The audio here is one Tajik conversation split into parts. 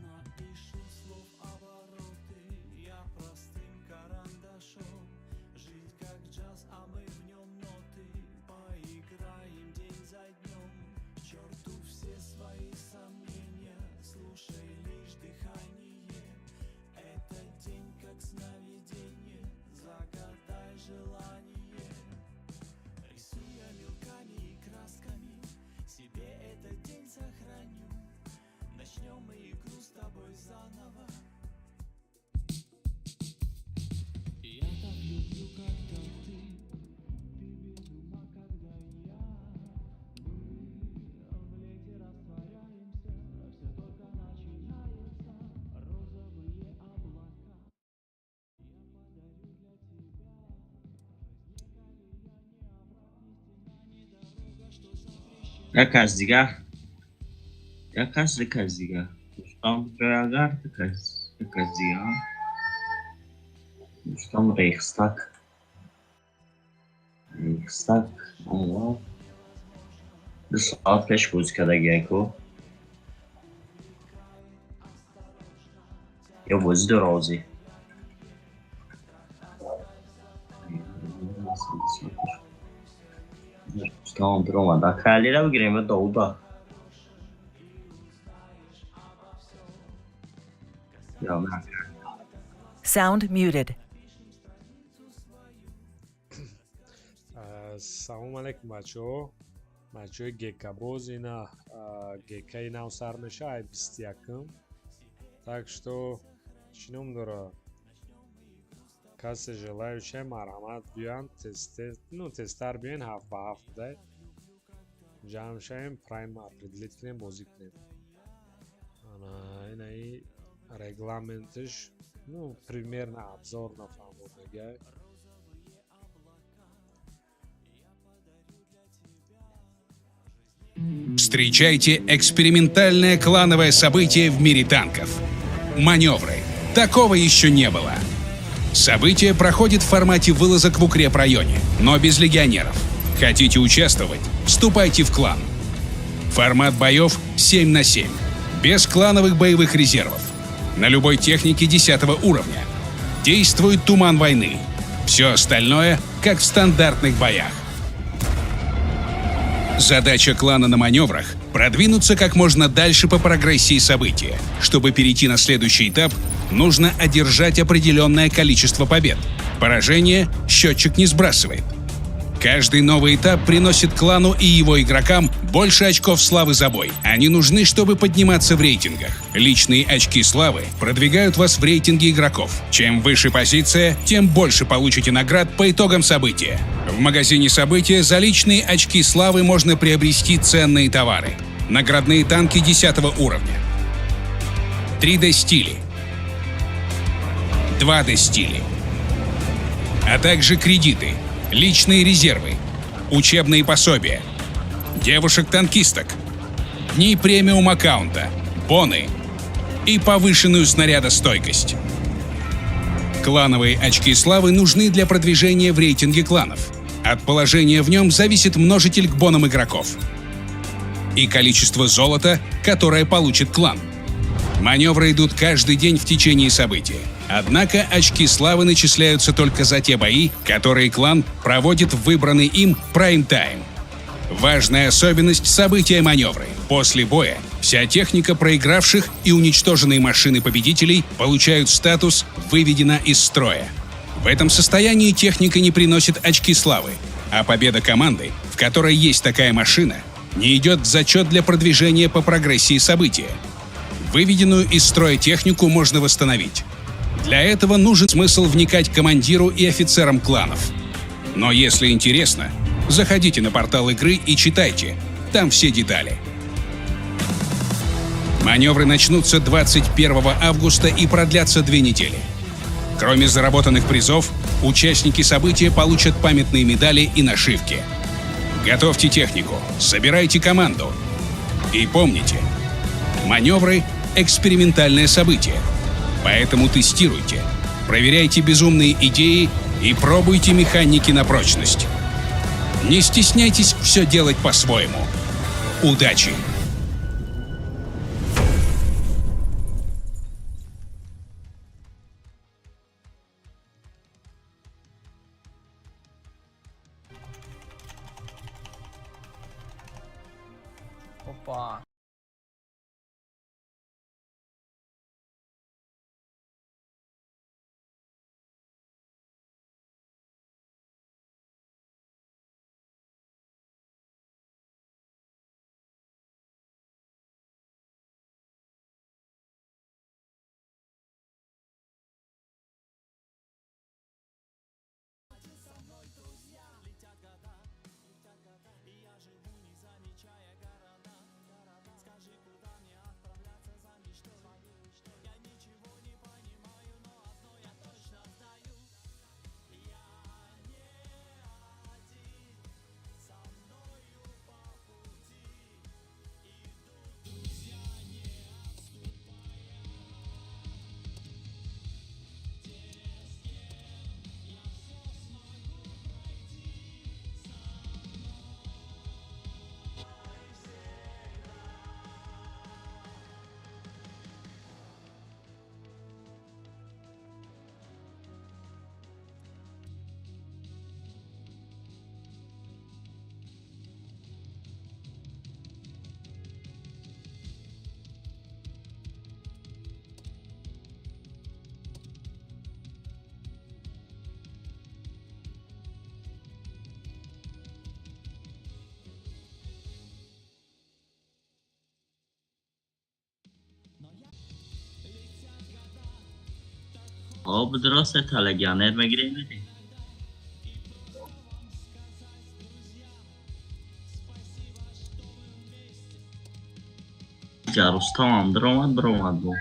Напишу слов обороты я простым карандашом. Жизнь как джаз, а мы в нем ноты. Поиграем день за днем. К черту все свои сомнения. Слушай лишь дыхание. Этот день как сновидение. Загадай желание. Рисуя мелками и красками, себе этот день сохраню. Начнем мы игру с тобой заново. Я так люблю, когда ты без ума, когда я. Мы в лете растворяемся, все только начинается. Розовые облака я подарю для тебя. Жизнь не колея, не овраг, не стена, не дорога, что запрещена. Як кас дигар, як кас, ду кас дигар, Рустам агар, ду кас, ду кас дигар, Рустам Рейхстаг, Рейхстаг ова 2 соат пеш бозӣ кардагиаку ё бозӣ дора ҳозир. Рустам биромад, ака Алира бигирем ё Довуда? Ё на. Sound muted. Салому алейкум, бачаҳо, бачаҳои гекабоз. Ина гекаи нав сар меша ай 21-м, так что чӣ ном дора, касе желающий, марҳамат, биёянд, ну, тезтар биёен, 7 ба 7 будай, ҷамъ шавем, прайм определить кунем, бозӣ кунем. Ана инаи регламентиш, ну, примерно обзор нафаҳмодагиай. Встречайте экспериментальное клановое событие в мире танков. Маневры. Такого еще не было. Событие проходит в формате вылазок в укрепрайоне, но без легионеров. Хотите участвовать? Вступайте в клан. Формат боев 7 на 7. Без клановых боевых резервов. На любой технике 10 уровня. Действует туман войны. Все остальное, как в стандартных боях. Задача клана на маневрах – продвинуться как можно дальше по прогрессии события. Чтобы перейти на следующий этап, нужно одержать определенное количество побед. Поражение счетчик не сбрасывает. Каждый новый этап приносит клану и его игрокам больше очков славы за бой. Они нужны, чтобы подниматься в рейтингах. Личные очки славы продвигают вас в рейтинге игроков. Чем выше позиция, тем больше получите наград по итогам события. В магазине события за личные очки славы можно приобрести ценные товары. Наградные танки 10 уровня. 3D-стили. 2D-стили. А также кредиты, личные резервы, учебные пособия, девушек-танкисток, дни премиум аккаунта, боны и повышенную снарядостойкость. Клановые очки славы нужны для продвижения в рейтинге кланов. От положения в нем зависит множитель к бонам игроков и количество золота, которое получит клан. Маневры идут каждый день в течение события. Однако очки славы начисляются только за те бои, которые клан проводит в выбранный им прайм-тайм. Важная особенность события маневры. После боя вся техника проигравших и уничтоженные машины победителей получают статус «выведена из строя». В этом состоянии техника не приносит очки славы, а победа команды, в которой есть такая машина, не идет в зачет для продвижения по прогрессии события. Выведенную из строя технику можно восстановить. Для этого нужен смысл вникать командиру и офицерам кланов. Но если интересно, заходите на портал игры и читайте. Там все детали. Маневры начнутся 21 августа и продлятся 2 недели. Кроме заработанных призов, участники события получат памятные медали и нашивки. Готовьте технику, собирайте команду. И помните, маневры — экспериментальное событие. Поэтому тестируйте, проверяйте безумные идеи и пробуйте механики на прочность. Не стесняйтесь все делать по-своему. Удачи! Об дурост, легионер мегирем, медем. Рустамам даромад, баромад бо.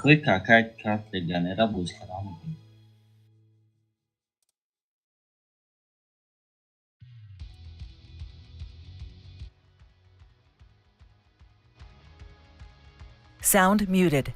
Кой какай карт легионера боз кардан мекунад. Sound muted.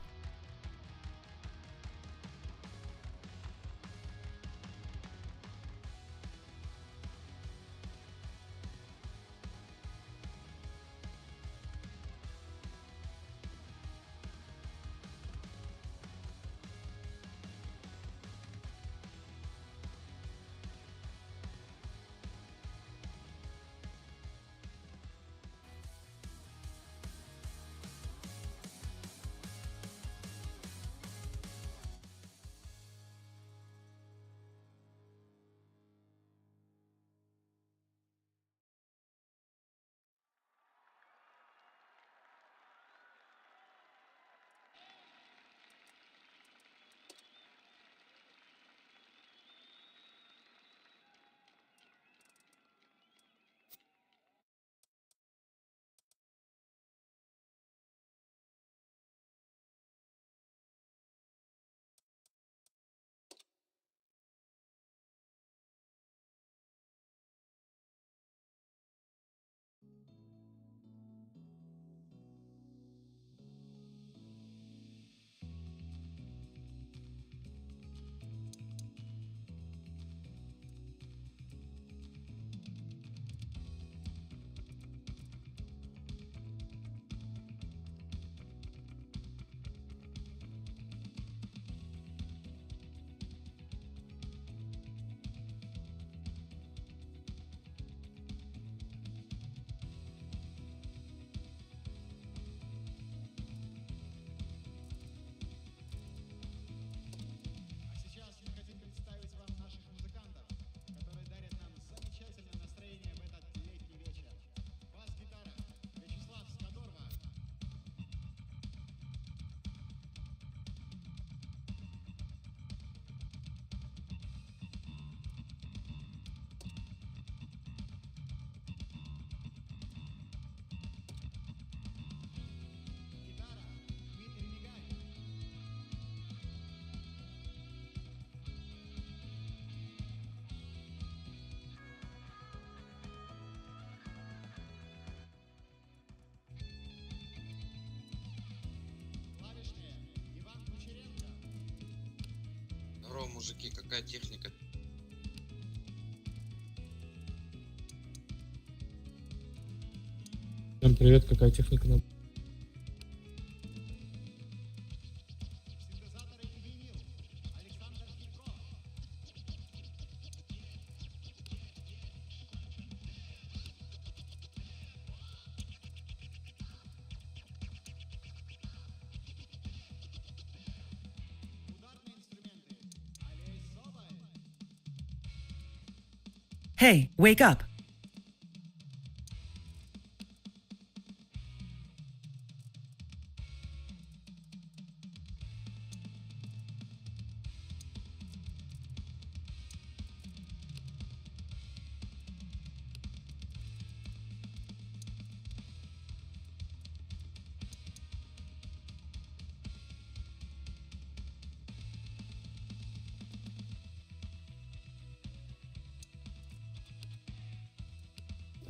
Здорово, мужики, какая техника? Всем привет, какая техника нам? Hey, wake up.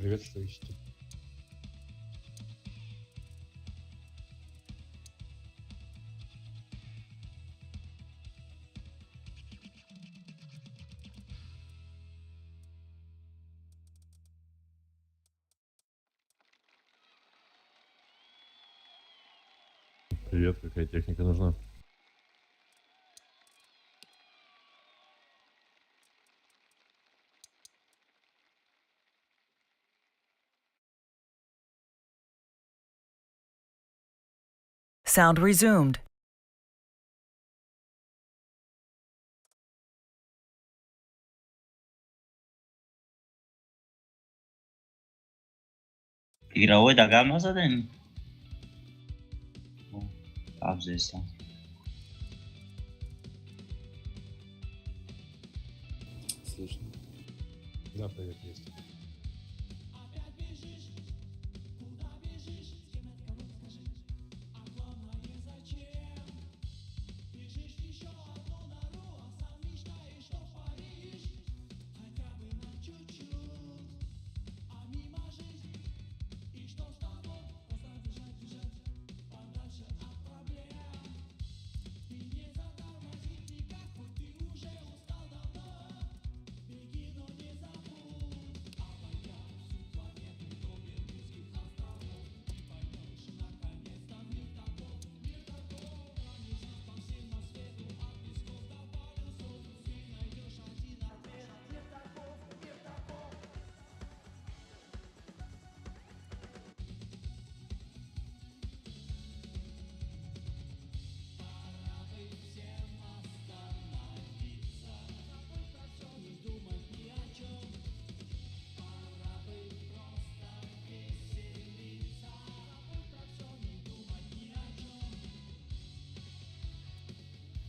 Привет, что ищете? Привет, какая техника нужна? Sound resumed. Игровой да гап назадем? Гап зестам. Слышно. Да, привет, есть.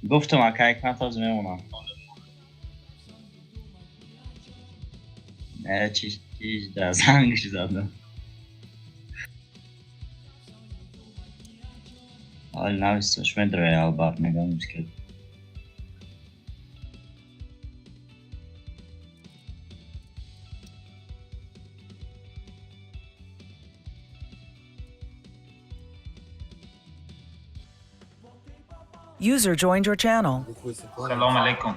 Гуфтам, ака, як ман този мемонам. Не, чиз чиз да зангш задам. Ҳоли нависош медрои албат мегам мушкил. User joined your channel. Салом алейкум.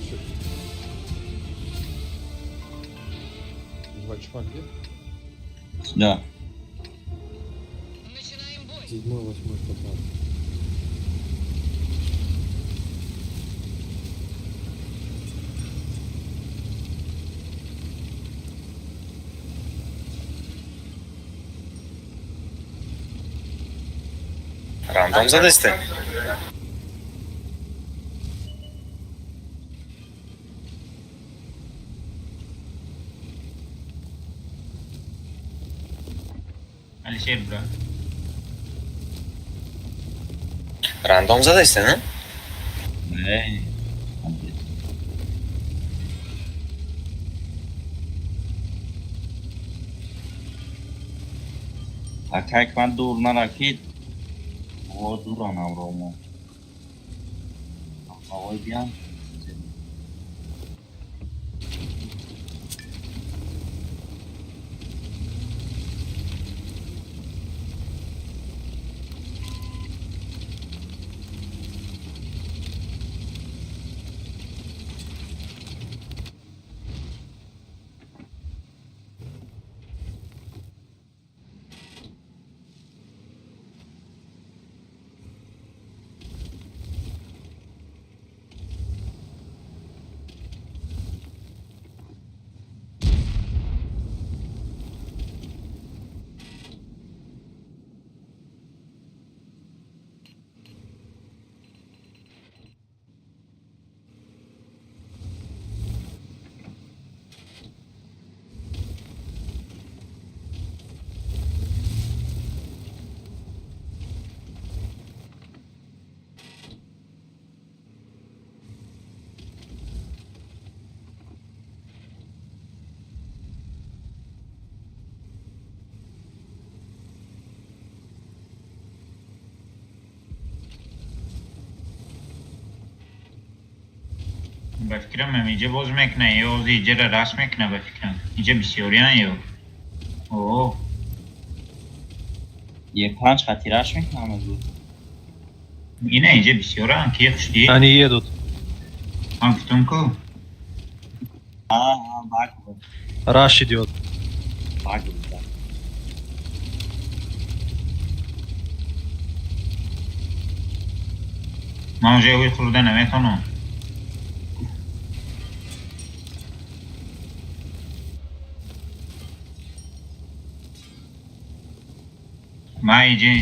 Всё. Два чувака где? Да. Седьмой, восьмой, 120. Рандом задасте? Алишер, бра. Рандом задасте, не? Не. Ака, як ман дур наракид. О, дуран авромо. Авой биям. Ба фикрам, иҷа боз мекуна ё ози иҷара расм мекуна, ба фикрам. Иҷа бисёриян ё. О, Е панҷ хатираш мекунам аз. Ина инҷа бисёран, ки хушди. Они едут. Ман гуфтам ку. А, баг буд. Раш идет. Баг буд, да. Ман уже ӯй хӯрда наметавонам. Ман инҷа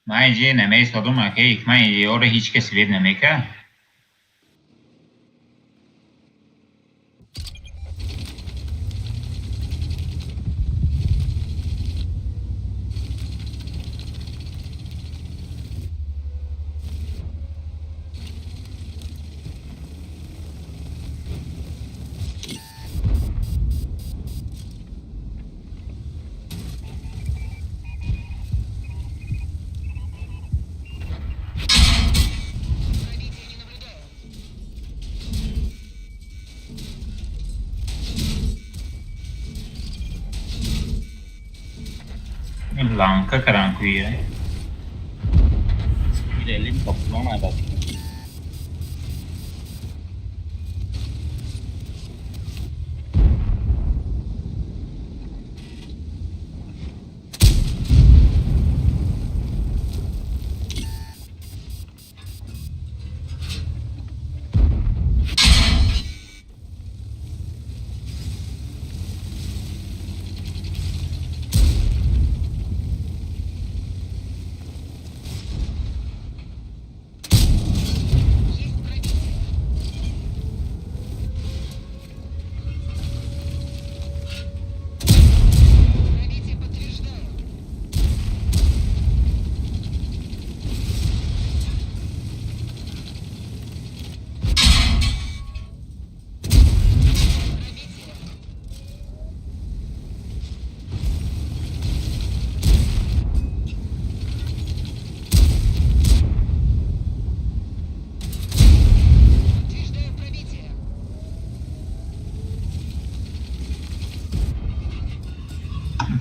ман инҷа намеистодум, акай, ман ёро ҳеҷ кас вед намекард. Ланка каранкуира. Girelim toplama bak.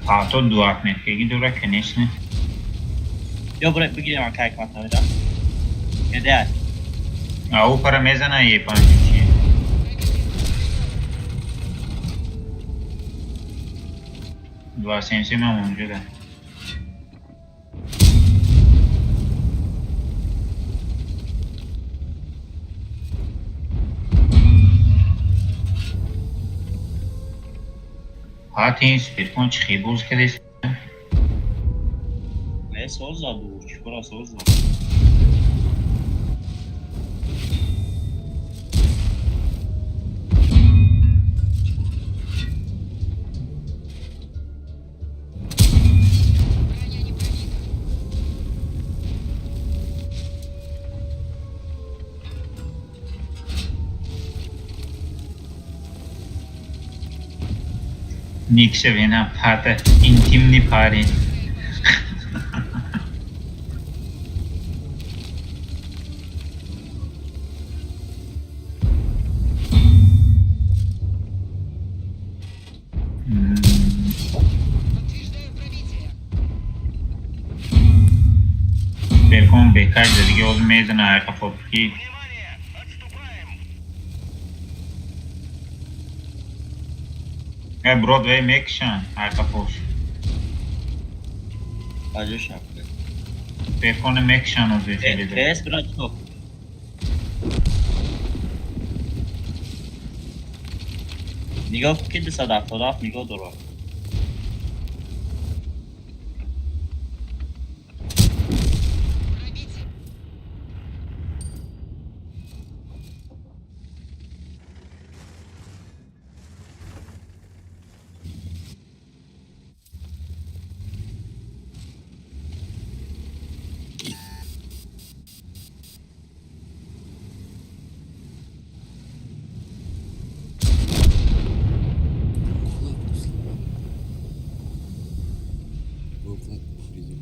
Пато дуак мекеги дура, конечно. Ё бро, бигирем акай кварталда. Еде. А ӯ пара мезана е панҷ чи. Два семь семь мавҷуда. Ҳатин суперкон чӣ хел боз кардест? Не соз заду, чикора соз заду. Никша вена пата интимный парень. Беркон бекар диге оз мезана айқафобки. Э, Бродвей мекушанд айқафош. Аҷо шапка. Бекона мекушанд ози хеле. Бес браток. Нигоҳ ки 277 нигоҳ дорад. Укладку сломал. Вы укладку повредили.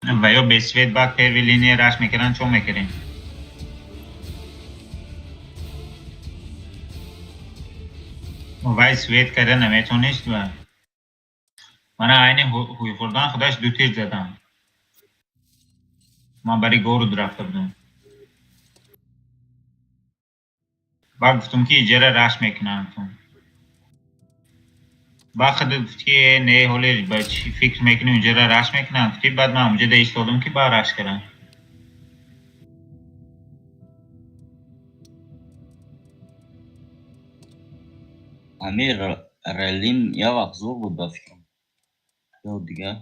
Ва ё без свет баъд первый линия раш мекарданд, чо мекардем? Вай свет карда наметонист ва. Мана айни ҳуй хӯрдан худаш ду тир задам. Ман бари город рафта будам. Баъд гуфтум, ки иҷара раш мекунам. Баъд худат гуфт, ки не, ҳоле ба чӣ фикр мекунӣ, унҷара раш мекунам, гуфтӣ. Баъд ман унҷа да истодам, ки баъд раш кардам. Амир Релин як вақт зур буд, ба фикрам. Ё дигар.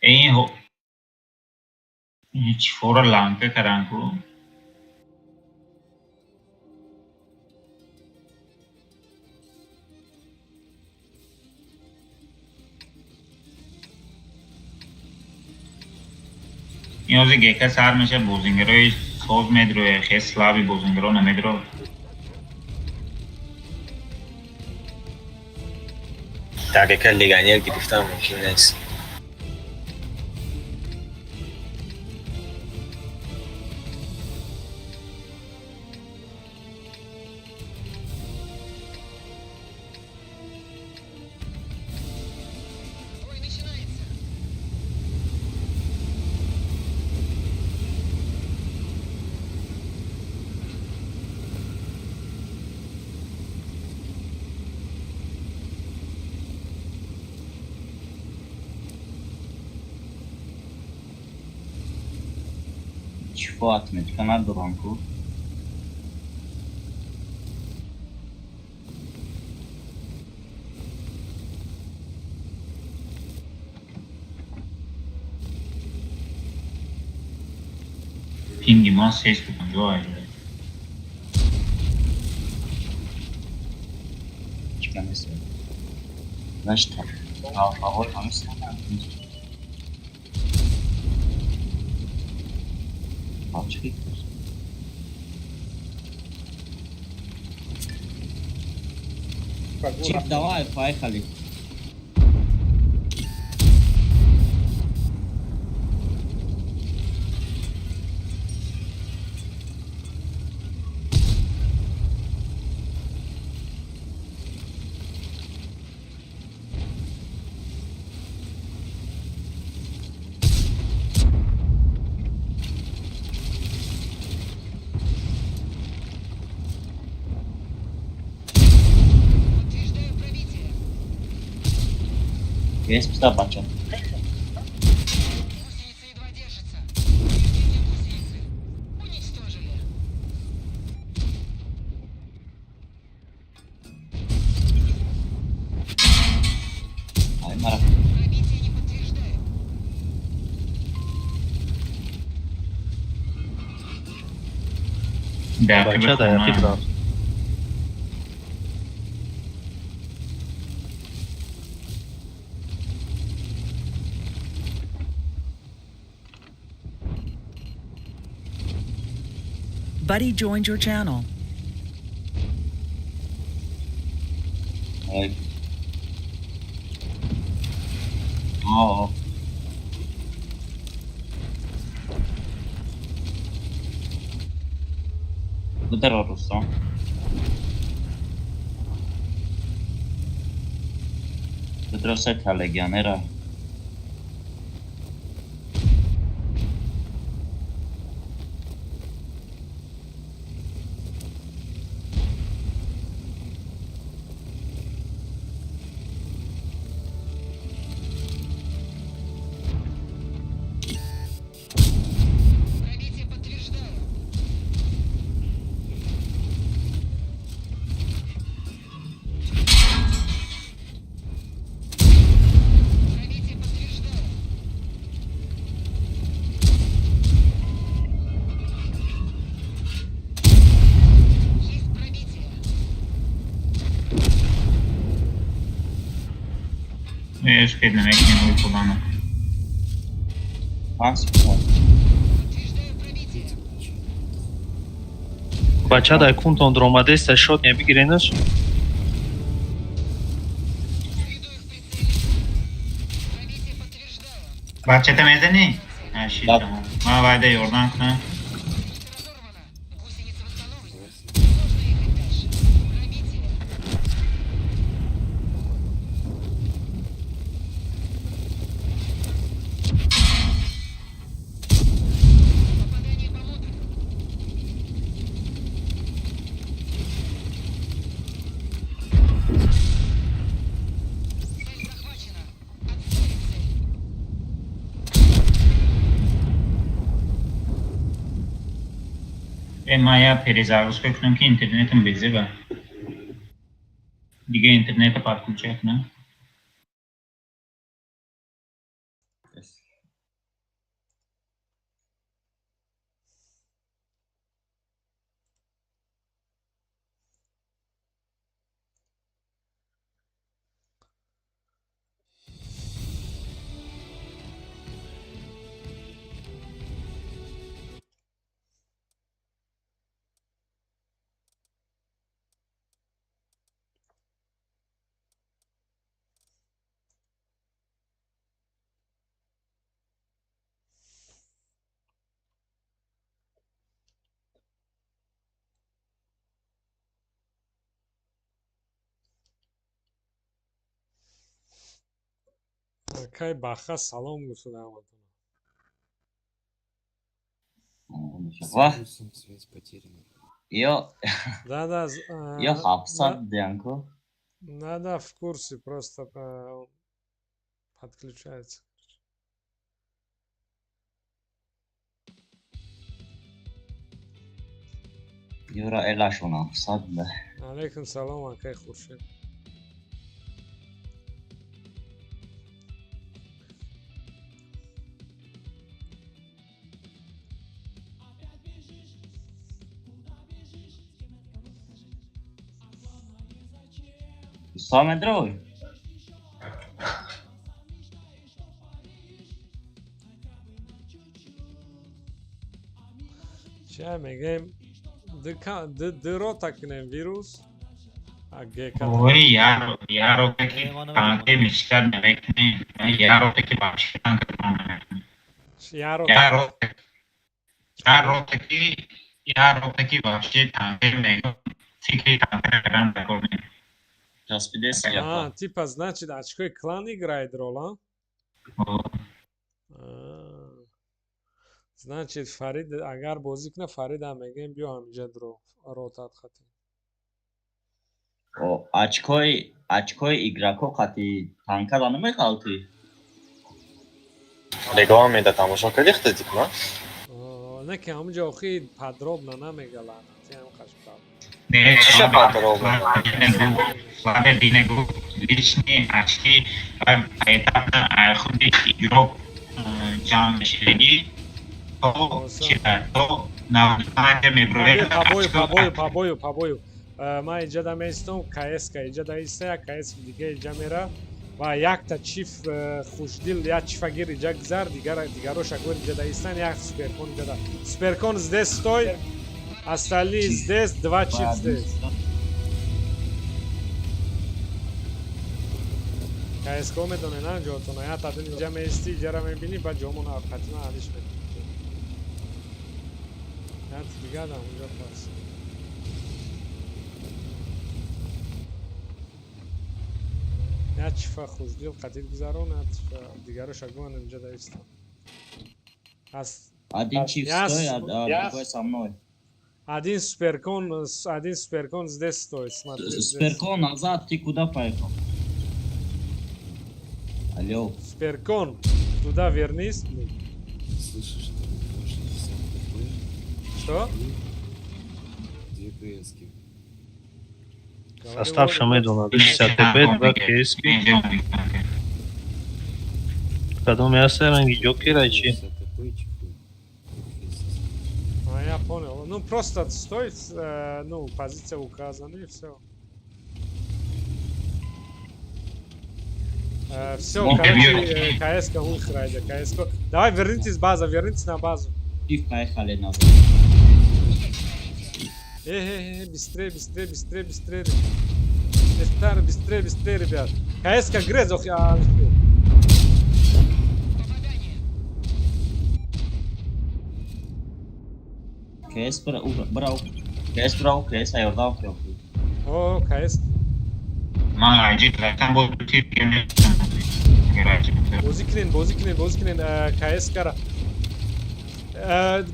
Ин чӣ фора ланка кардан ку? Ин ҳозир гека сар меша, бозингарои соз медроя, хел слабый бозингаро намедро. Дар гека легионер гирифтан мумкин нест. Чифо отметка надорам ку. Пинги ма 350 аҷоиб. Чика нест. Значит, тавфаҳои ҳамин. Чӣ? Чип, давай, поехали. Есть пизда, бача. Ай, мара. Дар Бача дар хона. фикр рафт. Buddy joined your channel. Ай. О. Здорово, Руслан. Здравствуйте, легионера. Успеть намекни ҳои худана. 5 секунд. Бача дар кунтон дуромадеста, шот мебигиренаш. Бачата мезанӣ? Аши тамом. Ман вайда ёрдам кунам. Ман я перезагрузка кунам, ки интернетам безеба. Дига интернета подключать кунам. Акай Баха салом гуфтуда ҳаматон. Ва Связь потеряна. Ё Да, ё 700 диянку. Да, в курсе, просто он подключается. Юра элашон 700 да. Алейкум салом, акай Хуршед. Самедровый. Ча мегем, д рота кунем вирус, а ГК. Ой, яро таки танке мишкар намекунем. Яро таки вообще танк намекунем. Яро яро таки вообще танке мегум. Фикри танке кардан накунем. А, типа, значит, очко клан играет роль, а? Значит, Фарид, агар бозӣ кунад, Фарид ҳам мегӯем, биё ҳаминҷа дро ротат хати. О, очкои игроко қати танкада намеғалтӣ? Нигоҳ меда тамошо кардӣ худатик ма? Не ки ҳамунҷа охи подробно намега, лаънати ҳам қашқар. Не, Чиша подробно? Ладно, динегу лишние очки поэтапно худи игрок ҷамъ мешавагӣ то чида то 95 меброяд. Побою, побою, побою, побою. Ман иҷа меистам, КСК иҷа даиста, як КС дига иҷа мера ва якта чиф хушдил, як чифа гир иҷа гузар, дигароша гор иҷа даистан, як суперкон иҷа да. Суперкон здесь стой, остальные здесь, два чиф здесь. КСК медоне на ҷотона, як тадин иҷа меисти, иҷара мебинӣ, баъд ҷомона қатима алиш мекунӣ. Як дига да унҷа пас. Як чифа хушдил қатид гузарон, як чифа дигароша гӯян инҷа даистан. Аз Один чиф стой, а другой со мной. Один суперкон здесь стоит, смотри. Здесь. Суперкон назад, ты куда поехал? Алло. Суперкон, туда вернись. Слышишь, там 2,60 ТП. Что? Две КСки. Состав шамедона 60 ТП, 2 КСки. Кадоме аста ранги Ҷокер ай чи? 60 ТП и чехол. А, я понял. Ну, просто стой, ну, позиция указана, и все. Все, короче, КСК выхрайда, КСК. Давай, вернитесь база, вернитесь на базу. Чиф поехали назад. Эй, быстрее, быстрее, быстрее, быстрее. Быстрее, быстрее, быстрее, ребят. КСК грез, ох, я успел. КС бра, КС бра, КС айордав ки. О, КС. Ман айҷи рафтам бо тир. Бозӣ кунен, бозӣ кунен, бозӣ кунен, КС кара.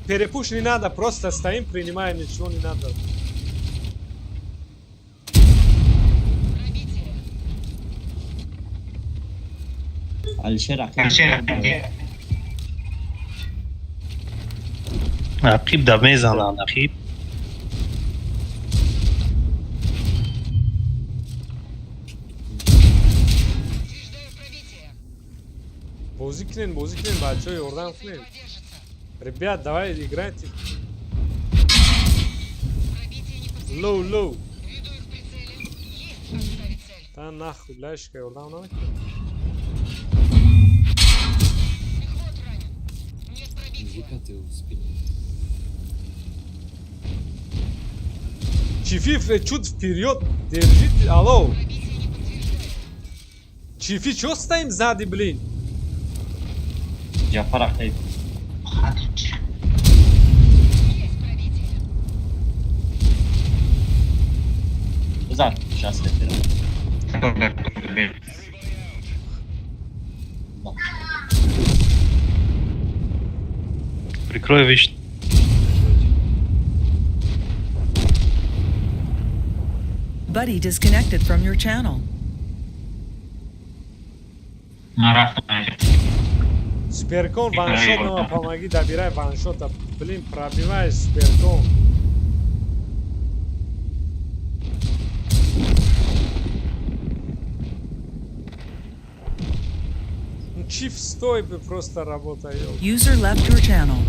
Перепуш не надо, просто стоим, принимаем, ничего не надо. Алишер ақиб. Ақиб да мезананд, ақиб. Бозӣ кунен, бозӣ кунен, бачаҳо, ёрдам кунен. Ребят, давай играйте. Лоу, лоу. Та нахуй, ляшка, ёрдам намекунед. Вика, ты в спине. Чифи, чуть вперед, держите, алло. Чифи, чё стоим сзади, блин? Ҷафар ақиб. Бизан, сейчас я. Прикрой вещь. Buddy disconnected from your channel. Ман рафтам айҷа. Суперкон, ваншот нам помоги, добирай ваншота. Блин, пробивай, суперкон. Ну, Чиф, стой, просто работай. Ёл. User left your channel.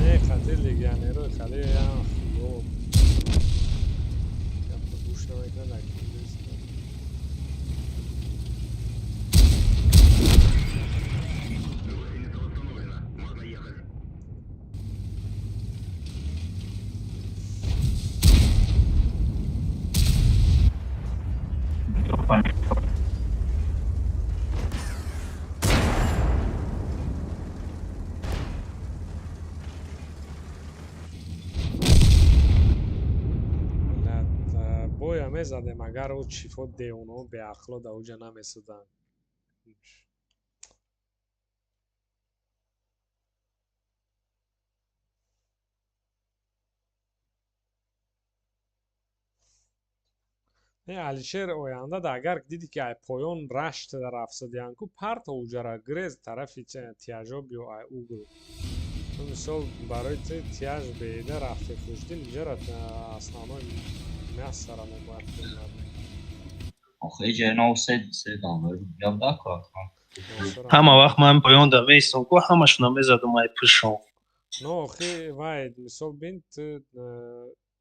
Не, хати легионеры, хали я хуёво. Я гӯш намекунад, акин. Боя мезадем, агар ӯ чифо девонао беақло да уҷа намесуданд. Не, Алишер, оянда да агар диди ки ай поён рашт рафтадиянку, парта уҷара, грез тарафи тяжо биё, ай угл. Ну, мисол, барои ти тяж беида рафти хушдил, иҷара основной мясара мо бояд кунад. Охе, иҷа нав се се доллар ёбда ко. Ҳама вақт ман поён да меистам ку, ҳамашона мезадам ай пушон. Но охи вай, мисол, бин, ту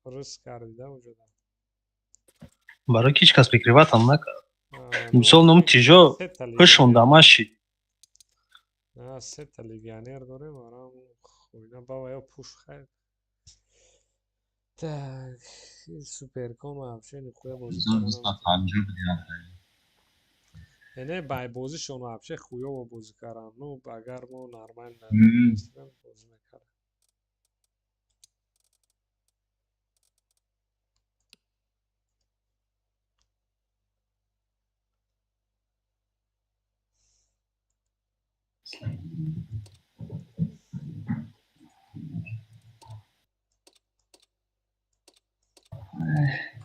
риск карди да уҷада. Барои ки ҳеҷ кас прикрыватам накард. Мисол, ном тижо пушон дамашид. На, сета легионер дорем, арам хуйна баба ё пуш хайр. Так, суперкон вообще нихуя бозӣ карда наметавонад. 1250 будем. Не, бай бозишон вообще хуёво бозӣ кардам. Ну, агар мо нормально бозӣ мекардем.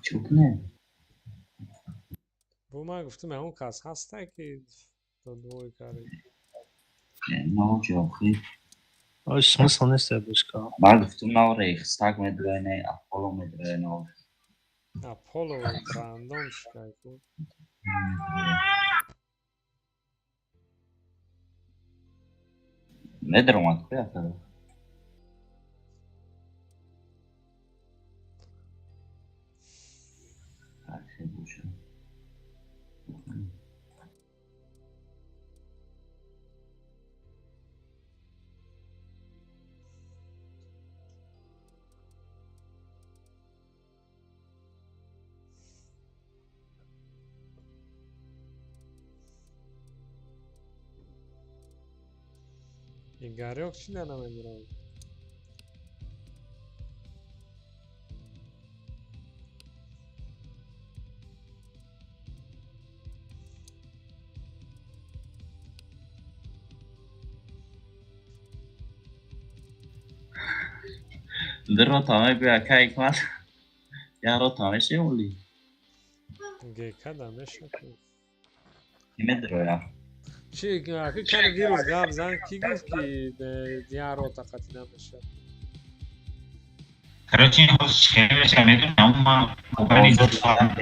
Чӯ кунем? Бо ман гуфтам, ягон кас ҳаста ки двой кард. Нав ҷохи. Ой, смысл нест бозӣ кардан. Ман гуфтам, нав Рейхстаг медроя, не Аполло медроя нав. Аполло рандом шикай ку. Медромад ку якада. Боша. Игорёк чӣ да намедурад? Ду рота мебиёяд, ка ҳикмат? Як рота мешавӣ оли? Гека да мешавад. Ки медирояд? Чи аки кани вирус гап зан, ки гуфт ки як рота қатъи намешавад? Короче, ин ҳоз чӣ хеле мешавад, медонам, ман мобайни ду соат.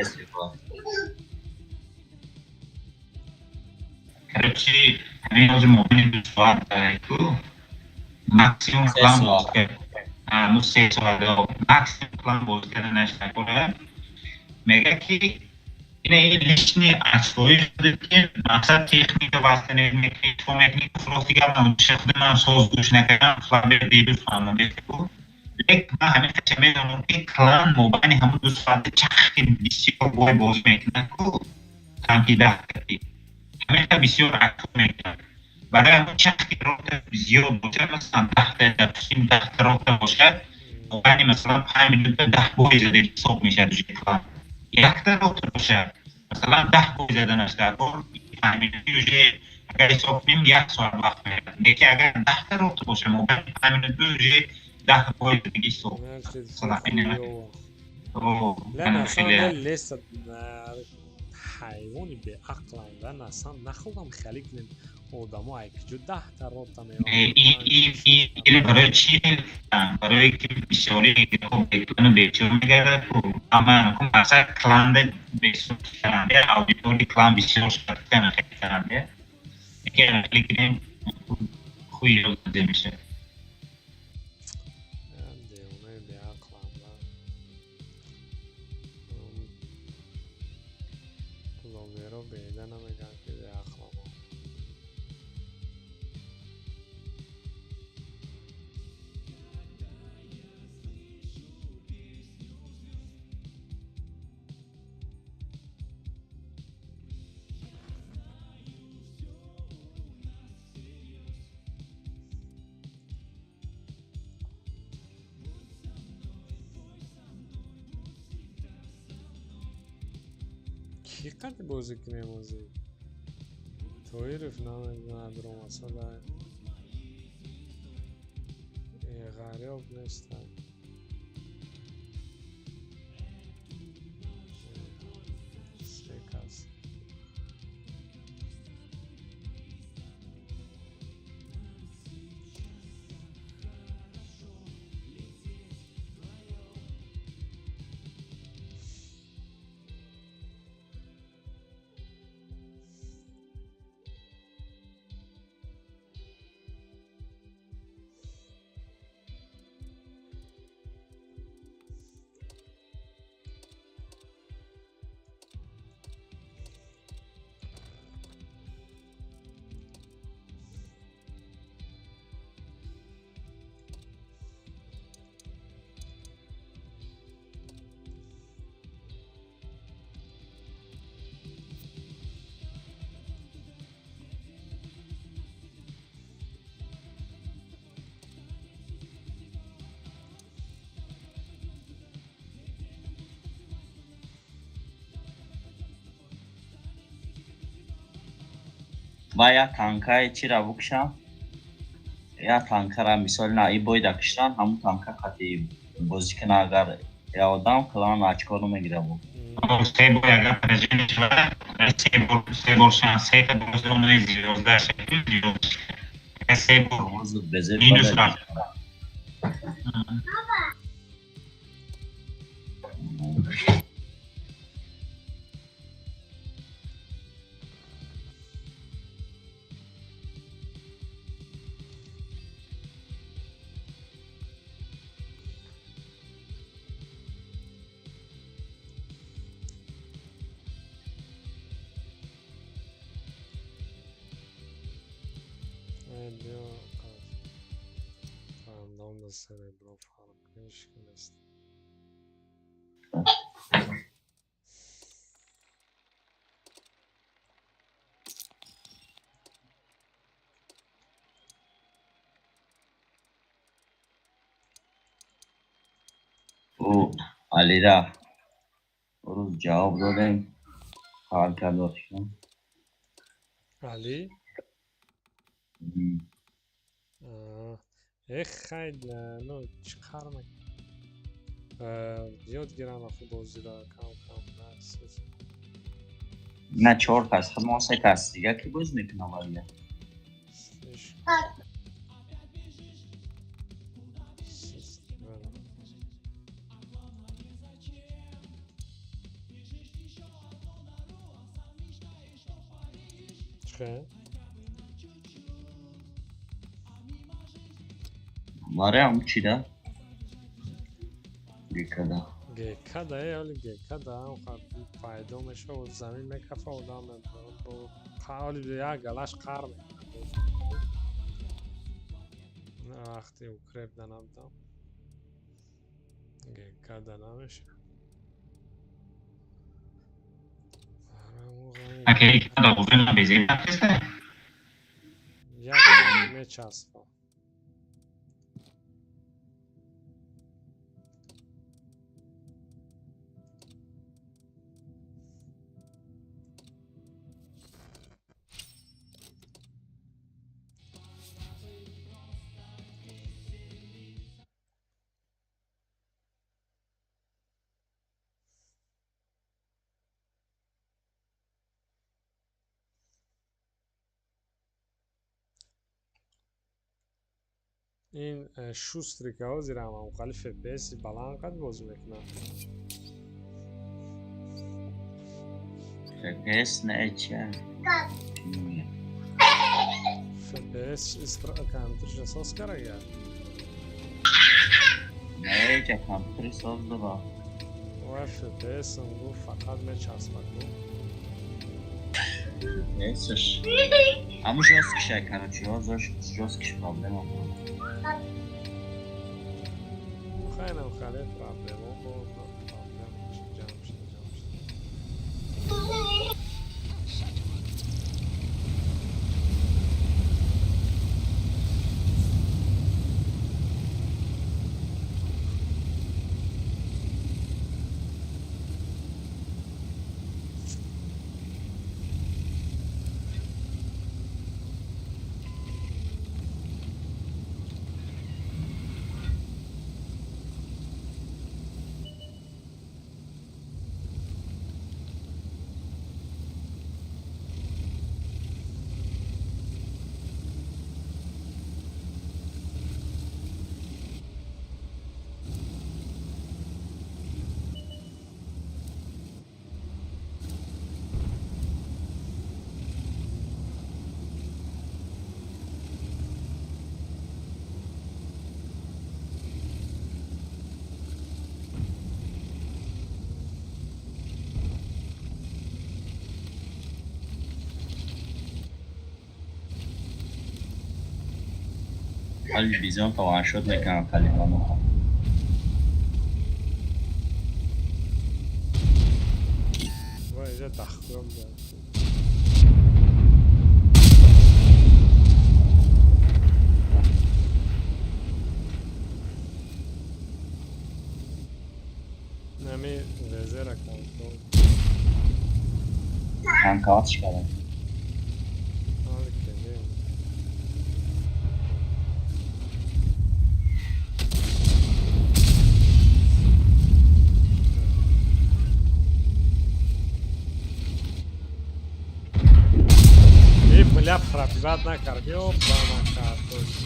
Короче, ҳамин ҳозир мобайни ду соат ку максимум клан боз кард. Ну 3 соат максимум клан боз карда нашакора. Мега ки ина ин лишний очкои шуда ки мақсад техника вақта мекунӣ, то мекунӣ, рости гап намуша худи ман соз гӯш накардам, флабер диду фаҳмонда ку. Лек ман ҳамин қача медонам ки клан мобайни ҳамун 2 соата чахки бисёр бой бозӣ мекунад ку, танки 10 кати. Ҳамин бисёр очко мекунад. Барои ҳамун чахки рота зиёд бошад, масалан 10та, допустим, 10та рота бошад, мобайни масалан 5 минута 10 бой зада ҳисоб мешавад уже клан. Якта рота бошад, масалан 10 бой заданаш дар бор 5 минути уже агар ҳисоб кунем як соат вақт меравад. Лекин агар 10та рота бошад, мобайни 5 минути уже 10 бой задаги ҳисоб. Масалан Леса ҳайвони беақланда насам нахӯрдам, хеле кунем одамо айкиҷо 10та рота. Меояд. Барои чӣ? Барои ки бисёри беклану бечор мегардад ку, ама мақсад кланда бисёр шаванда, аудитории клан бисёр шавад, шаванда. Хеле кунем хуй ёзда мешавад. Девонаи беақланда блогеро беда намегӯянд ки беақламо. Кӣ қадр бозӣ кунем ҳозир? Тоиров намедонад ромасада. Ғарёб нестам. Се кас. Ва як танкаи чира букшам, як танкара мисол на и бойда киштан, ҳамун танка қати бозӣ кина, агар як одам клан очкоро мегира бу. Се бой агар поражение шавад, се бор шанс, сета бозиро 0 ёздаҳ шавад, се бор минус рафт. Рандомда серебро фарқ ҳеч нест. Ӯ Алира рӯз ҷавоб додем, ҳал кард. Али? Эх, хай, ну чӣ қар ёд гирам аху бозиро кам кам. На, чор кас, худ мо се кас, дига ки боз мекунам вале. Мариам чӣ да? Гекада. Гекада, оли гекада пайдо мешавад, замин мекафа, одам оли як галаш қар мекунад. Вақте укреп да набудам. Гекада намешавад. Як мечаспам. Ин шустрика ҳозирам ҳамқали FPS баланд қад бозӣ мекунад. FPS не ча? FPS компютерша соз карага? Не, ча компютери соз дора. Ва FPS гуфт фақат мечаспад гуфт. FPS-ш ҳамун жёсткиша, короче, жёсткиш проблема. Хайнам хале проблема бо проблема ҷамъ шуда, ҷамъ шуда. ҳали бизон тавашшуд мекунам калимамо. Ва иҷа дахкӯм да. Нами везера контрол. Танкаватш кардам. Бля, пробивать накард, ёбана картошка.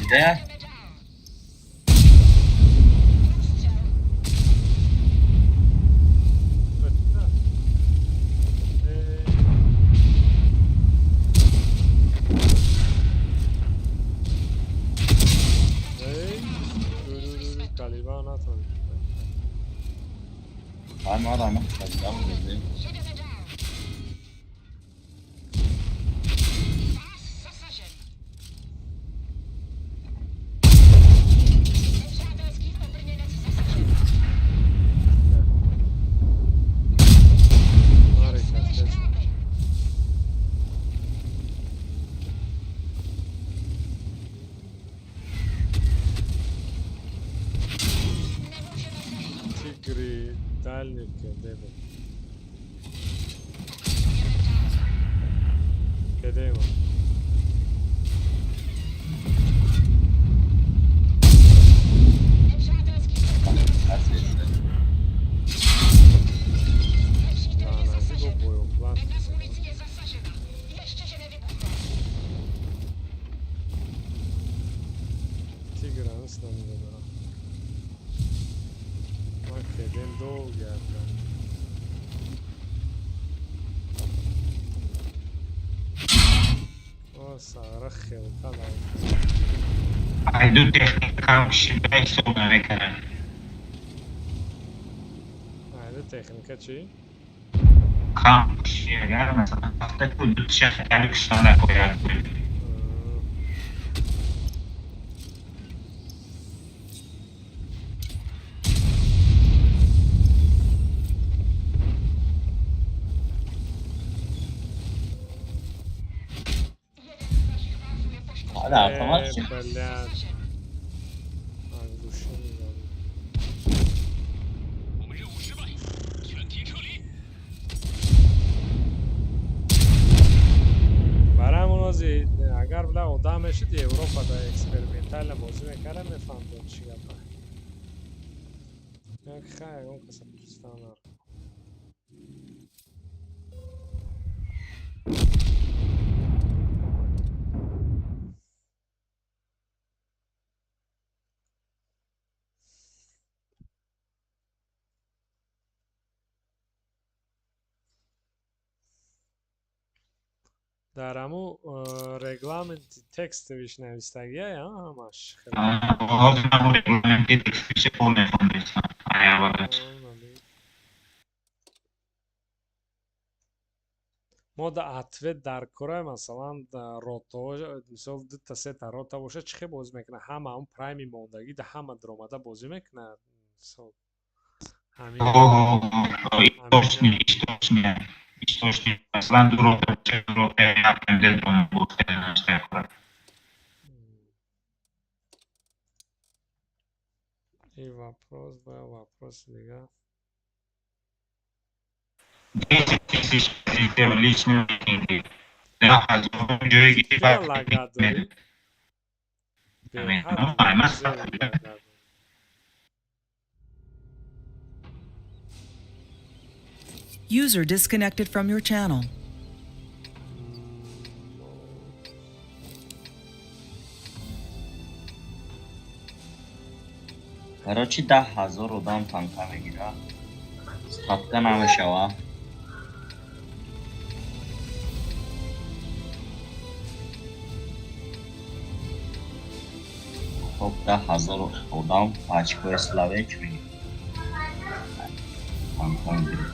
Где? Тигри дальний КД буд. КД ма. Нанази бо боёплан. Тигра нест, намедонам. Ман кедем долго гардам. О, сара хелка дав. Айду техника кам кишида ҳисоб намекунад. Айда техника чӣ? Кам киши агар масалан ҳафта ку дутша хатари киштан накояд. Да, автомат. Э, блядь. Ангуши мезанем. Барои ҳамон ози агар била одам мешуд, Европа да экспериментально бозӣ мекарда, мефаҳмидем чӣ гапа. Як хай ягон каса пурсидан нар. Дар ҳамун регламенти текстовиш навистагия ҳамаш. Ҳозир ҳамун регламенти текстовиша полный хондестам. Ай аввалаш. Мо да ответ дар кора, масалан, ротаҳо, мисол, дута сета рота боша, чӣ хел бозӣ мекунад? Ҳама ҳамун прайми мондагӣ да ҳама даромада бозӣ мекунад, мисол, ҳамин. Точный, точный, точный. Масалан, ду рота боша, ду рота як МД бозӣ карданаш дар кора. И вопрос ба вопроси дига. 10 000 позиция в личном рейтинге. 10 000 ҷое Кия лагат дорӣ? Беҳад зӯр лагат дорӣ. User disconnected from your channel. Короче, 10 000 одам танка мегира. Ставка намешава. Хоб, 10 000 одам очкои славе чӣ мегирад? Танка мегирад.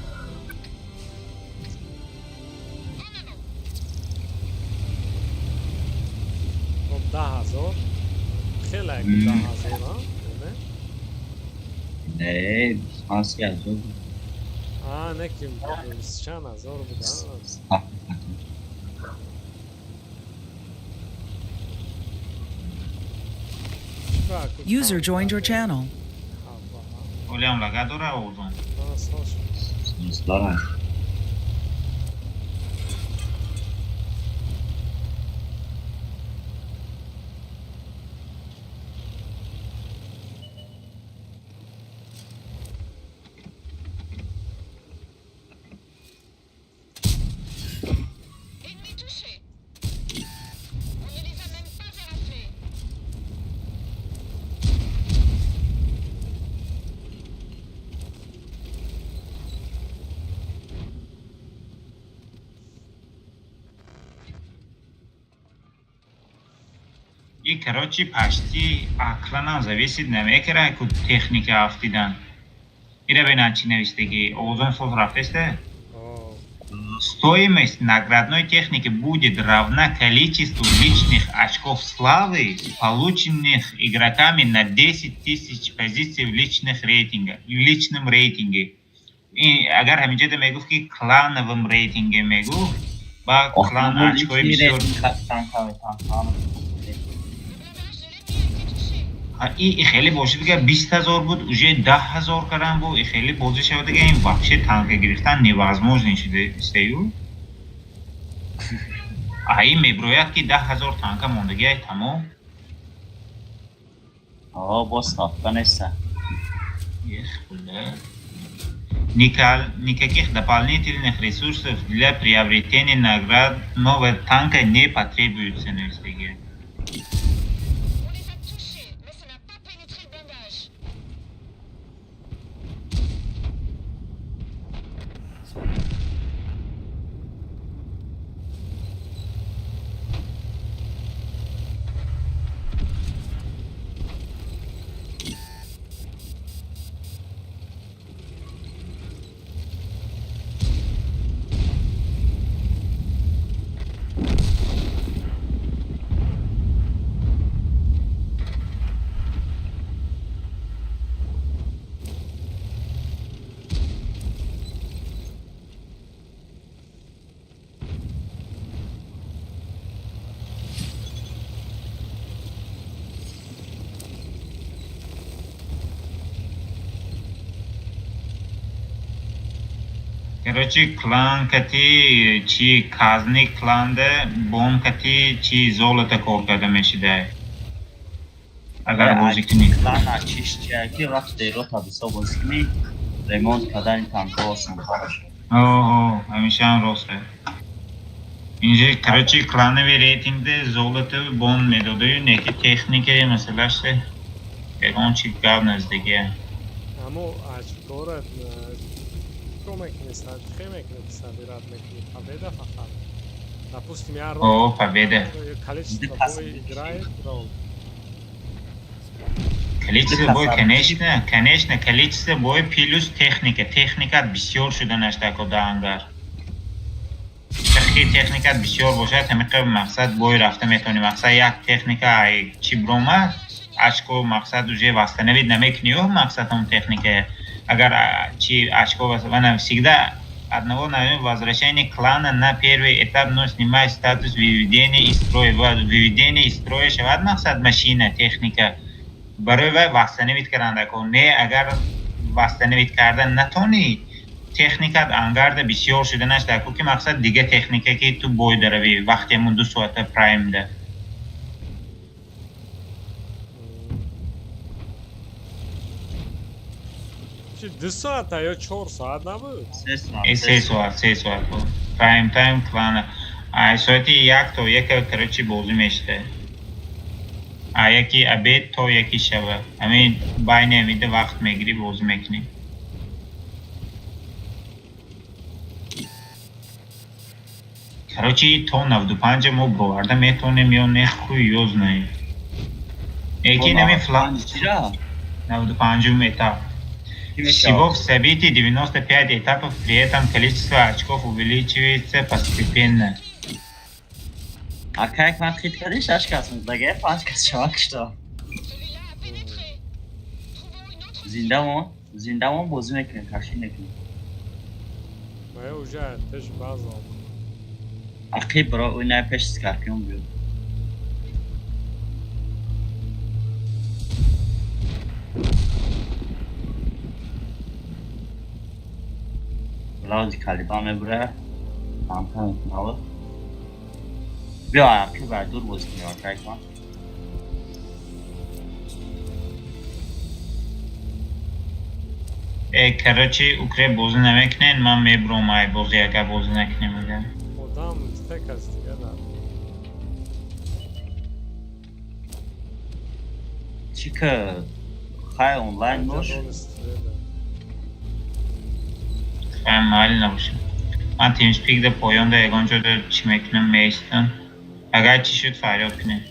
Хоб, 10 000 хеле, 10 000, а не? Не, 50 000. А, не ки чанд ҳазор буда. Ставка. User joined your channel. Олиам лагат дора овозон. Дорам. И короче, почти акланам зависит намекара ку техника афтидан. Ира бинан чӣ навистагӣ. Овозон соз рафтесте? Стоимость наградной техники будет равна количеству личных очков славы, полученных игроками на 10 тысяч позиций в личных рейтингах, в личном рейтинге. И агар ҳаминҷода мегуфт ки клановом рейтинге мегуфт, ба клан очкои бисёр. И хеле бошид дига 20 000 буд, уже 10 000 кардан бу и хеле бозӣ шавад дига, ин вообще танка гирифтан невозможно шуда истаю. А ин меброяд, ки 10 000 танка мондагиай, тамом. О, боз ставка неста. Эх, бля. Никаких дополнительных ресурсов для приобретения наградного танка не потребуется на СТГ. On les a touchés, mais ça n'a pas pénétré le blindage. Короче, клан кати чи казни кланда бом кати чи золото кор карда мешида. Агар бозӣ кунӣ. Клан чиш чия, ки вақте рота бисо бозӣ кунӣ, ремонт кардани танкҳо осонтар шуд. Оҳо, ҳамешаам рост. Инҷа, короче, клановый рейтингде золото бон медодаю, неки техникаи масъалаште ягон чи гап наздигия. Амо очкора чо мекунӣ, чӣ мекунӣ, ки собирать мекунӣ? Победа фақат. Допустим, я О, победа. Количество бой играет роль. Количество бой, конечно, конечно, количество бой плюс техника. Техника бисёр шуданаш тако да ангар. Ки техника бисёр бошад, ҳамиқа мақсад бой рафта метавонӣ. Мақсад, як техника ай чи бромад, очко мақсад уже восстановить намекунӣ, ё мақсад ҳам техника. Агар чи очко вана всегда одного на возвращение клана на первый этап, но снимает статус выведения из строя. Выведение из строя шавад мақсад машина, техника. Барои вай восстановить кардан дако. Не, агар восстановить кардан натонӣ, техникат ангарда бисёр шуданаш дако, ки мақсад дига техника, ки ту бой даравӣ вақти ҳамун 2 соата праймда. Чи 2 соата ё 4 соат набуд? Э, 3 соат, 3 соат буд. Прайм тайм клана. Ай соати 1 то 1, короче, бозӣ мешуда. А яки обед то яки шава. Ҳамин байни ҳамида вақт мегирӣ, бозӣ мекунӣ. Короче, то 95 мо броварда метавонем ё не, хуй ё знаем. Яки нами флан Чира? 95 этап. Всего в событии 95 этапов, при этом количество очков увеличивается постепенно. А как ман хит кардӣ, шаш кас муздага, панҷ кас шава кишта. Celui-là a pénétré. Trouvons une autre Зиндамон, зиндамон бозӣ мекунем, ташкил мекунем. Ма уже пеш база омад. Ақиб бро, ӯ най пеш скорпион биёд. Лаузи калиба мебура, танка мекунава. Биё, ақиб бар дур бозӣ кунем, акайкан. Э, короче, укреп бозӣ намекунен, ман мебурам ай бозӣ, агар бозӣ накунем агар. Одам се кас дига дар. Чӣ ки хай онлайн бош. Хай, майли набошад. Ман TeamSpeak да поёнда ягон ҷода чӣ мекунам, меистам. Агар чӣ шуд, фарёд кунед.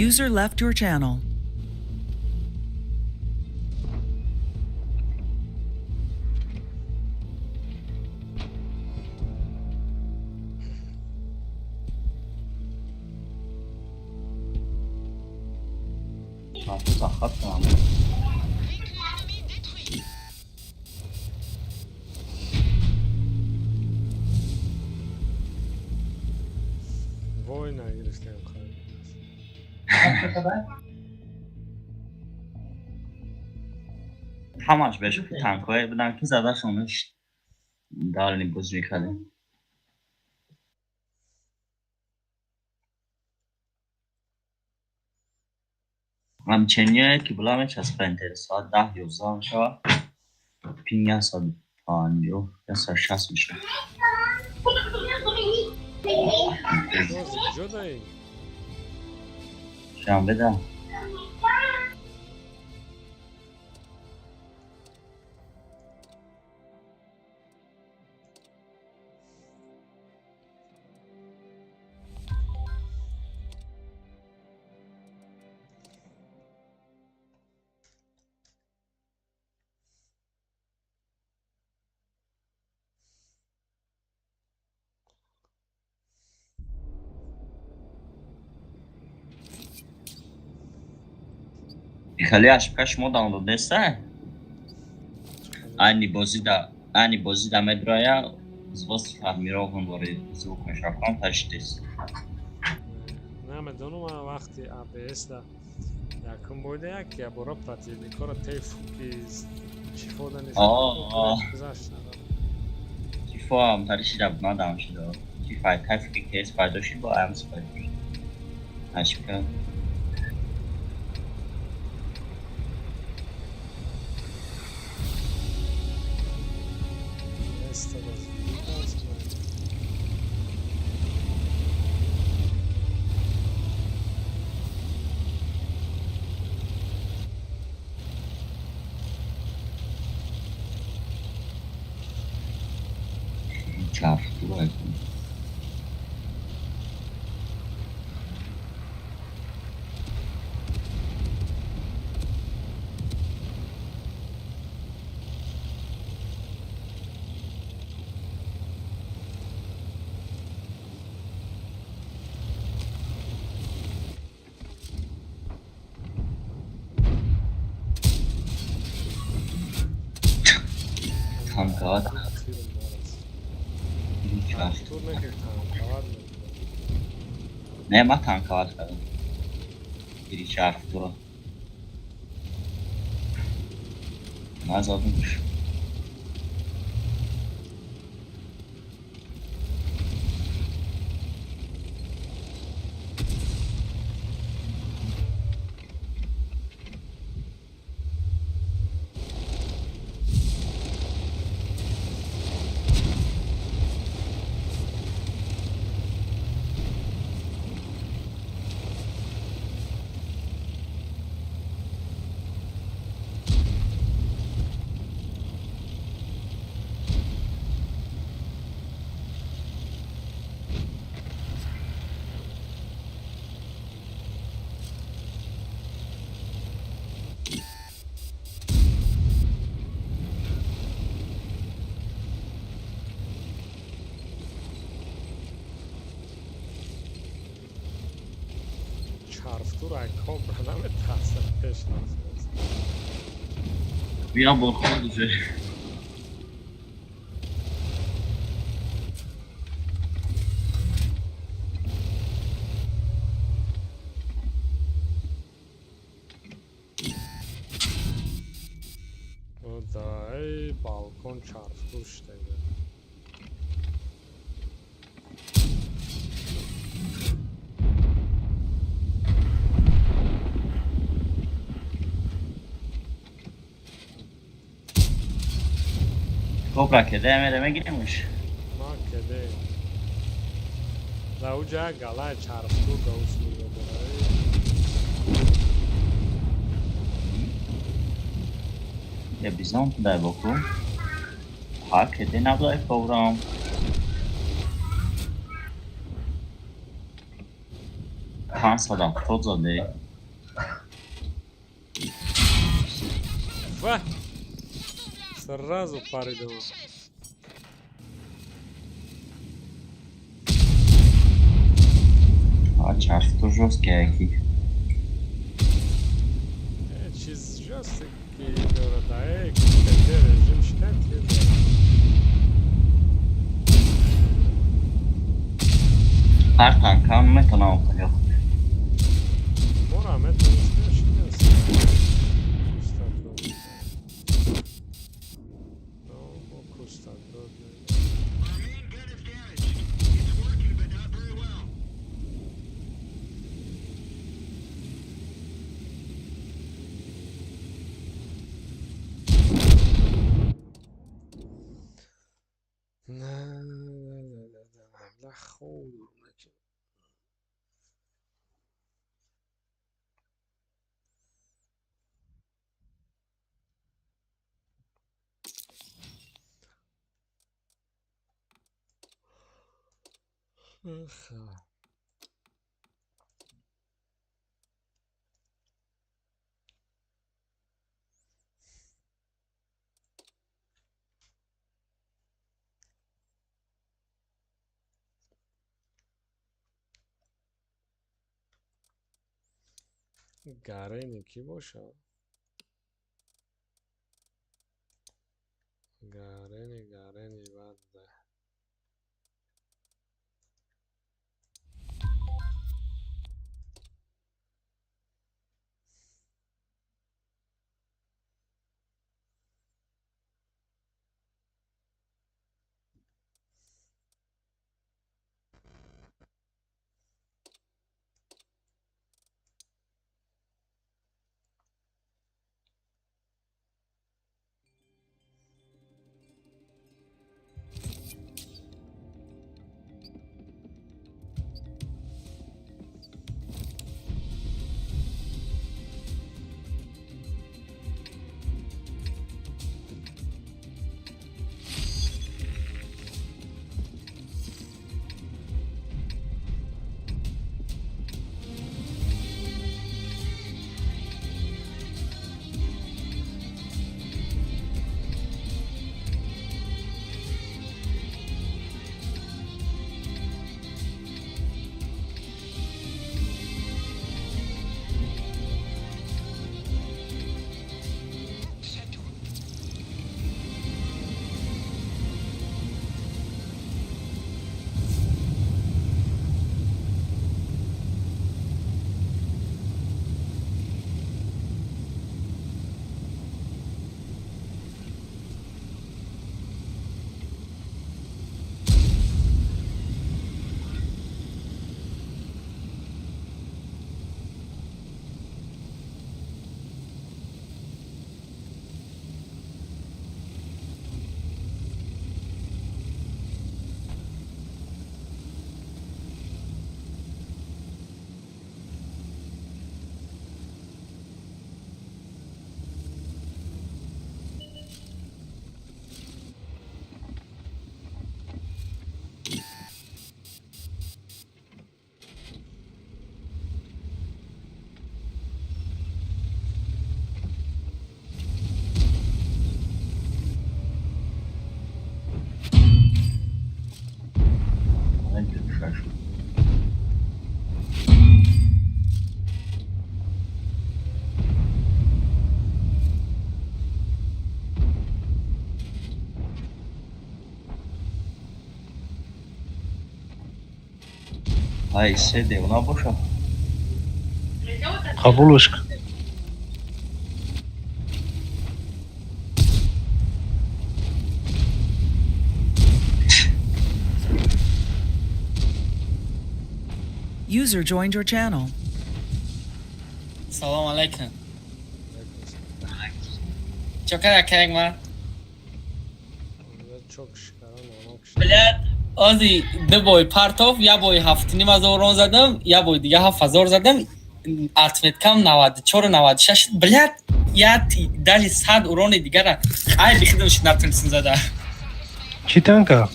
User left your channel. Захват кунам. Véhicule ennemi détruit. Вой, нагирифтем, хай. Ҳамаш бешухи танкҳое буданд, ки задашонаш дальний бозӣ мекардем. Ҳамчунин ки була мечаспа интернет, соат 10-11 мешавад, пинг 150, 160 мешавад. Боз куҷо даӣ? Шанбе да. Хеле ошибка шумо даун неста? Айни бозида медроя, звост формирован бори звук мешавад, таштис. Намедонам, ман вақти АБС да якум бойда як ябора противникора тефуки чифода гузашт. Чифо ҳам таришида буд, надам шуда. Чи фай тайфуки кес пайдо шуд, бо аямс пайдо шуд. Ошибка. Место развиваться. Чафтура. Танковать. Тур накард, танковать. Не, ман танковать кардам. Ири чархтура. Назадумш. Чарфтур ай кобра наметарсад, пеш рафт. Бия боход уже. Дай балкон чарфтур шуда. Кобра кеде мере мегиремш. Ма кеде. Да уҷа галай чарфтур гаус мегодора. Я бизон дай боку. Ха кеде набдай кобрам. 570 заде. Ва! Сразу паридам. А чарфтур жёсткий яки. Чиз жёсткий дорад, ай, кеде режим шуда тез. Ҳар танкам метавонам хеле. Мора метавонистем шинос. Аха. Гарени кӣ бошад? Гарени, Гарени баъд. Ай, се девона бошад. Қабулш кун. User joined your channel. Салом алейкум. Чокара кайма. Блядь, ози ду бой партов, я бой 7,5 ҳазор рон задам, я бой дига 7 ҳазор задам, отметкам 94, 96. Блядь, я даже 100 урони дигара ай бихидам шид, натунистим зада. Чӣ танка?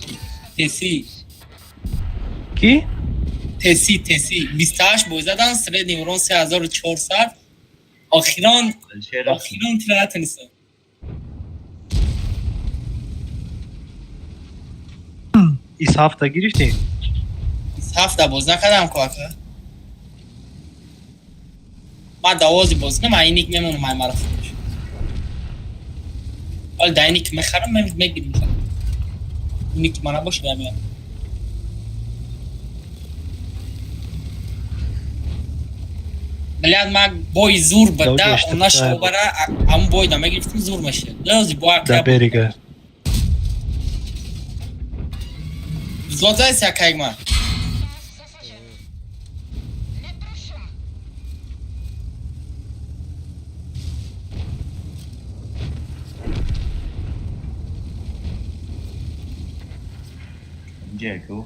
Теси. Кӣ? Теси, теси. 28 бой задан, средний урон 3400. Охирон, охирон тира натунистам. Ис ҳафта гирифтӣ? Ҳафта боз накардам ко, ака. Ман давози боз кунам, ай ник мемонам, ай мара фурӯш. Ҳол дар ник мехарам, мегирим. Ник мана боша меям. Блядь, ман бои зур бада, она шобара, ам бой да мегирифтим, зур мешид. Лози бо Да ака. берега. Взвод зайся, акайгма. Ҷеку.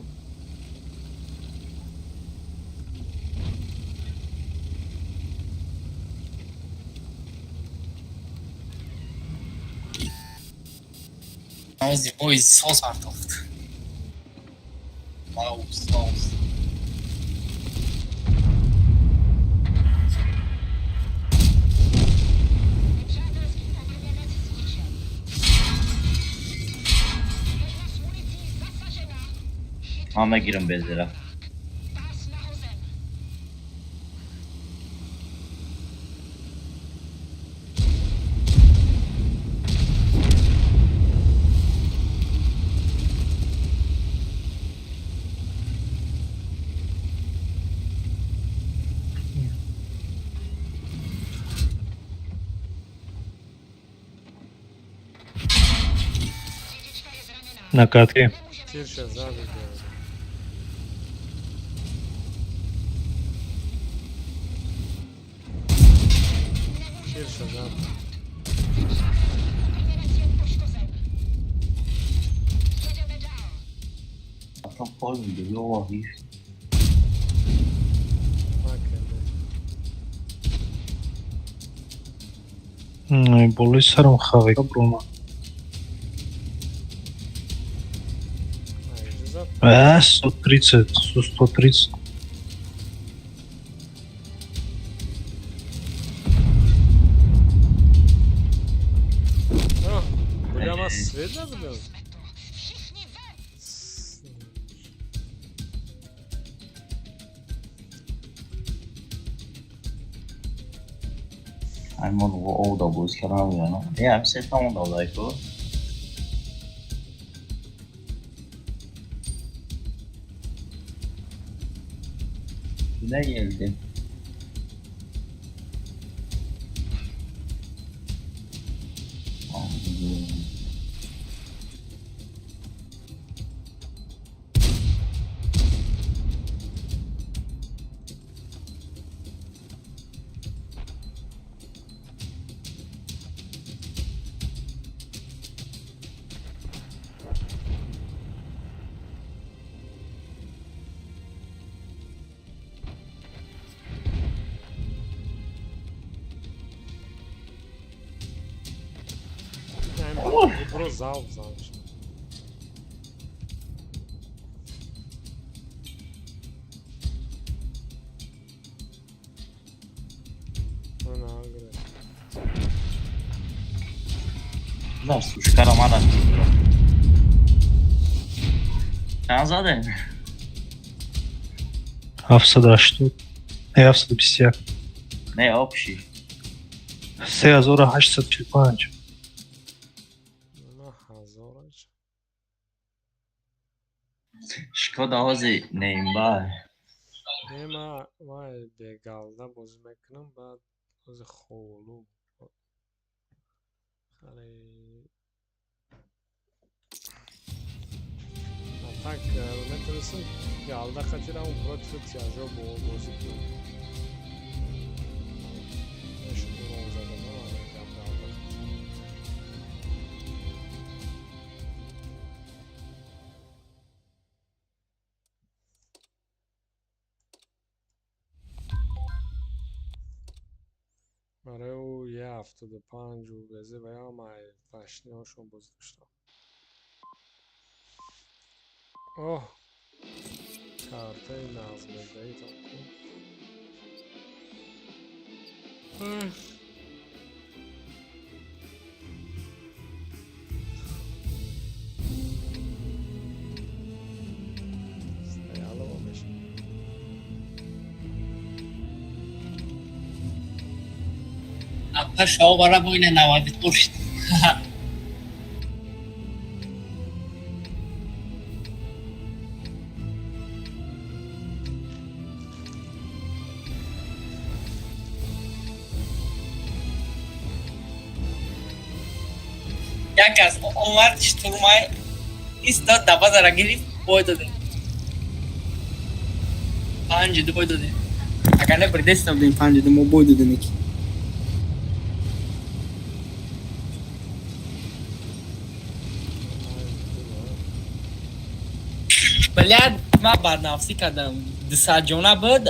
Ози бой соз артофт. Маус, маус. Ман мегирам безера. На катке. Тирша зад. Тирша зад. Аслан пол мида, ё Накарда. Болои сарам хавека брома. Айҷа зад. 130, 130. Бля, ма свет набудам. Аймон ода боз кардам яна. Е, ам се тамон да ку. Ne geldi? Allah'ım. Бро залп занаш. Ана, гре. Да, сушкара мада. Чанд заде? 780. Не, 721. Не, общий. 3845. На ҳазораш. Шкода ҳози неимба. Не, ма бегалда бозӣ мекунам, баъд ҳози холу. Хали А так метавонистем галда қатира он против тяжо бозӣ кунем. Мешуд урон задам, галда. Барои ӯ е 75-у безе ва ё май пашниҳошон бозӣ доштам. Оҳ, картаи нағзмедаитон ку. Стоялова мешавад. Апа шоу бара бойна 94 шид. Як кас омад, штурмай истод, дарвозара гирифт, бой додем. 5-2 бой додем. Агар не бирдест набудем, 5-2 мо бой додем яки. Блядь, ман баднафсӣ кардам. Дусаҷона буд,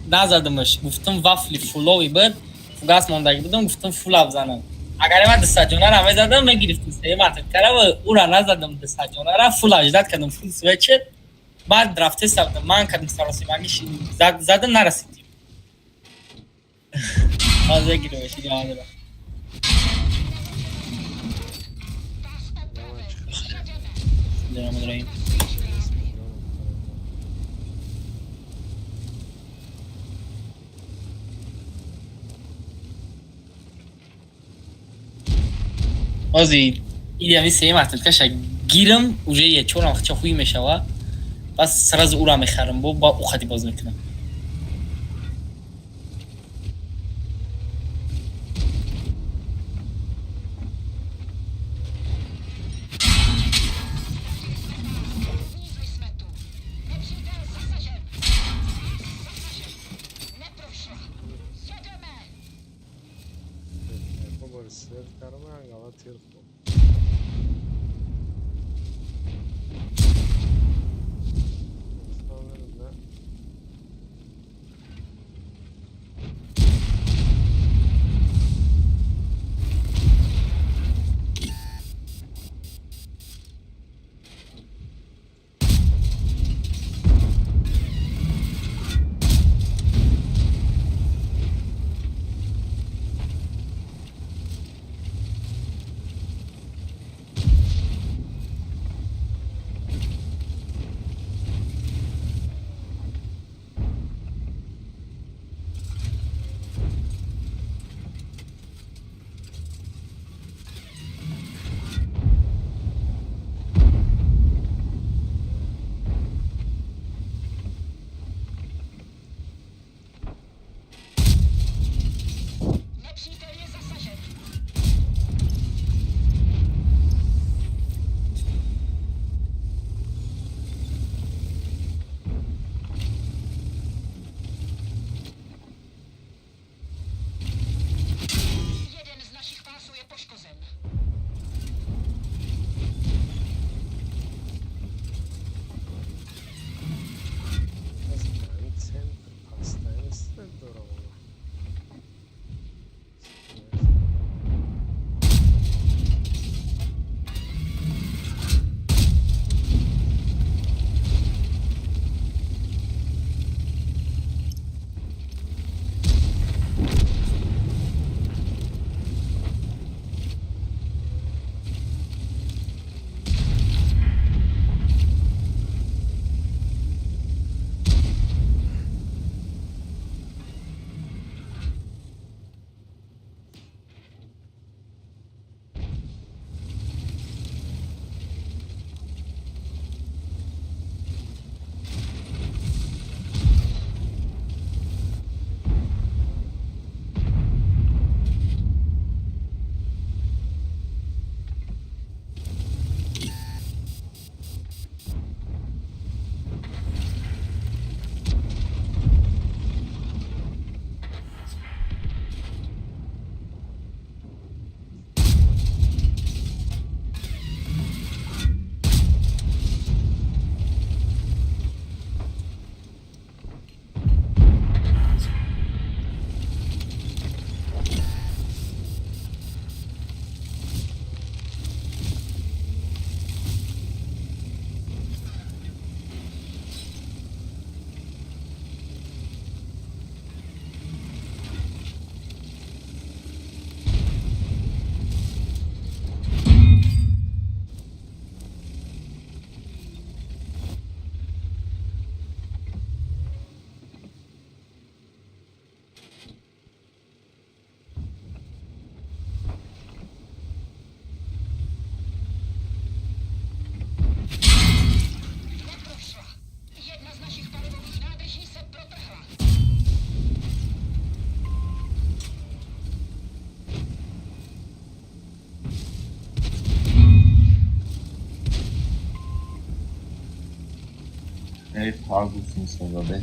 назадамаш. Гуфтам вафли фулови буд, фугас мондагӣ будам, гуфтам фула бизанам. Агар ман дусаҷонара мезадам, мегирифтам се матр кара, ва ура назадам дусаҷонара, фула ждать кардам, фул свечет. Баъд рафтеста будам, ман кардам саросимагиш зада нарасидим. Ҳозир гирмеш идома. Дорам. Ози идиами сеюм атлеткаша гирам, уже е чорам хча хуй мешава. Бас сразу ура мехарам, бо ба ухати боз мекунам.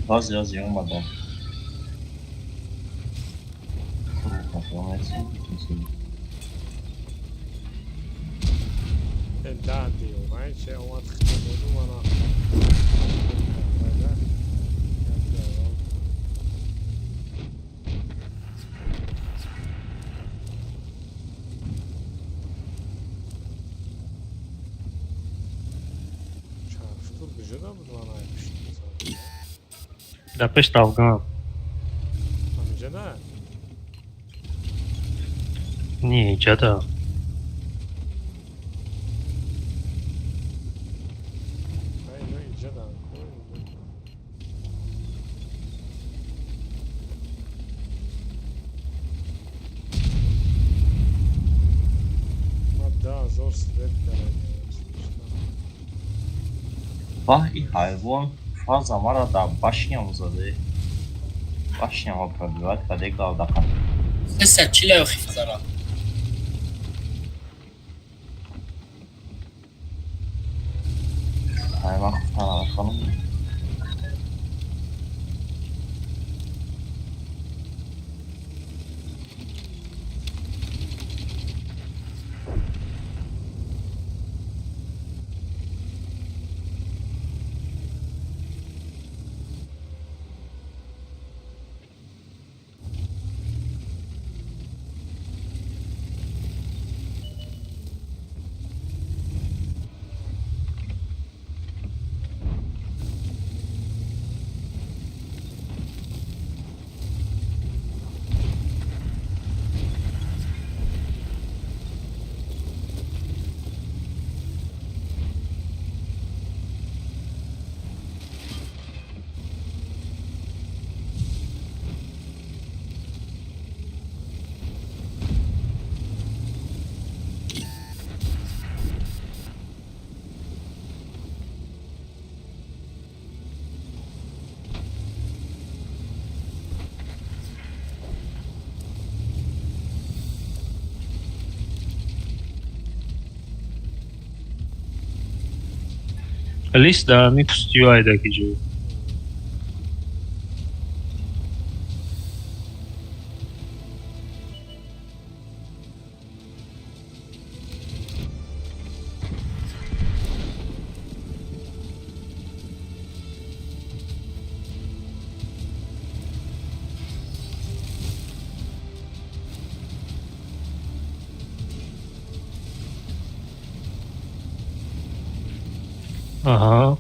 Ҳозир омадам. Куҷода буд ман ай пишт мезанам? Да пешт Афган. Ҳаминҷода? Не, иҷада. Ай, ино иҷадан ку. Ма 10 000 свет кардам. Баҳ, ин ҳайвон фаза мара дар башням заде. Башняма пробивать каде галдақа. 340 охи фазара. Ай, ман хуфтан алахонам. Лист да ми пустиё айдаки ҷо. Аҳа.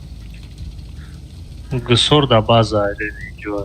Гусор да база айдаки ҷо.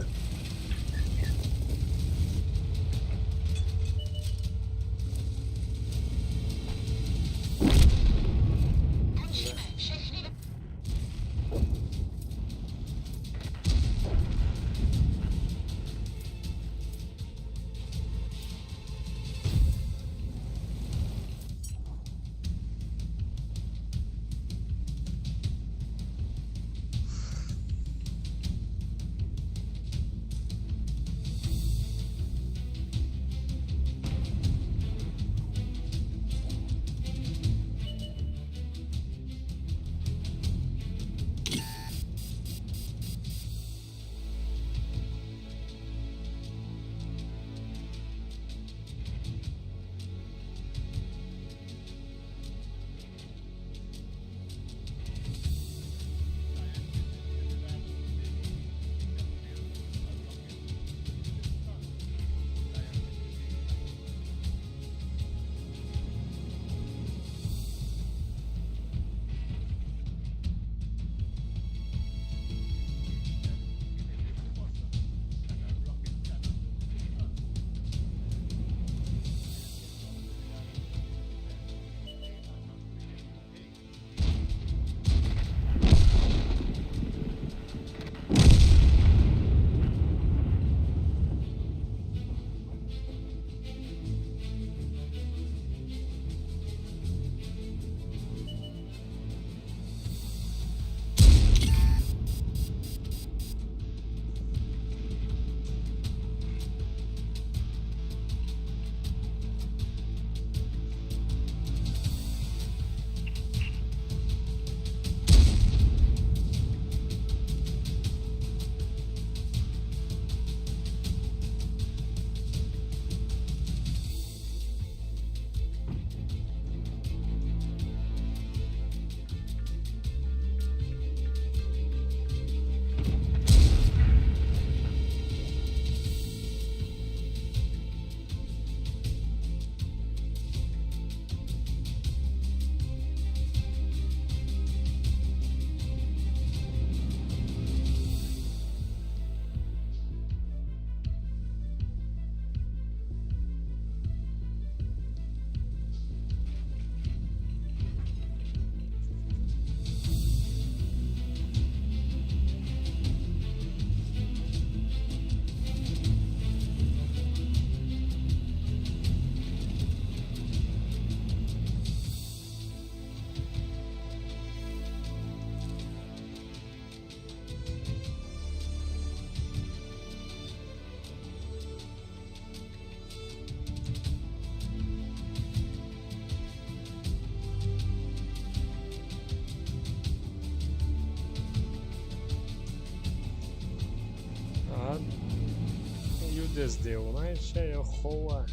Чидес девонаи ча ё хова?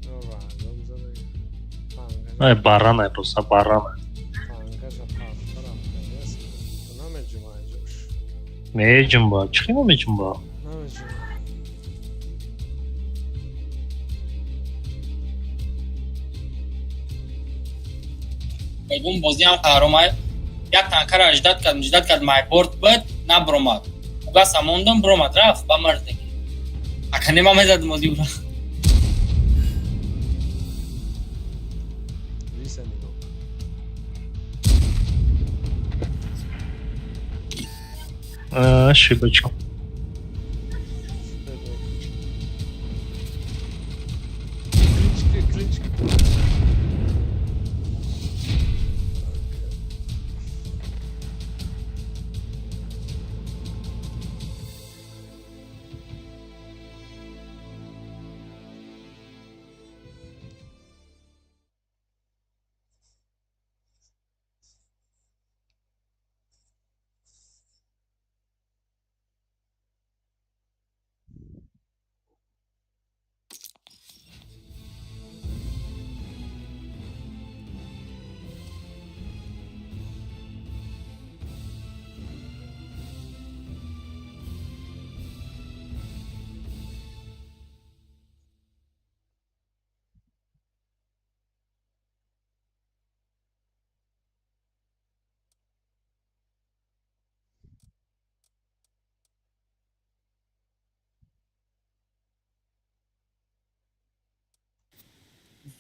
Рангом зада. Ай, баранай, просто баранай. Тангаша пафта рафта. Намеҷума ҷош. Меҷумба, чӣ намеҷумба? Намеҷума. Мегум бозиам қаҳромай. Як танкара ждат кардам, ждат кардам, майборд буд, набуромад. Угаса мондам, буромад, рафт ба мардеки. Ака нема мезадам ози ура. Виса нигоҳ. Ошибочка. Клички, клички.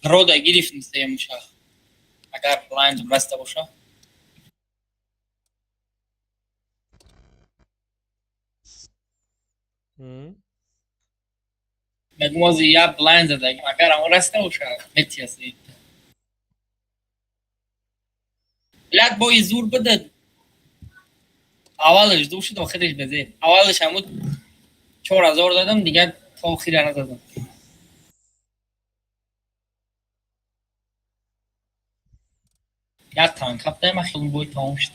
Рода гирифтем сеюмша. Агар блайнд раста боша. Мегум ози я блайнд задагим. Агар ам раста боша, метиас. Блядь, бои зур буда. Аввалаш ду шуд, охираш безе. Аввалаш ҳамуд 4000 дадам, дигар то охира назадам. Як танк ҳафтаи ман хеле бой тамом шуд.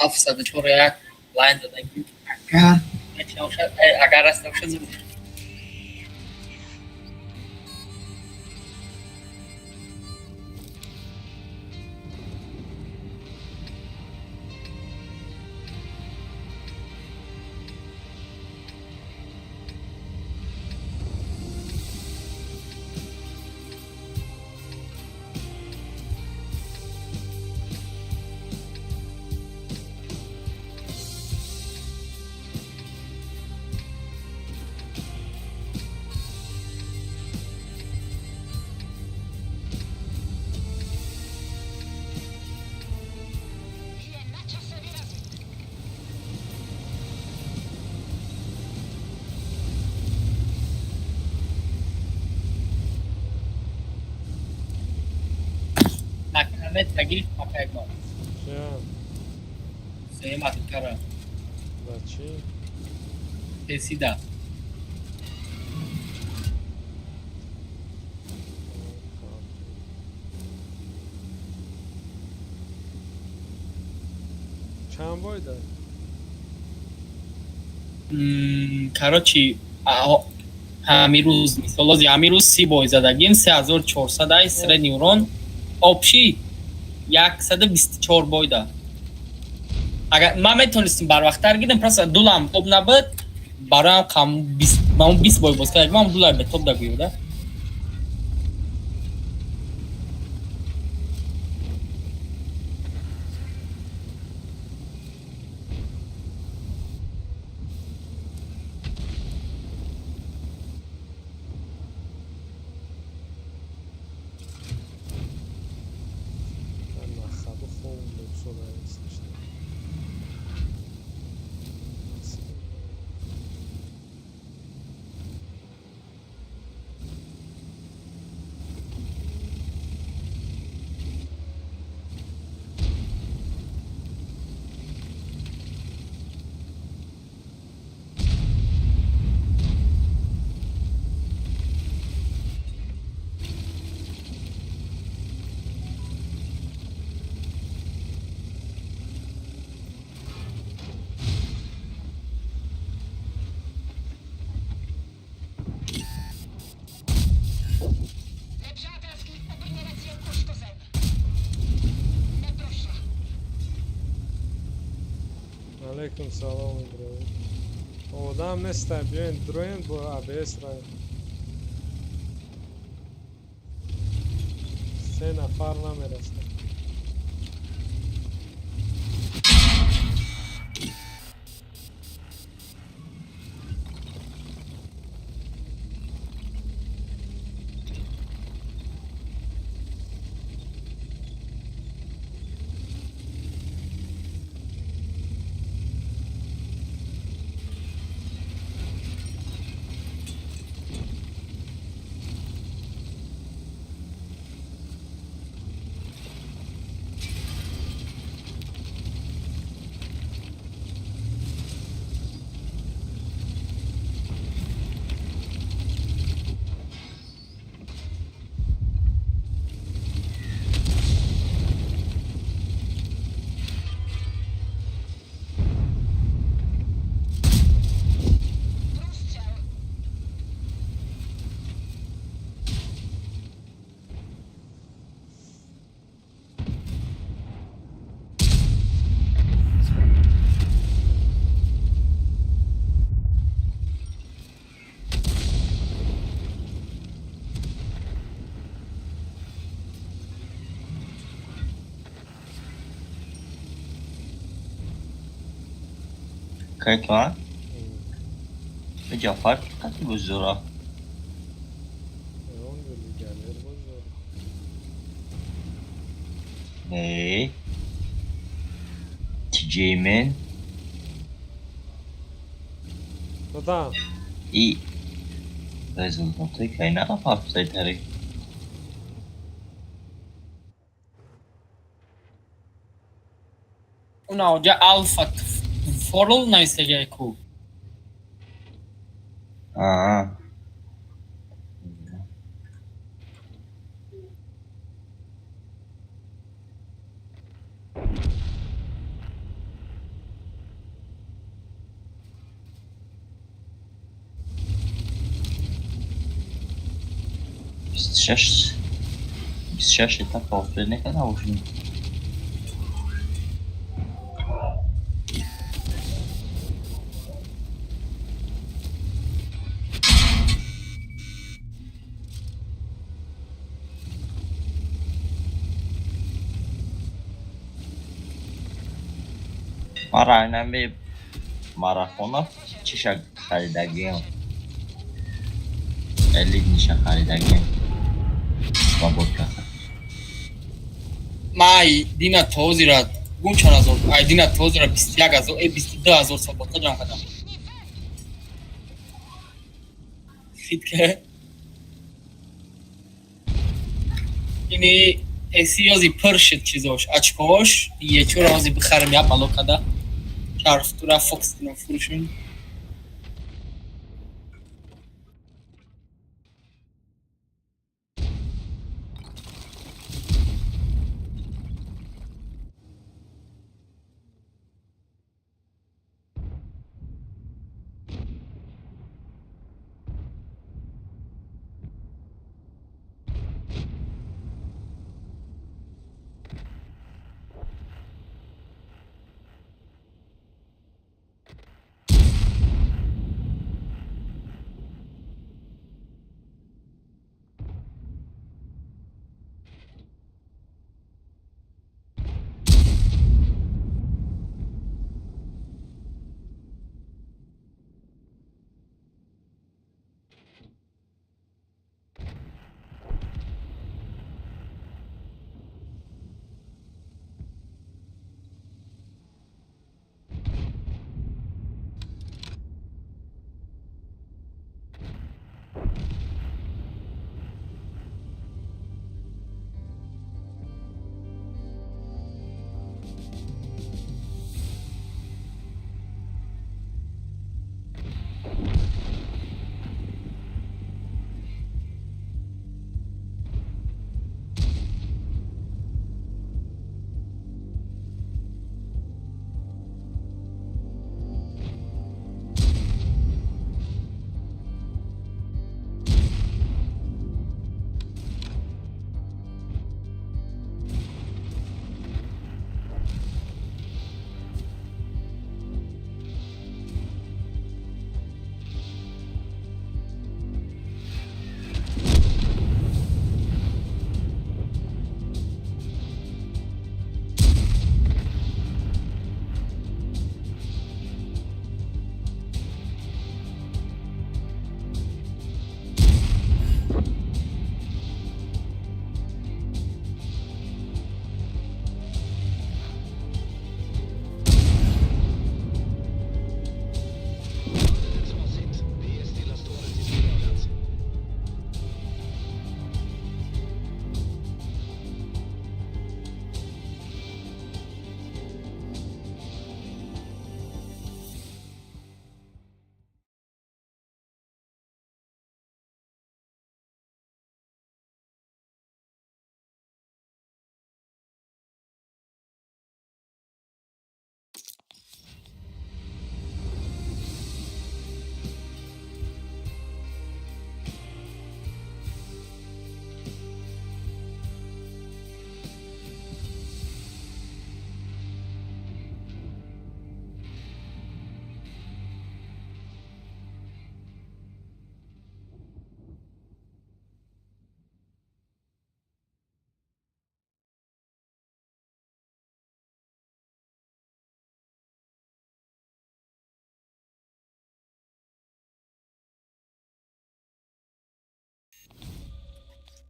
704 як лайн задагим. Агар метиҳам, агар раста боша зур. Накамет гирифт макайбо. Ча? Сеюм атикара. Да чӣ? Тесида. Чанд бой да? Короче, ҳамин рӯз, мисол, ози ҳамин рӯз 30 бой задагим, 3400 ай средний урон, общий 124 бой да. Агар ман метонистим барвақттар гирем, просто дулам тоб набуд, бароям қам 20, ман 20 бой боз кардам, ман дулай бе тоб да гӯё да. Ман нахаду хобам бепсода слышно. Алейкум салом, Иброҳим. Одам неста, биёен дуроен бо АБС равем. Се нафар намерасад. Кака? Ҷафар қати бузура. Он легионер бузура. Не. Тиҷеймен. Да. И результаты кайна папсайтари. Уна оҷа алфа форл нависагиай ку. Аа. Бисту шаш 26 этапа успеть некада уже. Мара инами марафона чиша харидагиам. Элитниша харидагиам. Свободка. Ма ай дина тозира гум чанд ҳазор, ай дина тозира 21 ҳазор, 22 ҳазор свободка ҷамъ кардам. Хит ке? Ини эси ёзи пур шид чизош, очкош, ечура ҳози бихарам я бало када. Чарфтура фокс кунам фурӯшум.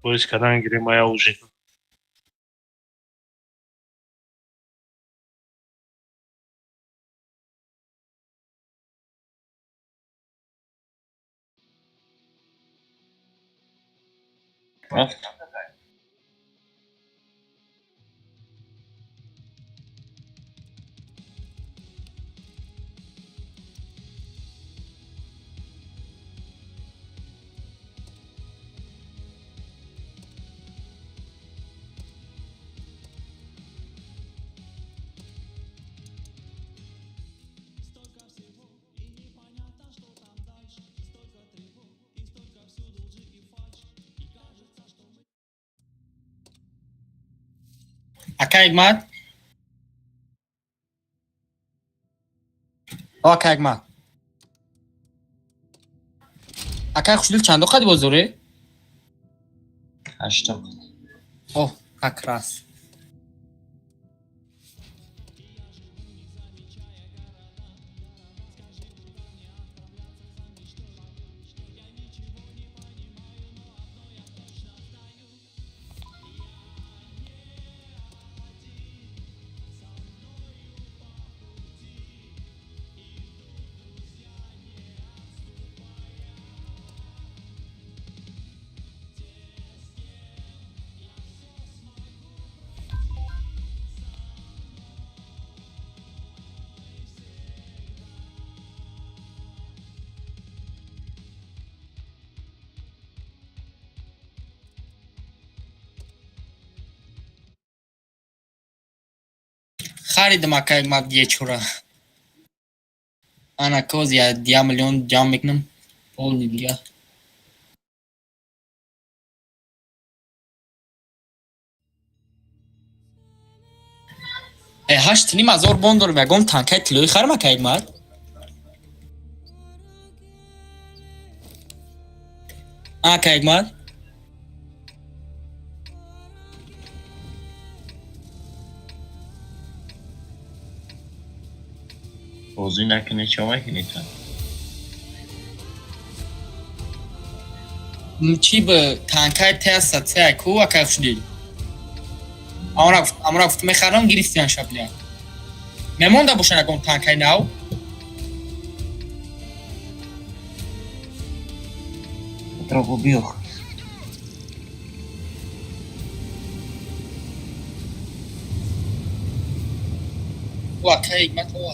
Боис кардан гирем ая ужин. Рафт. Ака Ҳикмат, о ака Ҳикмат, акай хушдил чандо қади бозоре? 8. О, как раз. Харидам, ака Ҳикмат, ечура. Ана коз 1 миллион ҷамъ мекунам, полный дига. Э, 8,5 ҳазор бон дорам, ягон танкаи тиллоӣ харам, ака Ҳикмат? Ака Ҳикмат, Бозӣ накунӣ, чо мекунӣ ту? Чӣ б танкаи Т3 ку, акай хушдил? Амра гуфт, мехарам, гирифтиан шабля. Мемонда бошан ягон танкаи нав? Дробу биёх. О, акай Ҳикмат, о.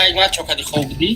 Акай ма чо кади, хоб будӣ?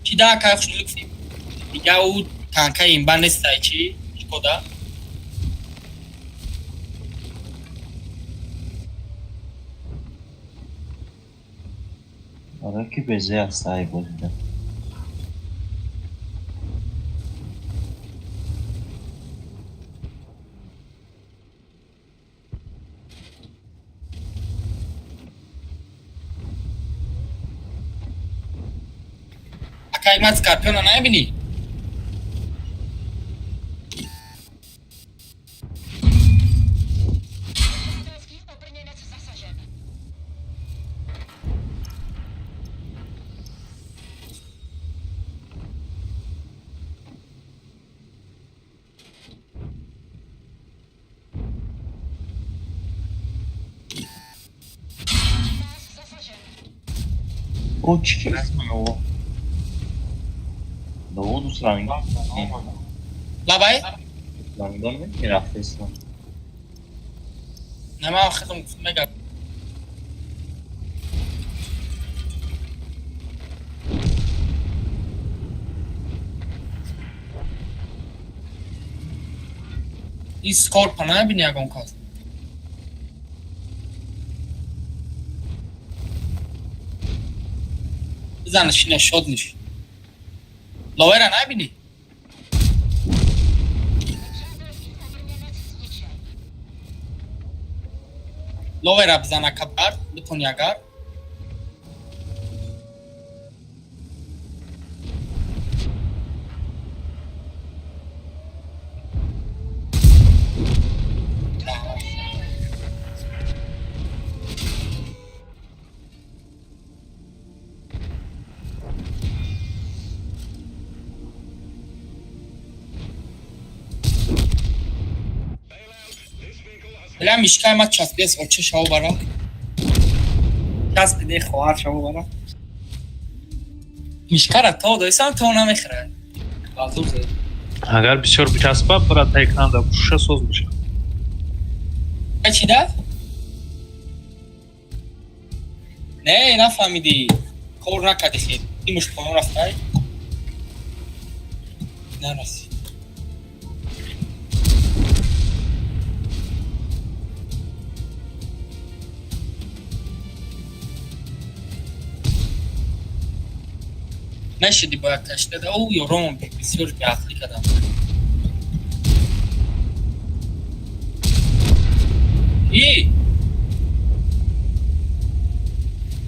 Чӣ да, акай хушдил гуфтӣ? Дига ӯ танкаи имба нестай, чӣ? Шкода. Оре, ки безе аст ай бозида. Акай ман Скорпиона намебинӣ? Nepřátelský obrněnec zasažen. Nás zasažen. Ӯ чӣ ки довуд ранг Лабай? рангдон мерафтест. Не, ман хелам гуфт мега. Ин Скорпа намебинӣ ягон кас? Бизана, шина, шод ниш. Ловера намебинӣ? Nepřátelský obrněnec zničen. Ловера бизана, кабар, битони агар. Бля, мишкаи ма часпиес, оче шаво бара. Часпиде, хоҳар, шаво бара. Мишкара то доисам, то намехӯрад. Базур зад. Агар бисёр бичаспа, брат, экран да пӯша соз мешавад. Чӣ да? Не, нафаҳмидӣ. Кор накардӣ хел. Имуш поён рафтай. Нарасид. Нашиди, бояд кашида. Ӯ ёрон бисёр беақлӣ кардам. И?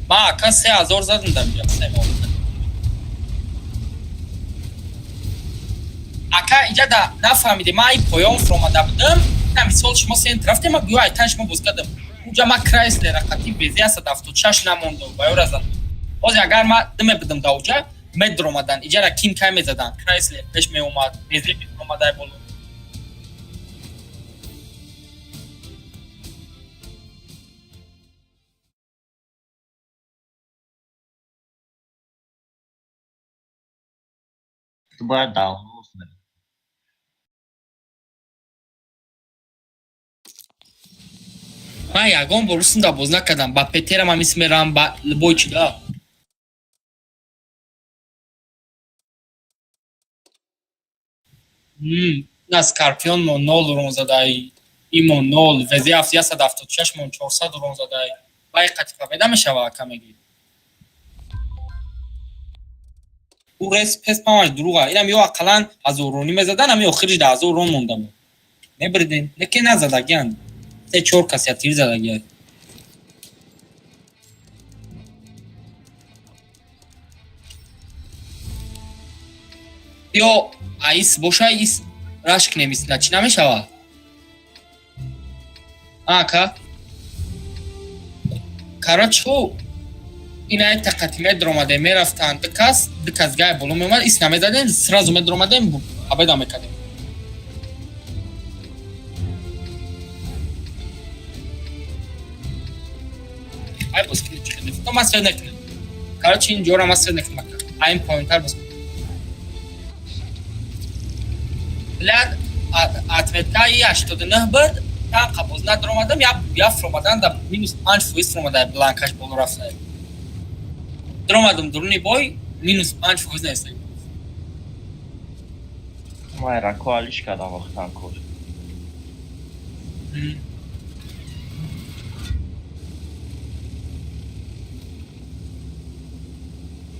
Ма ака 3000 задам дар инҷа, се моҳ. Ака, инҷа да нафаҳмидем, ман ай поён фуромада будам, на мисол шумо центр рафтем, ма гӯё айтан шумо боз кардам. Унҷа ма Крайслера қати вези 176 намондам, ба ёра задам. Ҳозир агар ман мебудам даоҷа, медромадан, иҷара ким кай мезадан, Крайслер пеш меомад, Безе меомадай боло. Ту бояд давно мери. Ман ягон бор русинда боз накардам, ба Петерам ҳам ис мерам, ба любой чи да. На Скорпион мо нол урон задай, имо нол, ВЗ 176 мон 400 урон задай. Бай қати победа мешава, ака меги. Ӯ рес пес памаш дурӯға. Инам ё ақаллан ҳазорронӣ мезадан, ами охириш да 1000 рон мондам. Мебирдем. Лекин назадагиянд. Се чор кас я тир задагия. Ё аис боша, ис рашк немисна, чӣ намешава? Ака? Короче, ина тақати медромадем, мерафтанд ду кас, ду кас гай боло меомад, ис намезадем, сразу медромадем, победа мекардем. Ай боз кини чӣ хеле. То ман свет накунем. Короче, ин ҷора ман свет накунем, ака. Айн поинтар боз. Блядь, отметкаи 89 буд, танқа боз надромадам, я фромадан да минус 5% фромада, бланкаш боло рафта. Дромадам дуруни бой, минус 5% наиста. Ман рако алиш кардам вақтан кор.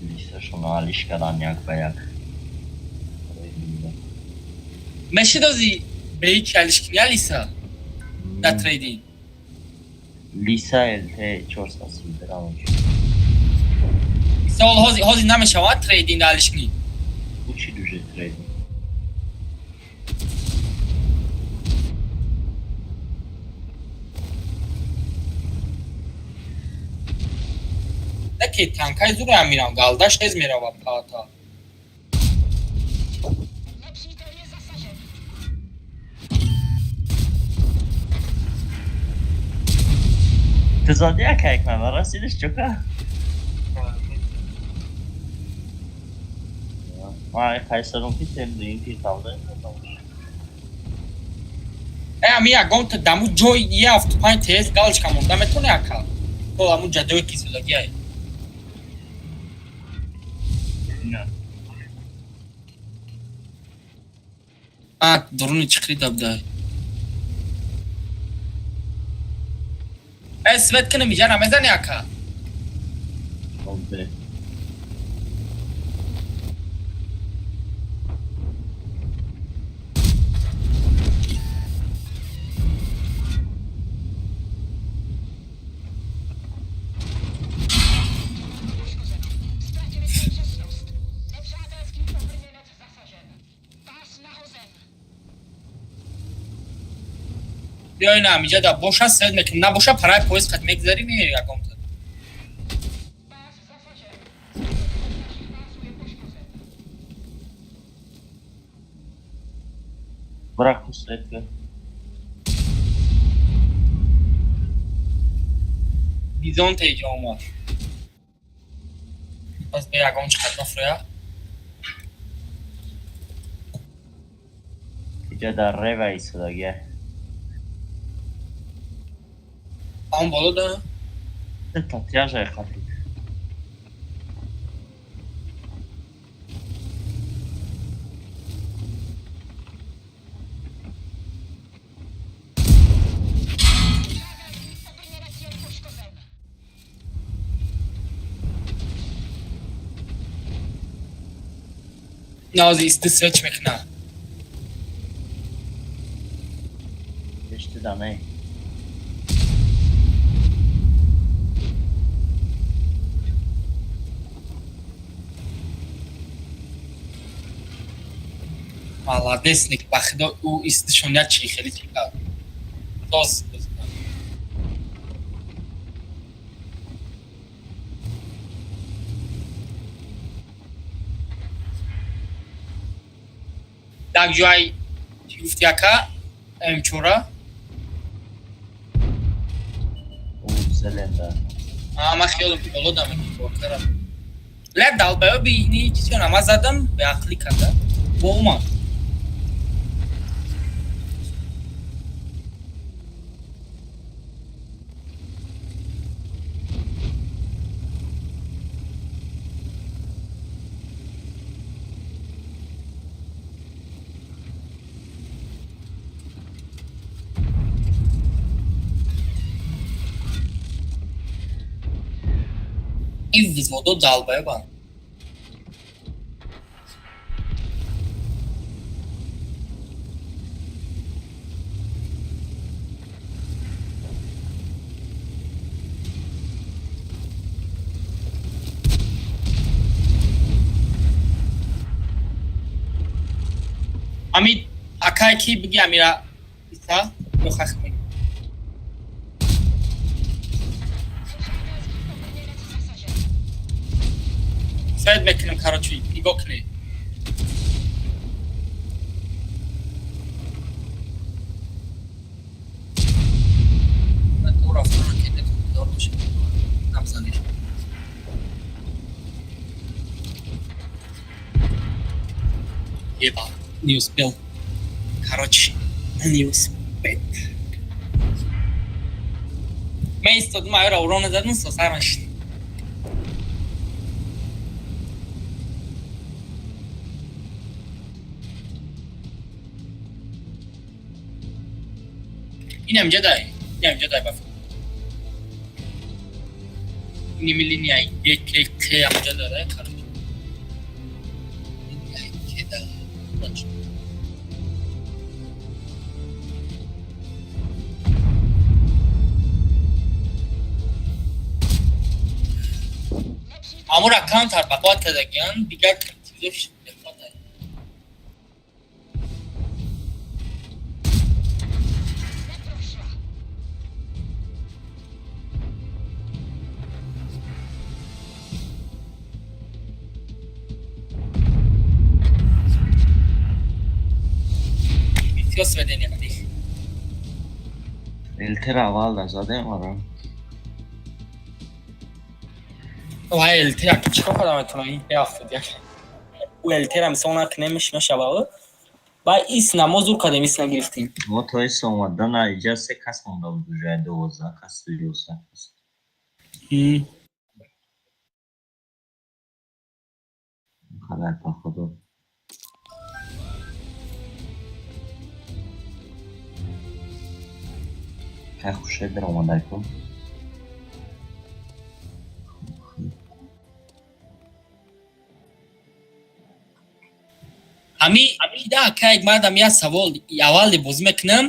Листашонро алиш кардам як ба як. Мешидози беи алиш кини алиса да трейдинг. Лиса ЛТ 432 равон. Мисол ҳозир намешавад трейдинг алиш кини. Ӯ чӣ дуже трейдинг? Леки танкаи зураам мирам, галдаш тез меравад паата. Nepřítel je zasažen. Ту зади яка як ман расидиш чука? Ман қайсарум ки тем дуюм ки тавда. Э, ами ягон та даму ҷой 75 тез галочка монда метоне, ака. То аму ҷадои ки зудагиай. На. А, дуруни чиқри дабдай. Э, свет кунем, иҷа намезани, ака. Обе. Poškozeno. Ztratili jsme přesnost. Nepřátelský obrněnec zasažen. Pás nahozen. Биё, ина амиҷа да боша свет мекунем, набоша параи поезд қат мегзарӣ, меёи ягон та. Pás zasažen. Našich pásů je poškozen. Браку светка. Бизонте иҷа омад. Пас бе ягон чӣ қад нафрӯя. Иҷа дар рева истодагия. Он боло да? Татяжа қапид. Nepřátelský obrněnec je poškozen. Наози исти свет мекуна. Бешти да не. Молодец, ник, ба худо, ӯ истишон як чи хеле чи кард. Тоз. Даг ҷой чӣ гуфти ака? М4. Зеленда. А, ман хиёлам ки боло дам кора. Ля долбоёби ини чизо намаз задам, беақлӣ карда. Бо омад. Ин взводо долбоёбанд. Ами акай ки биги амира иса ё хах меги. Саид мекунем, короче, нигоҳ кунед. Ебал, не успел. Короче, не успел. Мен истодум, айра урона задум, сосарман шид. Инам ҷадай, инам ҷадай баф. Иними линия Е К К ам ҷадай, короче. Линия К да. Точно. Амур аккаунт ҳар бақват кардагиан, дигар чизош беқват. Всё сведения дих. Элтер аввал да задем ара. Вай элтер як чикор кардам метавонам ин беафтод як. Ӯ элтер ҳам сон накунем мешавад. Бай ис намоз зур кардем, ис нагирифтем. Мо то ис омадан иҷа се кас монда буд уже 12 кас, 11 кас. Хабар походу. Кай хушед даромадай кун. Ҳами да кайк мардам як савол аввали бозӣ мекунам,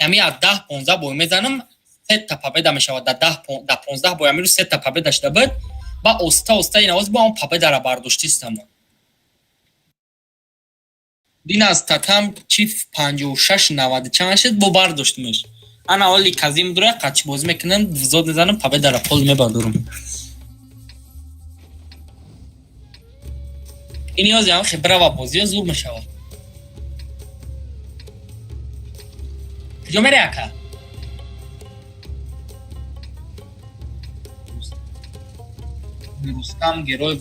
ҳами аз 10-15 бой мезанам, сета победа мешавад да 10 да 15 бой амиру сета победа шуда буд, ба оста оста ин овоз бо он победара бардоштистам. Дин аз татам чи 56 90 чанд шуд, бо бардоштимаш. Ана оли казим дура қачи бозӣ мекунам, зод мезанам, победара пол мебардорам. Ин ёзи ҳам хебрава бозиё зур мешавад. Куҷо мере ака? Рустам герой.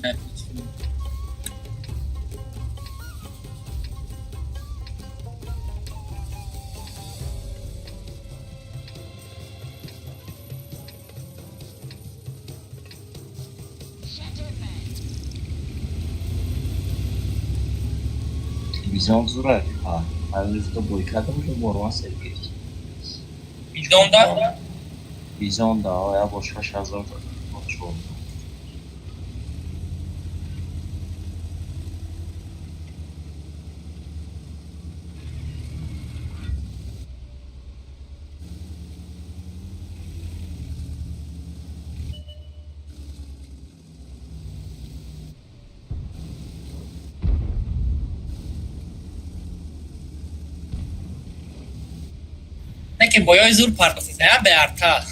Бизон зура. Ҳар рӯз то бой кардам, уже борван сер гирифт. Бизон да? Бизон да, я бо 6000 чор. Не ки боёи зур парпасиса, беарта.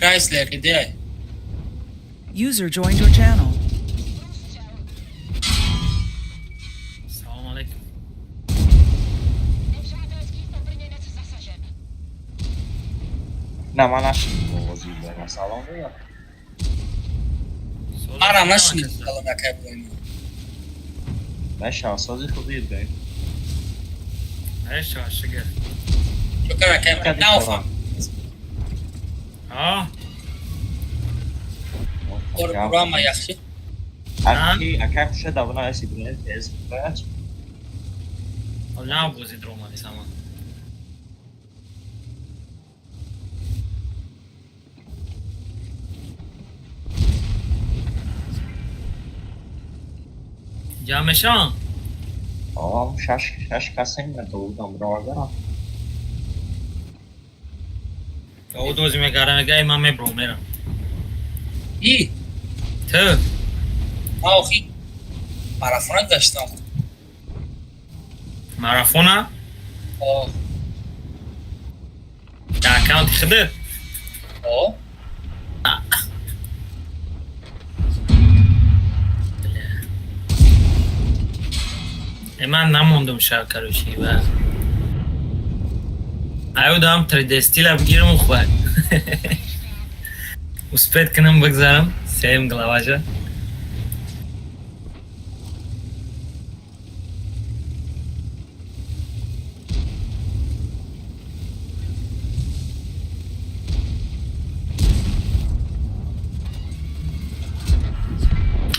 Chrysler где? User joined your channel. Салом алейкум. На, ман нашунидам овози Иброҳима. Салом гӯя. Манам нашунидам, салом, ака Иброҳим. Мешава, сози хуби, Иброҳим. Мешава, шугр. Шукр, ака Иброҳим. Наофам. А? Программа яхши. Аки, акай хушед абона эс Иброҳим тез бояд. Нав бози дромади сама. Ҷамъ мешавам? О, шаш шаш касем на Довудам ровагарам. Довуд ози мегара, мега, эй, ман мебром, мерам. И? Ту. Ман охи марафона гаштам. Марафона? О. Дар аккаунти худат? О. Э, ман намондум шав, короче, ва. Аюдам 3D стила бигирам хуб. Успеть кунам, бигзарам, сеюм главаша.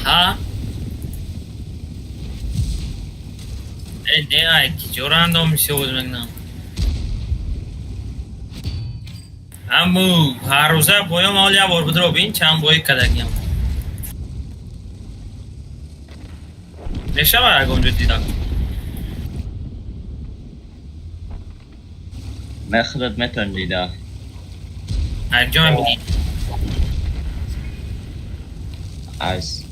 Ҳа? Э, не, ай, киҷо рандом ҳисобот мекунам? Аму ҳаррӯза боём, ҳол як бор будро бин, чанд бои кардагиам. Мешавад ягон ҷо дидам? Не, худат метавонӣ дида. Ай ҷо мебинӣ? Аз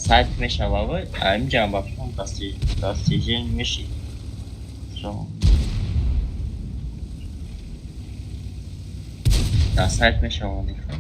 сайт мешава, ай инҷа ба фикрам достижение меши. Дар сайт мешава нихоҳ.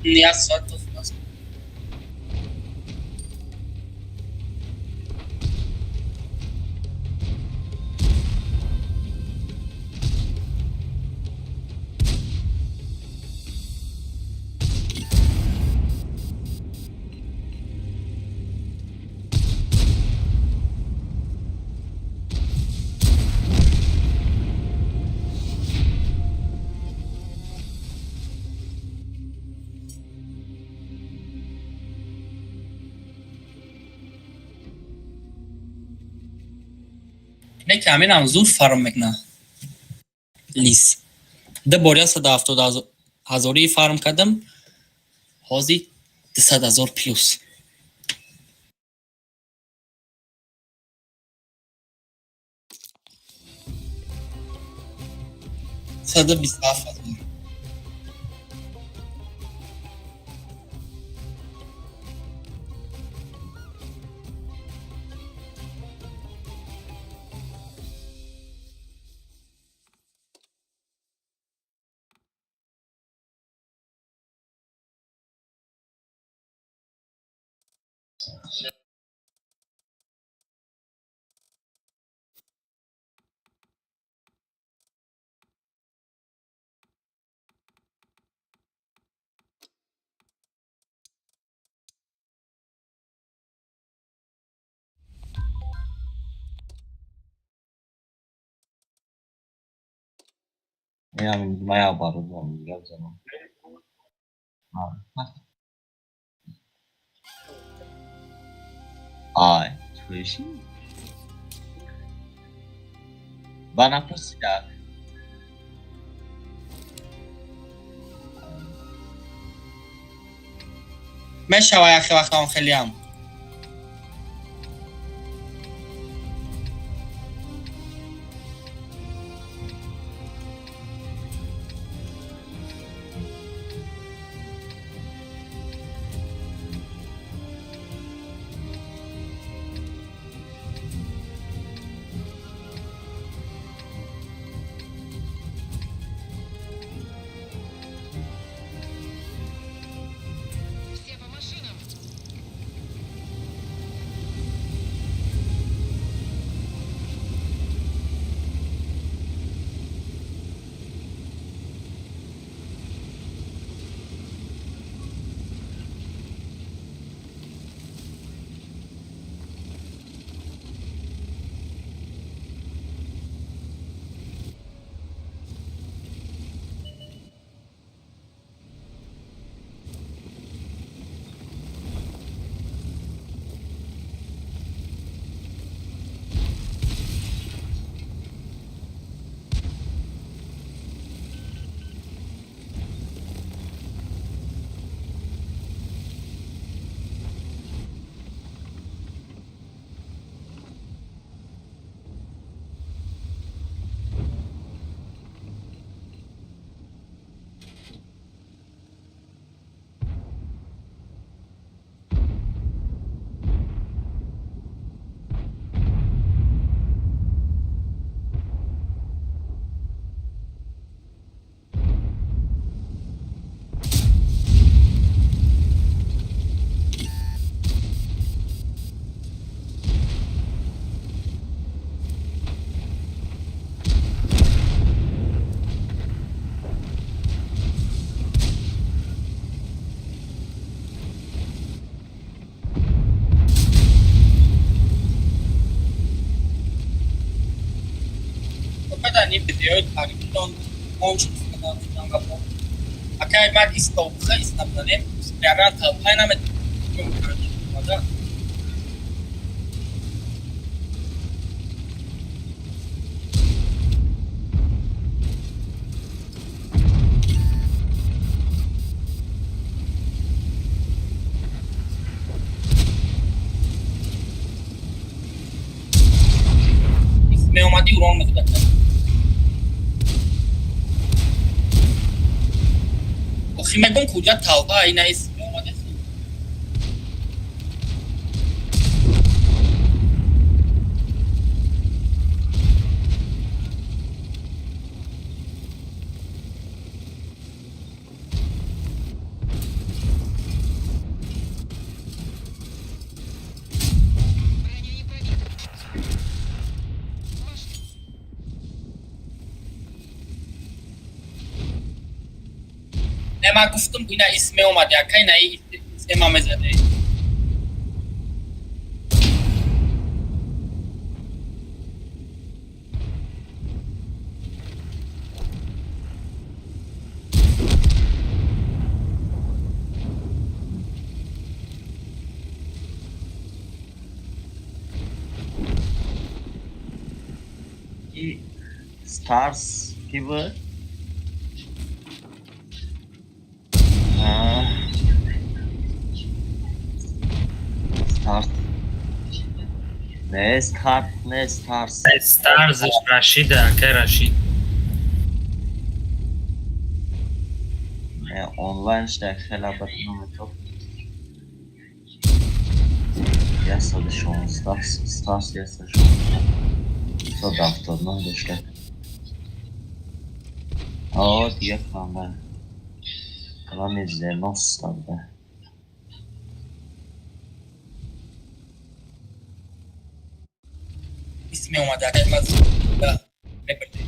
Як соат. Не ки ҳаминам зуд фарм мекуна. Лис. Ду бор 170 ҳазории фарм кардам, ҳозир 200 000 плюс. 127 000. Ин ман як бародарам гап занам. Ай, слыши? Ба напурсида. Мешава яхе вақтам хелиам. Все по машинам. Когда не бедеют, он акай мад истобха истабданем, прямо талпайнаме. Меомадӣ урон мезадак. Охи мегум куҷа талпа ина ис меомадӣ. Броня не пробита. Не, ман гуфтум ина ис меомадӣ, ака ина исема мезадӣ. Ки Stars ки буд? Stars. Не Stars, не Stars. Старзш Рашида, акай Рашид. Не, онлайн шда хела бад нометоб. 116 Stars 116. 179 дошта. О, дига клана. Клани 90 буда. Ис меомадӣ, акай мад мебирдӣ.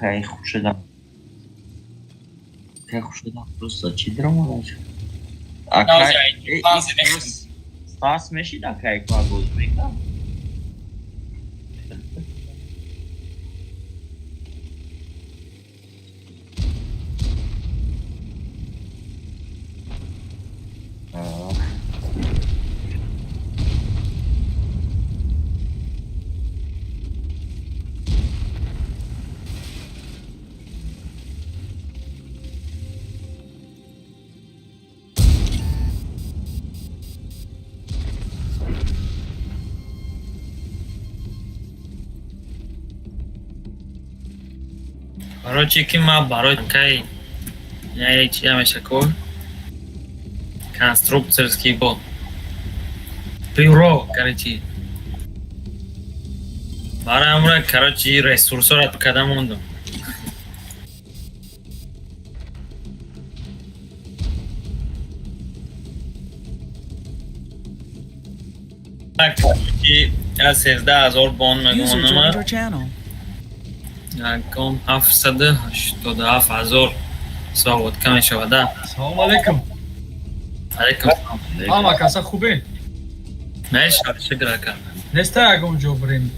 Кай хуб шудам. Кай хуб шудам. Просто чӣ драмадаш? Акай Стас мешид акай ка боз мекард? Короче, ки ман барои кай яъне чи ҳамеша кор конструкторский бо бюро, короче, барои ҳамура, короче, ресурсора када мондум. Аз 13 000 бон User joined мегӯнама. your channel. Яком 787 000 свободка мешавада. Салом алейкум. Алейкум салом. Ҳама каса хубе? Мешавад, шукр, ака. Неста ягон ҷо бирем?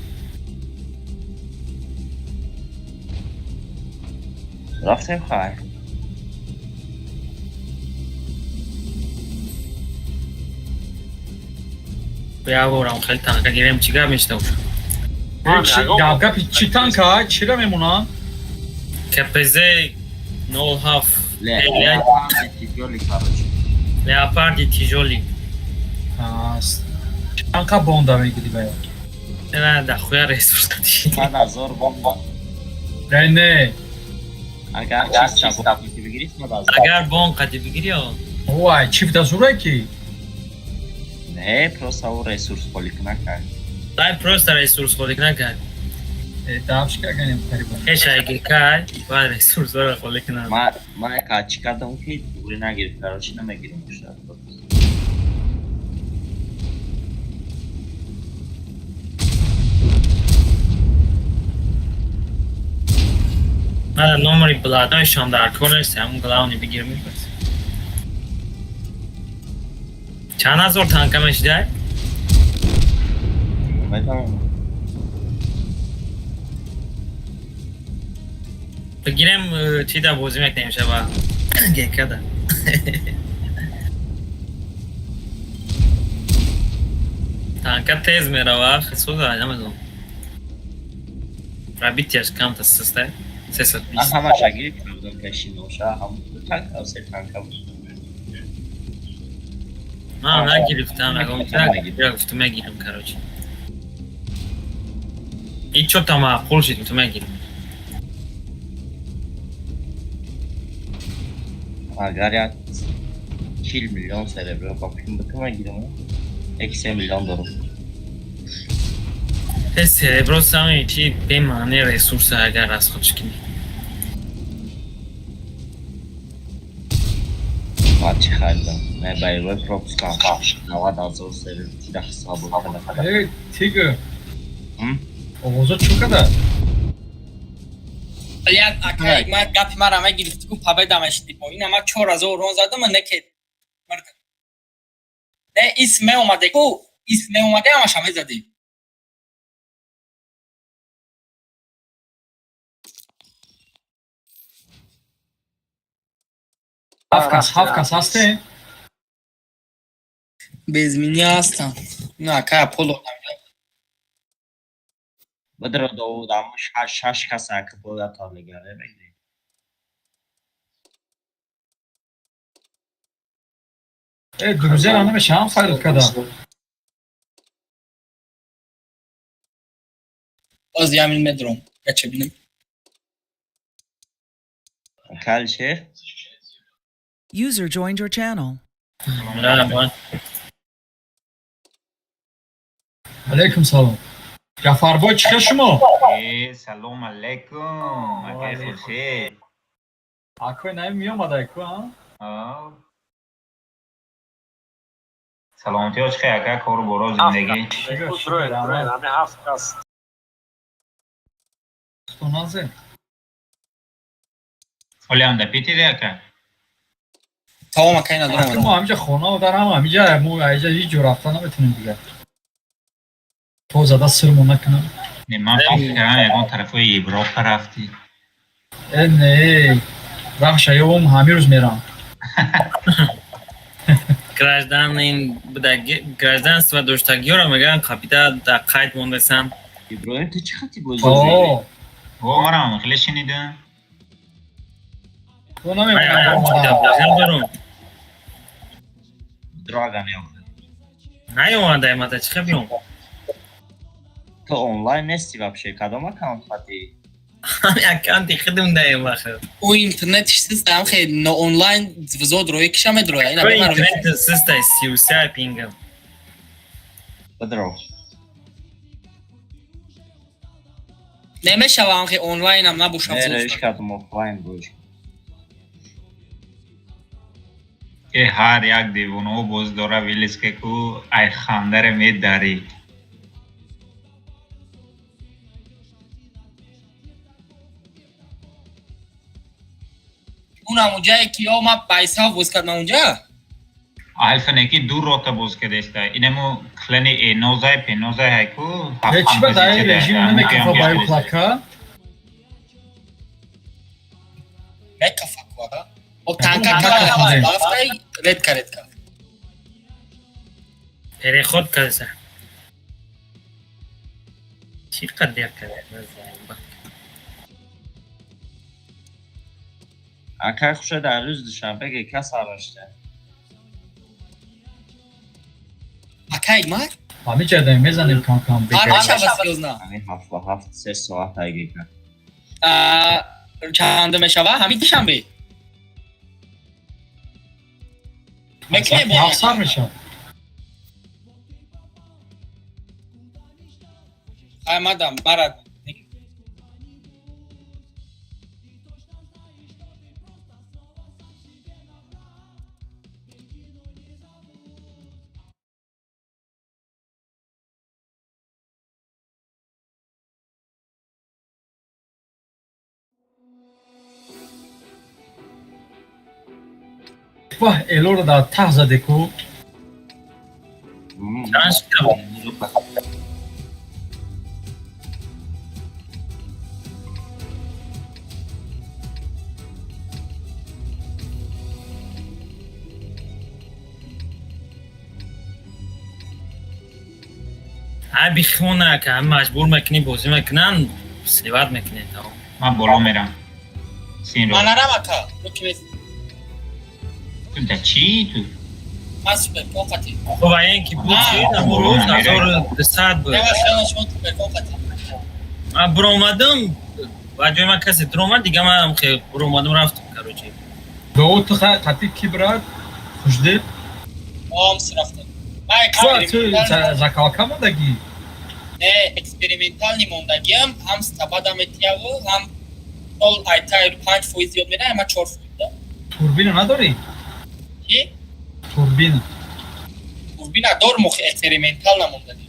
Рафтем, хай. Як борам хеле танка гирем, чӣ гап мешида боша? Гапи чӣ танка? Чира мемонанд? КПЗ 07. Леопарди короче. Леопарди тяжёлый. Чанқа бонда мегирӣ бая? Не, дохуя ресурс кати. 100 000 бон. Не, не. Агар чиста бон бигирӣ, 100 000. Агар бон қати бигирӣ, о. Вай, чифта зура ки? Не, просто ӯ ресурс холӣ накард. Дай, просто ресурс холӣ накард. Давш каганем қариба. Хеша кай, баъд ресурсҳоро холӣ кунам. Ман чӣ кардам ки дугрӣ нагирифт, короче, намегирим бошад. Ман номери бладоишон дар кор нест, ҳамун главный бигир мебас. Чанд ҳазор танка мешидай? Намедонам. Бигирем, чида бозӣ мекунем шаба? Гекада. Танка тез мерава, соза, намедонам. Пробитияш камта систай. 320. Ман ҳамаша гирифта будам кашиноша, ҳам ду танка, се танка буд. Ман нагирифтам, ягон гуфтум мегирам, короче. И чё-то маъқул шид, гуфтум мегирам. Агар як 40 миллион серебро ба пул битум мегирам. Як 3 миллион дорам. Те серебро сами чи бемаъни ресурса, агар расходш кунӣ. Ман чӣ харидам? Не, боевой пропускам 90 000 серебро тира ҳисоб кардам. Э, тигр. Овозо чӯ када? Як акай, ман гапи мара мегирифтӣ ку победа мешидӣ бо ина ман 4000 рон задам, не ки не исм меомаде ку, исм меомаде, ҳамаша мезадӣ. Ҳафт кас, ҳафт кас ҳастем? Без меня ҳастам. На, акай, Аполло. Бидро Довуд, аммо шаш кас ака бояд то легионер мегирӣ. Э, друзья намешавам файрд када. Боз ямин медром. Гача бинем. Калшер? User joined your channel. Да, Алейкум салом. Ҷафарбой, чӣ хел шумо? Э, салом алейкум, акай Хуршед. Акои наим меомадай ку, а? Саломатиҳо чӣ хел, ака, кору боро, зиндагӣ? Ҳами ҳафт кас. Стоназе. Ҳолиам да Питере ака? Тамом ака, ина дурам. Мо ҳамиҷа хона дарам, ҳамиҷа мо аиҷа ҳеҷ ҷо рафта наметонем дигар. То зада сирмо накунам. Не, ман фикр кардам ягон тарафҳои Европа рафтӣ. Э, не, рахша ёвом, ҳамин рӯз мерам. Гражданин будаги, гражданство доштагиёро мегӯянд, капита дар қайд мондасам. Иброҳим, ту чӣ хати бозӣ? О, О, марам хеле шунидам. То намемонам. Дорум. Драга меохӯрд. Наёмадай мата, чӣ хел биём? Ту онлайн нести вообще? Кадом аккаунт хати? Аккаунти худум даем вақт. Ӯ интернетиш систа, ҳам хел ноонлайн зод рои киша медроя. Ина бемаро. Интернет систай, 33 пингам. Бидро. Намешава ҳам хел онлайнам набошам. Не, роиш кардум, офлайн бош. Э, ҳар як девонао боз дора вилиске ку, ай хандаре медарӣ. Унам унҷае ки ё ма байсав боз кардам унҷа. Алфа неки ду рота боз кардеста. Инаму клани энозай пенозай ҳайку. Э, чӣ ба дар ин режим намекафа баю плака? Мекафа куага. О, танка кафтай редка редка. Переход кардаса. Чӣ қадр карда? Акай хуша, дар рӯз душанбе гека сарашта. Акай мар? Ҳамиҷа даем мезанем кам кам. Ҳар мешава серьёзно. Ҳамин ҳафт ба ҳафт 3 соат ай гека. Чанда мешава? Ҳамин душанбе. Мекунем. Ҳафт сар мешавад. Ай мадам, барад. Ваҳ, элоро дар таҳ заде ку. Чанд шуда? Ай бихона, ка маҷбур мекунӣ, бозӣ мекунан, сливать мекунӣ, тамом. Ман боло мерам. Синро. Ман нарам ака. Ту ки Ту да чӣ ту? Ман суперкон қати. Хоб, ин ки буд чи рӯз 1200 буд. Нема хело шумо суперкон қати. Ман буромадам, ба ҷои ман касе дуромад, дига ман хе буромадам, рафтам, короче. Доу, ту қати ки брат? Хушдил? Ом рафтам. Ман Ту закалка мондагӣ? Не, экспериментальный мондагиам, ҳам стабада метияву, ҳам сол айтай 5% зиёд меда, ама 4% да. Турбина надорӣ? Ки? Турбина. Турбина дор, мохи экспериментал намондагӣ.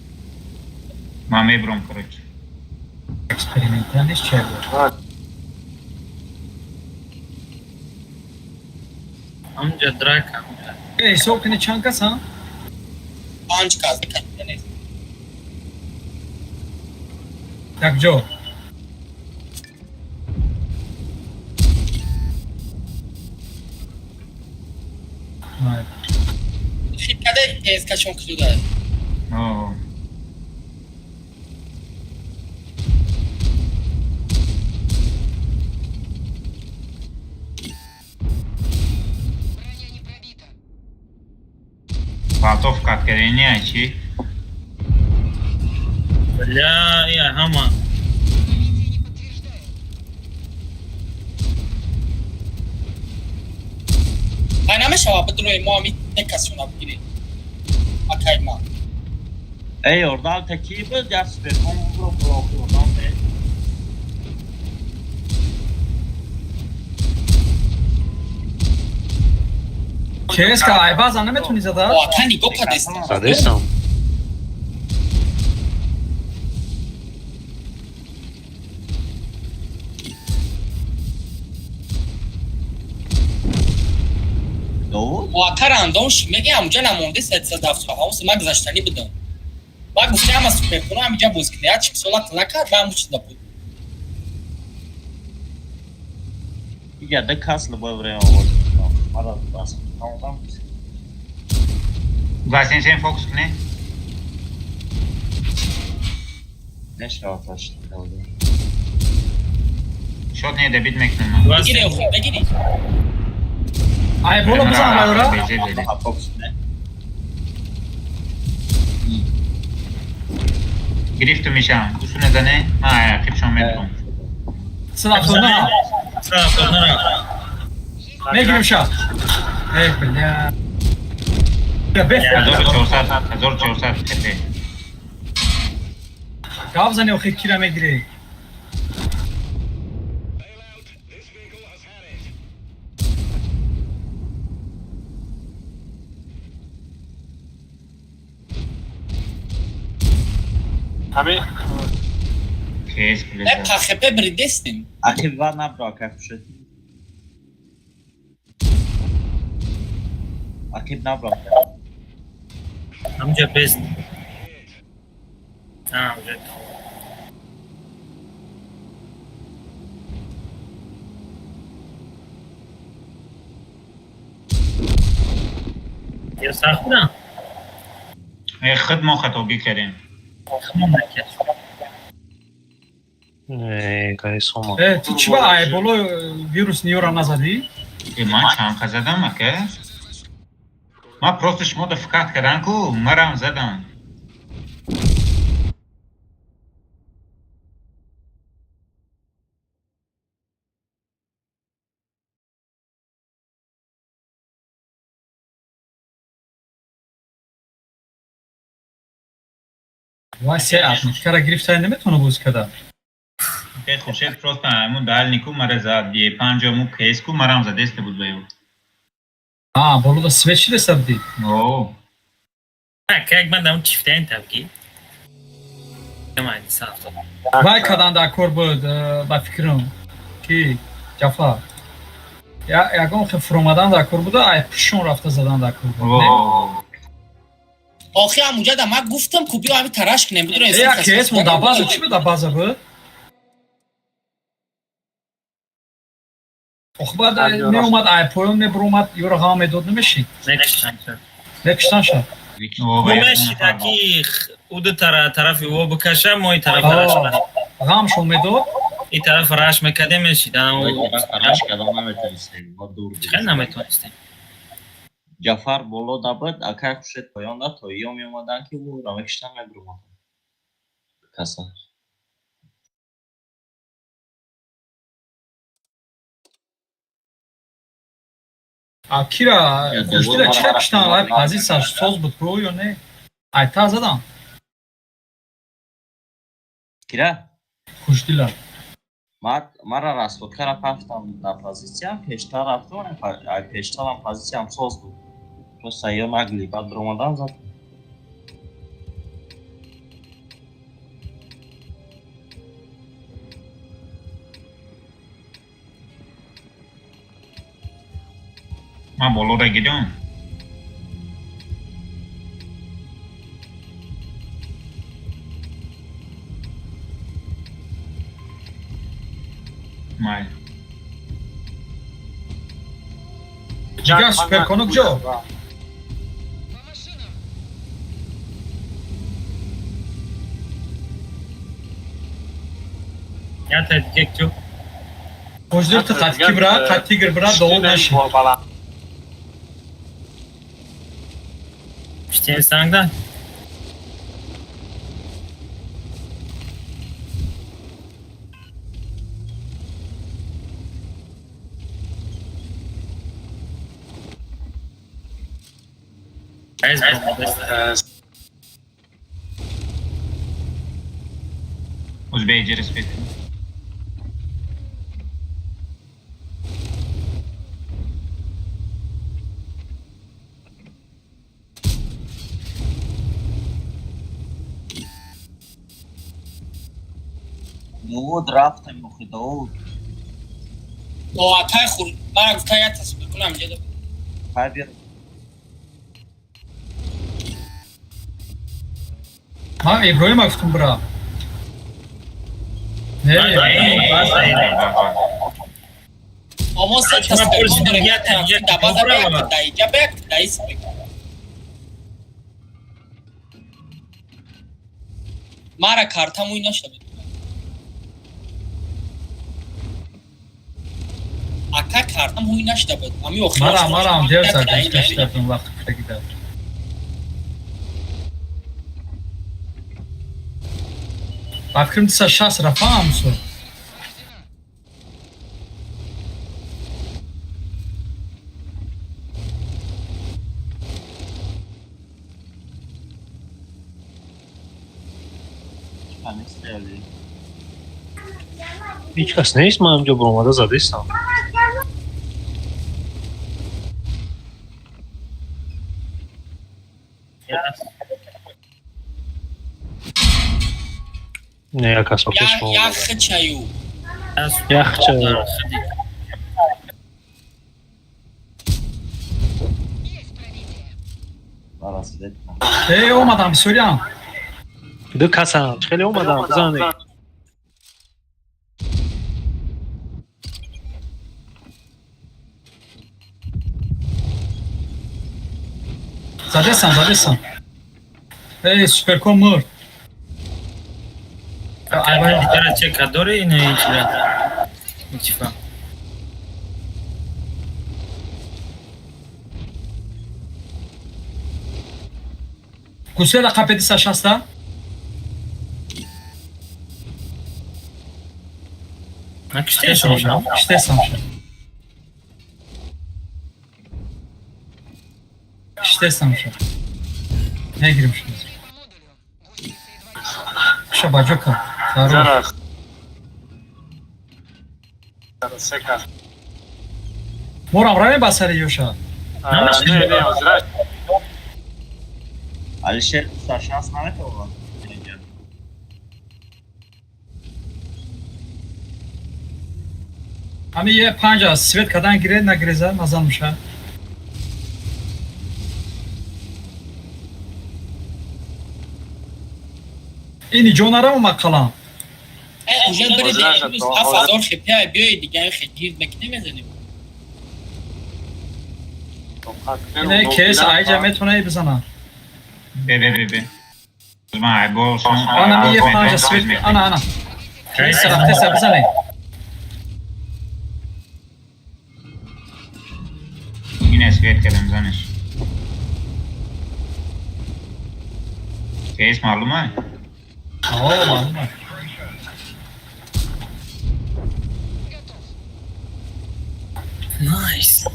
Ман мебурам, короче. Экспериментал нест, чай буд? Ҳамҷа драка, ҳамҷа. Э, ҳисоб кунӣ, чанд кас, ҳа? Панҷ кас нест. Якҷо. Ай. Хит каде ТСК-шон кида. О. Броня не пробита. Палтов каткарени ай чӣ? Бля, я ҳама. Пробитие не подтверждаю. Ай намешава бидрои мо ҳами касшона бигирем. Акай ма. Эй, ёрдам та ки буд? Як суперкон бубро блок ёрдам те. ЧСК айбаза наметонӣ зада? О, ака нигоҳ кадест. Задестам. Довуд? Ака рандом шид, меги ҳамуҷа намонде 377 ман гузаштанӣ будам. Ба гуфти ҳама суперкуно ҳамиҷа боз кунед. Як чипсола накард, ба ҳаму чиза буд. Иҷа да кас любое время овоз. Мара бас. Тамом. 277 фокус кунед. Нешавад ташт. Шот не добит мекунам. Бигири охи, бигири. Ай боло бизан вайра. Фокус не. Гирифту мешам. Усу назане. Ма ақибшон метавон. 179. 179. Мегирим ша. Эй, бля. 1400 1400 хп. Гап зани охи кира мегири. Ҳами Кес Не ПХП бридестим. Ақиб ва набро ака хушед. Ақиб набро. Ҳамҷа бест. А, уже тамом. Я сахт будам? Худ мо хатогӣ кардем. Худмон накард. Э, ту чӣ ба ай боло вирус ниёра назадӣ? Ман чанд қа задам ака? Ман просто шумо да фикат кардан ку, марам задам. Вай се атмосфера гирифта наметавона боз карда. Э, Хуршед просто ҳамун дальнику мара зад, е панҷому кес ку марам задеста буд ба ё. А, боло да свет шидеста будӣ? О. Как ман дам чифтаин табги. Вай кадан дар кор буд, ба фикрам. Ки Ҷафар. Ягон хел фуромадан дар кор буда, ай пушон рафта задан дар кор буд. Охи ҳамуҷа да ман гуфтам ку биё ҳами тараш кунем, бидур. Э, як кес мо дар база чӣ буд, дар база буд? Ох, баъд меомад, ай поён мебуромад, ёро ғам медод, намешид. Мекуштан шад. Мешид, аки уду тарафи во бикаша, мо и тараф раш. Ғамшон медод. И тараф раш мекардем, мешид. Раш кардам наметавонистем. Мо дур. Чӣ наметавонистем? Ҷафар боло дабад, акай Хуршед поён да, то ё меомадан ки ӯро мекуштан мебуромадам. Каса. А кира хушдила чира куштан, вай позитсияш соз буд ку ё не? Ай та задам. Кира? Хушдила. Мара расходкара пафтам дар позитсия, пештар рафтам, ай пештарам позитсиям соз буд. Просто ё нагли, баъд биромадан зад. Ман болоро гирём. Май. Ҷигар суперконо куҷо? Я та дига куҷо? Хушдил ту қатики бира, қатигр бира, довуд нашид. Штем сангда? Узбей респект. Довуд рафтем, охи Довуд. О, акай хур, мара гуфта як тасвир кунам ҷа. Хайбер. Ман Иброҳима гуфтум бира. Не, Омо се та суперком дорем, як тарафи дабаза ба як та даиҷа ба як та даи суперком. Мара картам уй нашуда буд. Ака картам ҳуй нашуда буд. Ами охир. Мара марам дер зад гуфта шуда будам вақти кутагида. Ба фикрам 260 рафа ҳамсо. Ҳеҷ кас нест, ман ҳамҷо баромада задистам. Не, як кас ба пеш мо Як омада. хичаю. Як хичаю. Э, омадам, бисёриам. Ду касам, хеле омадам, бизанед. Задесам, задесам. Эй, суперком мурд. Дигара чека дори ина ичра. Ичфа. Гусела қапе 260-та? Накиштесам ша. Киштесам ша. Киштесам ша. Мегирим ша. Куша баҷо кард. Зарур. Морам равем ба сари ёша. Алишер 260 наметавонад. Ҳами е панҷ аст. Свет кадан гиред, нагиреза, назан меша. Ини ҷо наравам ақаллан. Э, уже бири имрӯз 7000 хепия биёи дига хе гирд мекунем мезанем. Ине кес айҷа метавона бизана. Бе бе бе бе. Ман айболшон. Ана ми е панҷа свет. Ана ана. Кес рафтеса бизане. Ина свет кардам занеш. Кейс маълум е? О, маълум е. Найс.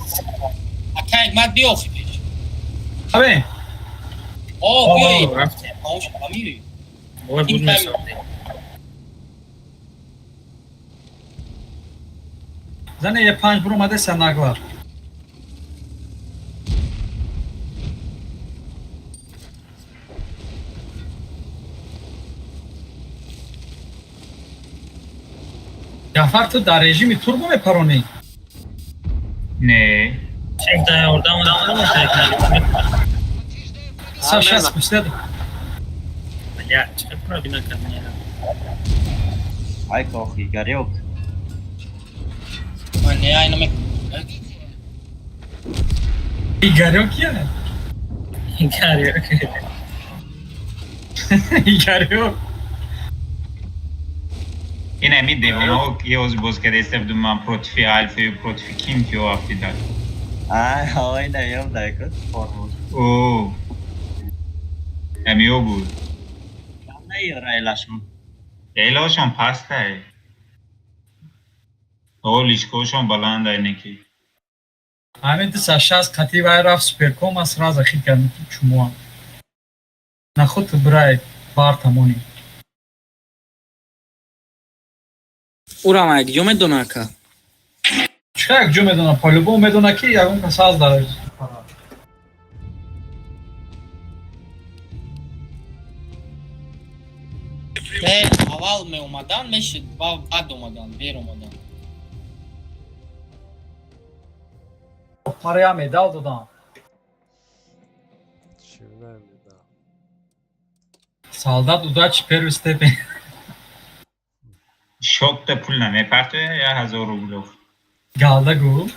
Ака мад биё охи пеш. Абе. О, биёи. Рафтем. Ҳамош амири. Бой буд месохтем. Зане е панҷ буромадеса наглар. Ҷафар, ту дар режими турбо мепаронӣ? Не. Чек да ордам одам. 160 пуслед. Бля, чек пробина кардем. Ай кохи, Игорёк. Не, ай наме. Игорёк кия? Игорёк. Игорёк. Ина ми девонао ки оз боз кардеста будум ман против Алфа против ким ки афтида. Ай, ой, наём дай кун формул. О. Амио буд. Не элашон. Элошон пастай. О, лишкошон баландай неки. Ҳамин 260 қатъи вай рафт суперком аз сразу хит кардем ки чумоам. Нахуд ту бирай бар тамони. Урам як ҷо медона ака. Чӣ як ҷо медона? По-любому медона ки ягон кас ҳаст дар Не, аввал меомадан мешид, баъд омадан, дер омадан. Мара я медал додам. Солдат удачи первый степень. Шокта пул намепартоя 1000 рублов. Галда гу.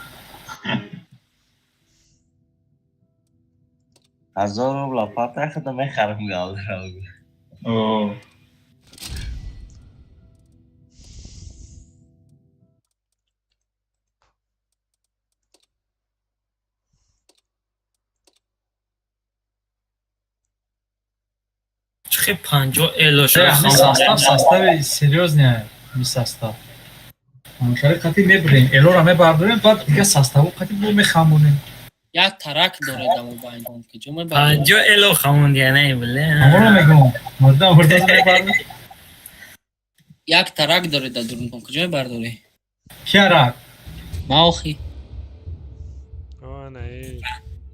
1000 рубла партай худо мехарам галдаро. О. Чихе 50 эло шо. Состав состави серьёзный ми состав. Ҳамкари қати мебурем, элора мебардорем, баъд дига составу қати бо мехамонем. Як тарак доред амо байнтон ки ҷо мебардоред. 50 эло хамондия не биле. Ҳамонро мегӯм. Мурда мурда мебардорем. Як тарак доред дар дурунтон куҷо мебардорӣ? Киарак? Ма охи. Ана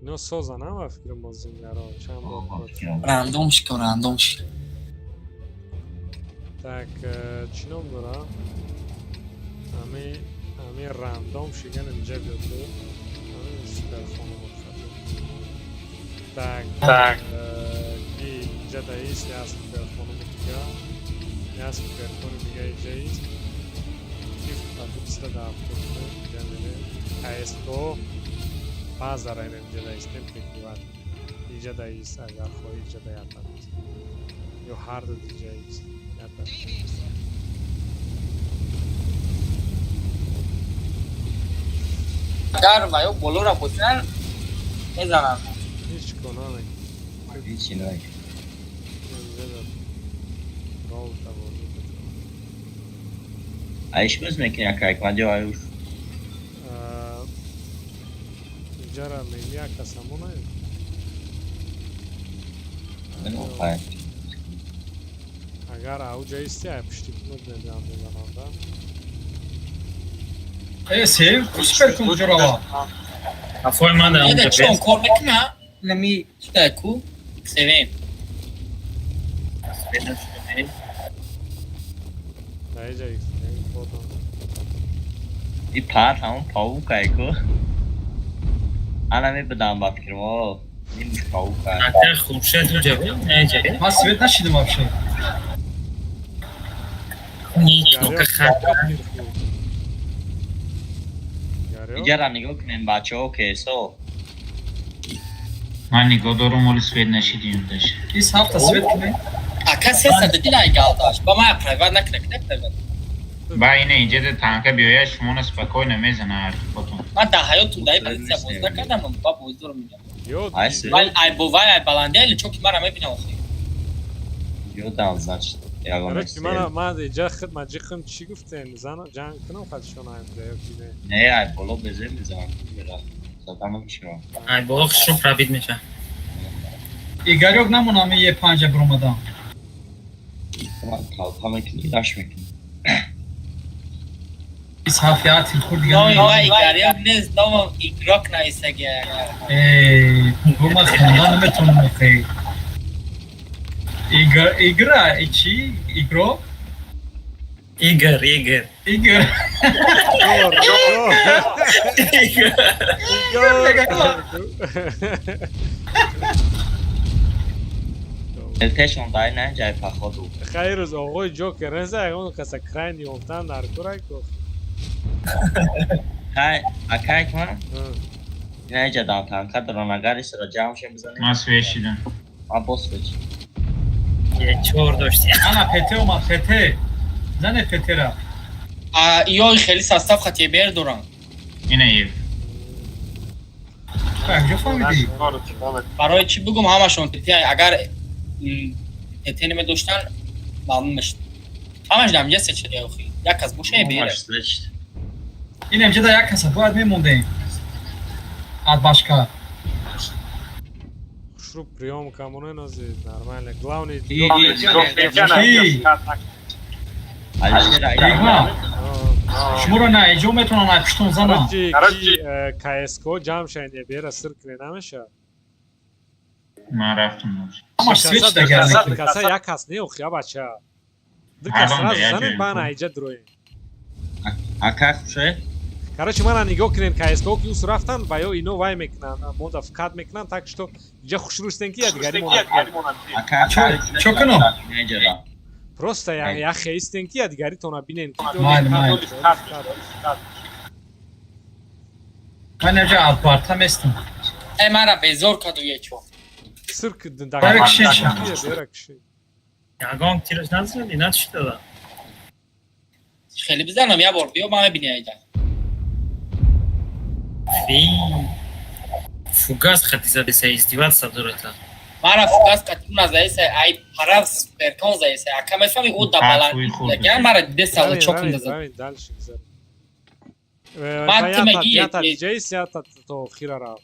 ино созанам ва фикрам бозингаро чанд бор против. Рандом ши ко рандом ши. Так, чӣ ном дора? Ами рандом шиган инҷа биёд. Ами суперхона Так, так. Ки инҷа даист я суперхонуми дига. Я суперхони дига инҷа ист. Ки 272 инҷа мерем. КСГО базара ин инҷа даистем прикриват. Инҷа даист агар хоҳӣ инҷа даятан. Ё ҳар ду инҷа ист. Ятан. Агар ва ё болора бошанд мезананд. Ҳеҷ гуноҳ накард. Ҳеҷ накард. Айш боз мекунӣ ака Ҳикмат ё аюш? Инҷара меми ака самона? Агар ауҷа исти ай пушти кунуд мебиям мезанам да. Э, сев, супер кун куҷо рава? Афой ман дар Еда чон кор мекуна? Нами читай ку? Севем. Даиҷа бодам. И пар ҳамон паук ай ку. Ана мебудам ба фикрам, о, ин паук ай. Ака хуршед уҷа бе, не ҷа. Ман свет нашидам вообще. Нока хат. Иҷара нигоҳ кунем бачаҳо кесо. Ман нигоҳ дорум оли свет нашидим даш. Ис ҳафта свет кунем. Ака сесада дил ай галдаш. Ба ман прайват накунак, не прайват. Ба ина инҷа да танка биёяд шумона спокойно мезана ҳарфотон. Ман дар ҳаётум дар ин позитсия боз накардам, ба боздорам мегам. Ай свет. Вай ай бо вай ай баланди ай чоки мара мебинам охи. Ёдам значит. Ягон Короче, ман инҷа худ маҷиқам чӣ гуфтем? Зан ҷанг кунам хадшон инҷа ё ки не? Не, ай боло безе мезанам. Задам мешавам. Ай боло хушрӯ пробит меша. Игорёк намонам е панҷа биромадам. Ман талпа мекунӣ, раш мекунӣ. Ис ҳафт я тилхур дига. Номи ман Игорёк нест, номам Игрок нависаги. Э, бо ман хонда наметавонам охи. Игр, игра, и чи? Игрок? Игор, Игор. Игор. Игор, Игор. Элтешон дай на ҷай походу. Хайр рӯз оғои Ҷокер неза ягон каса крайни ёфтан дар курай ку. Хай, ака Ҳикмат? Ина иҷа дам танка дорам агар исро ҷамъ шем бизанем. Ман свет шидам. Ман боз свет шидам. Е чор дошти. Ана ПТ омад, ПТ. Зане ПТ-ра. А ё хеле состав хати бер дорам. Ина ев. Куҷо фаҳмидӣ? Барои чӣ бугум ҳамашон ТТ агар ТТ намедоштан маълум мешуд. Ҳамаш дар инҷа се чида охи. Як кас боша бера. Ин инҷа да як каса бояд мемондем. Ад башка. Хушрӯ приём камоне нози нормально. Главный Ҳикмат. Шуморо на иҷо метавонам ай пуштон занам. Короче, КСКО ҷамъ шавед бера сир кунед намеша. Ман рафтам. Ҳамаш свет шуда Каса як кас не охи, а бача. Ду кас Ҳаром сразу да, як занед ҷоем. баъна иҷа дроем. Ака хушед? Короче, мана нигоҳ кунед, КСК ки ус рафтан ва ё ино вай мекунанд, мода вкат мекунанд, так что иҷа хушрӯ истен ки ядигари мо. Чо кунам? Просто яхе истен ки ядигаритона бинен ки. Майли, майли. Ман инҷа апарта местам. Э, мара безор каду ечо. Сирк. Бера кишин. Бера кишин. Ягон тираш назади, начитада. Хеле бизанам, я бор биё, ма мебини айда. Фи. Фугас хати задеса, издеваться дурата. Мара фугас кати назаеса, ай пара суперкон заеса. Ака мефами о да баланд. Я мара деса чокун даза. Дальше гузар. Баъд ту мегӣ Ята диҷаист, ята то охира рав.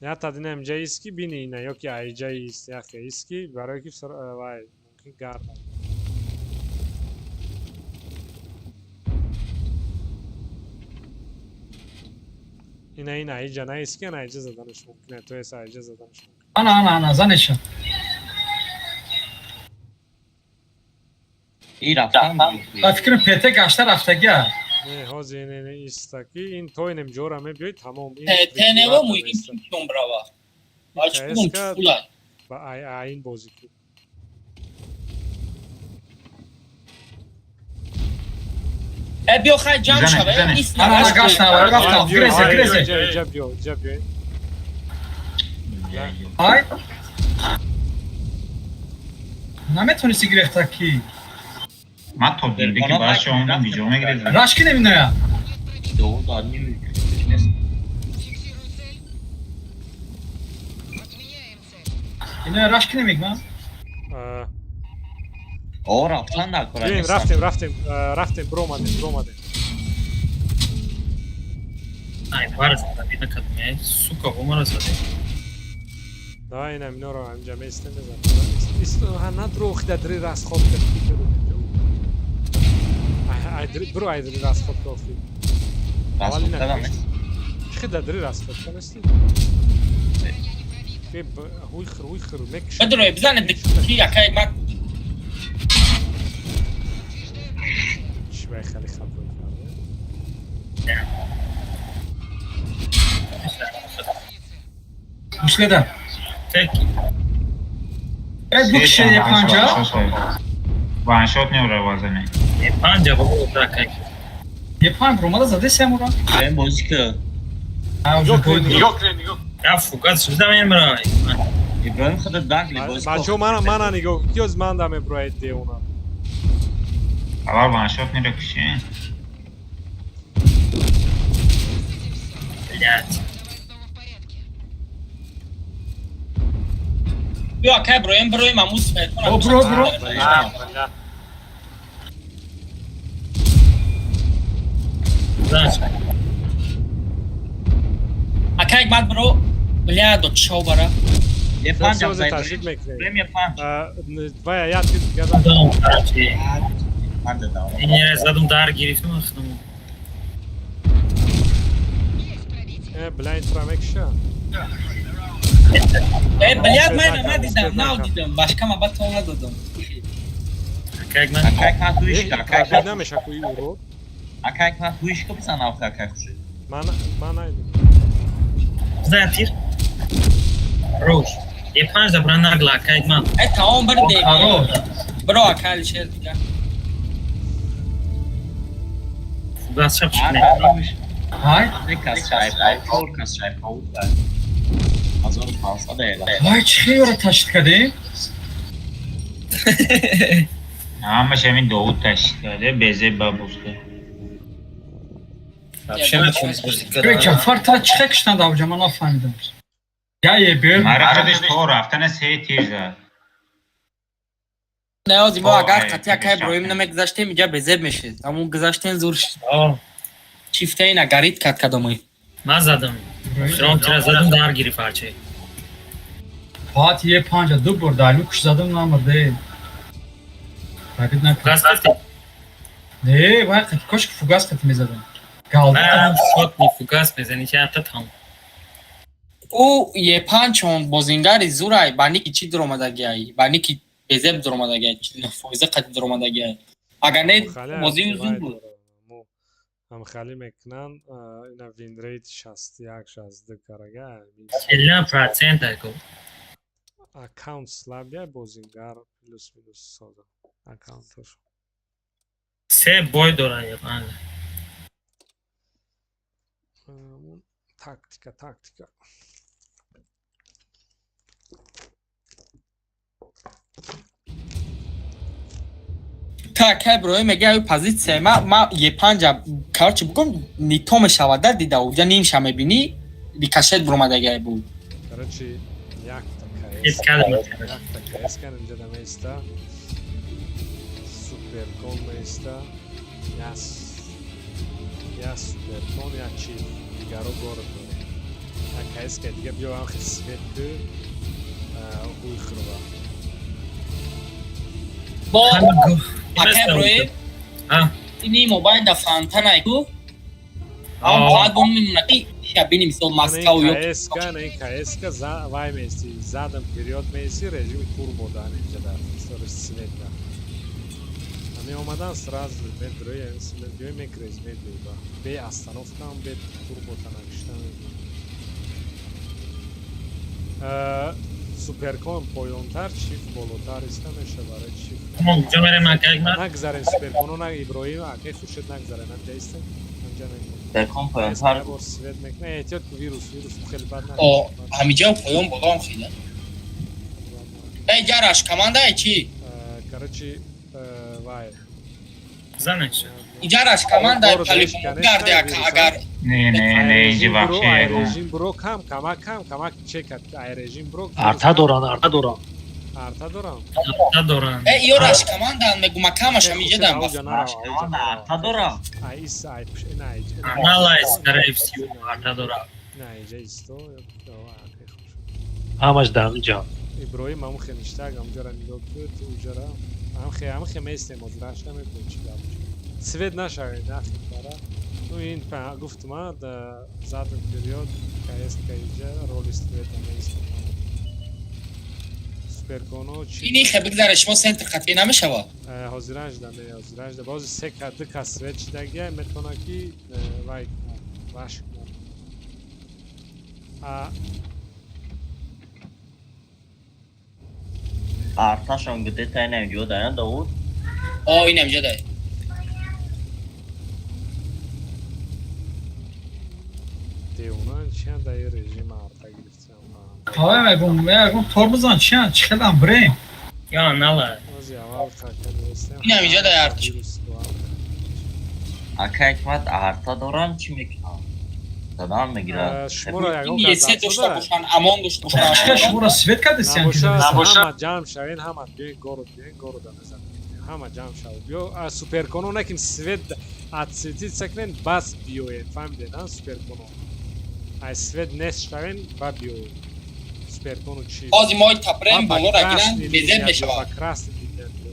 Ята динам ҷаист ки бини ина ё ки айҷаист, яхе ист ки барои ки вай мумкин гарда. Ина ина айҷа наист ки ана айҷа заданаш мумкин е, то есть айҷа заданаш мумкин. Ана, ана, ана, занеша. И рафтан. Ба фикрам ПТ гашта рафтагия. Не, ҳозир не, не, истаки ин то инем ҷора мебиёй, тамом. ПТ нева мумкин чемпион брава. Ач кудум чула. Ба ай айн бозӣ ки. Э, биё хай ҷамъ шава, ист. Ана, ана, гашта, рафтам. Грезе, грезе. Иҷа биё, иҷа биё. Ай. Наметонисти гирефта ки. Ман то дилде ки баъд шомадам видео мегирезам. Рашки наминоя. Иноя рашки намегма? О, рафтан накора. Биёем, рафтем, рафтем, рафтем, биромадем, биромадем. Ай, пара задаби накадме, сука, омара задаби. Давай инам иноро ҳамҷа местем мезанем. Ист надро хидадри расход кард. Бро айдри расход кофи. Расход кардам. Чӣ дадри расход канасти? Хуйхр, хуйхр, мекш. Бедро, бизане ки якай мак. Чӣ вай хали хато кард. Мушледа. Тек. Э, букше е панҷа. Ваншот неура вазане. Е панҷа бо такай. Е панҷ ромада заде семура. Бем бозӣ ки. Я фугас шуда мемра. Иброҳим худат дагли бозӣ. Бачо мана мана нигоҳ ки оз ман да меброяд деуна. Аввал ваншот нера куши. Блядь. Биё акай броем, броем, амус файкон. О, бро, бро. Акай мад бро, бля, до чо бара. Е панҷ ташрик мекунем. Премия панҷ. Вая я ти газа. Ин задум дар гирифтам худам. Э, бля, ин тура мекша. Э, блядь, ман надидам, надидам. Башкама ба то надодам. Акай ман. Акай ман хуишка, акай ман намеша куи уро. Акай ман хуишка бизан авха акай хуши. Ман ман найдам. Зан тир. Рош. Е панҷ да бра нагла акай ман. Э, тамом бар де. Бро акай Алишер дига. Фугас шаб шуд. Ай? Кас шай, паур кас шай, паур. 1500 эла. Вай, чӣ хеле ташид кардем? Ҳамаш ҳамин Довуд ташид карда, безе ба бузга. Ҷафар тара чӣ хел киштанд авҷа, ман нафаҳмидам. Я ебер. Мара худаш то рафтана се тир зад. Не, ози мо агар қатъи акай Иброҳим намегузаштем, иҷа безеб мешид. Ҳамун гузаштем зур шид. Чифтаи нагарид кард кадомай. Ман задам. Хиром тира задам дар гирифт ҳарчи. Фат е панҷа ду бор далю куш задам намурде. Рабид накард. Фугас гирифти? Не, вай қати кош фугас қати мезадам. Галда. Ман сотни фугас мезани чанд та там. Ӯ е панҷ он бозингари зурай ба ники чӣ дуромадагиай? Ба ники безеб дуромадагиай, 49% қати дуромадагиай. Агар не бозии зур буд. Ҳамхалӣ мекунанд, ина винрейт 61 62 карага. 40% айко. Аккаунт слабия, бозингар плюс минус соза аккаунтош. Се бой дорад ё. Тактика, тактика. Так, кай брои мега ё позиция ма Е5, короче, бугум нито мешавад да, дида уҷа нимша мебини, рикошет буромадагай буд. Короче, якта Ҳеч КС. кадом. Якта КС кан инҷа намеиста. Суперкон меиста. Я суперкон, я чиф. Дигаро город дорем. Я КС ка дига биё ам хел свет ку ҳуй хӯрва. Бо акай брои ини мобайн да фонтанай ку. Ам баъд бо мемонад ки ша бини, мисол, Москва ё КС ка, не КС ка за вай меисти. Задам вперед меисти, режими турбо да инҷа да. Свет да. Ами омадан сразу медрои, биёй мегрез медои ба. Бе остановкам, бе турбо танакишта медои. Суперкон поёнтар, чиф болотар иста меша барои чиф. Мо куҷо мерем, акай Ҳикмат? Нагзарен суперконо, на Иброҳим, акай Хуршед нагзарен, ҳамҷа истем. Ҳамҷа нагзарен. Суперкон поёнтар. Бор свет мекна, эҳтиёт ку, вирус хеле бад на. О, ҳамиҷа поён болоам хеле. Эй, ҷараш команда чи? Короче, вай. Занеш. Иҷараш команда по-любому гарде агар. Не, не, не, инҷи вообще Ай ягон. режим бро кам, камак кам, камак чекат. Ай режим бро. Арта доран, арта доран. Арта дорам. Арта доран. Э, иёраш командаан мегума, камаш ҳамиҷа дан ба. Команда арта дорам. Ай ис ай пш на ай. Аналайз, скорее всего, арта дорад. На иҷа исто. Акай Хуршед. Ҳамаш дар ҳамиҷа. Иброҳим ҳамун хе ништаг ҳамҷара нигоҳ куд, уҷара. Ҳамхе местем, ҳозир раш намекунем, чӣ гап. Свет нашавед, нахи бара. Ну ин гуфтума да задом вперед, КС иҷа роли света меистем. Суперконо чи Ини хе бигзаре, шумо центр хатӣ намешава. Ҳозиранж да не, ҳозиранж да. Бози се ка ду кас свет шидагия, метавона ки вай раш кунад. А Арташон где-то инам ҷо да, Давуд? О, инам ҷо да. Девона чиан да ин режим арта гирифтам. Ҳавай мегум, ягон тормозан чиян, чӣ хелам бирем? Ё анала. Ози аввал кака Инам иҷа да арташ. Ака Ҳикмат, арта дорам, чӣ мекунам? Задан мегирад. Шуморо ягон Ин кас есе дошта дастуда? бошанд, амон дошта бошанд. Чӣ шуморо свет кардесиян ки? Набоша, ҳама ҷамъ шавен, ҳама биёен город, биёен города мезанем. Ҳама ҷамъ шавед. Биё суперконо накин свет отсветиться кунен, бас биёед, фаҳмидед, а суперконо. Ай свет нест шавен, ба биёед. Суперконо чи? Ҳозир мо тапрем Ба болора красный гиранд, безеб линия биё, мешавад. ба красный линия биё.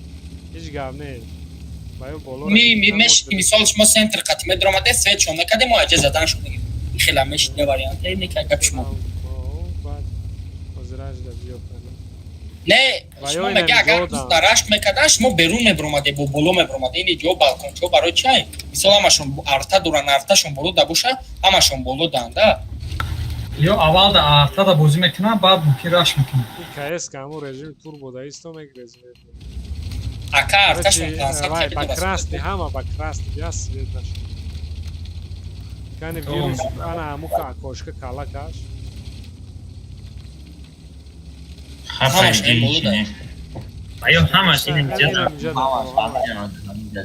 Ҳеҷ гап не. Ба ё боло Ми меш, мисол, шумо центр қати медромаде, свет шон накаде, мо аҷа задан шуд мегирем. Хела меш не вариант, не ка гап шумо. Баъд ҳозиранж да биё кунем. Не, Ва шумо ё мега инам агар ҷо дан. дарашк мекардан, шумо берун мебиромаде, бо боло мебиромаде. Ини ҷо балкончо барои чай? Мисол, ҳамашон арта доран, арташон боло да боша, ҳамашон боло дан да. Ё аввал да артада бозӣ мекунам, баъд мумкин раш мекунам. Ин КС ка ҳамун режими турбо да исто мегрез. Ака арташон Короче, 500 вай, хеле ба дорад. красный, ҳама ба красный бия, свет нашед. Кани вирус, ана ҳамун окошко кала каш. Ҳамаш ин боло да. Ё ҳамаш инам ҷа да. Инам ҷа да. Ҳамаш ҳамиҷа.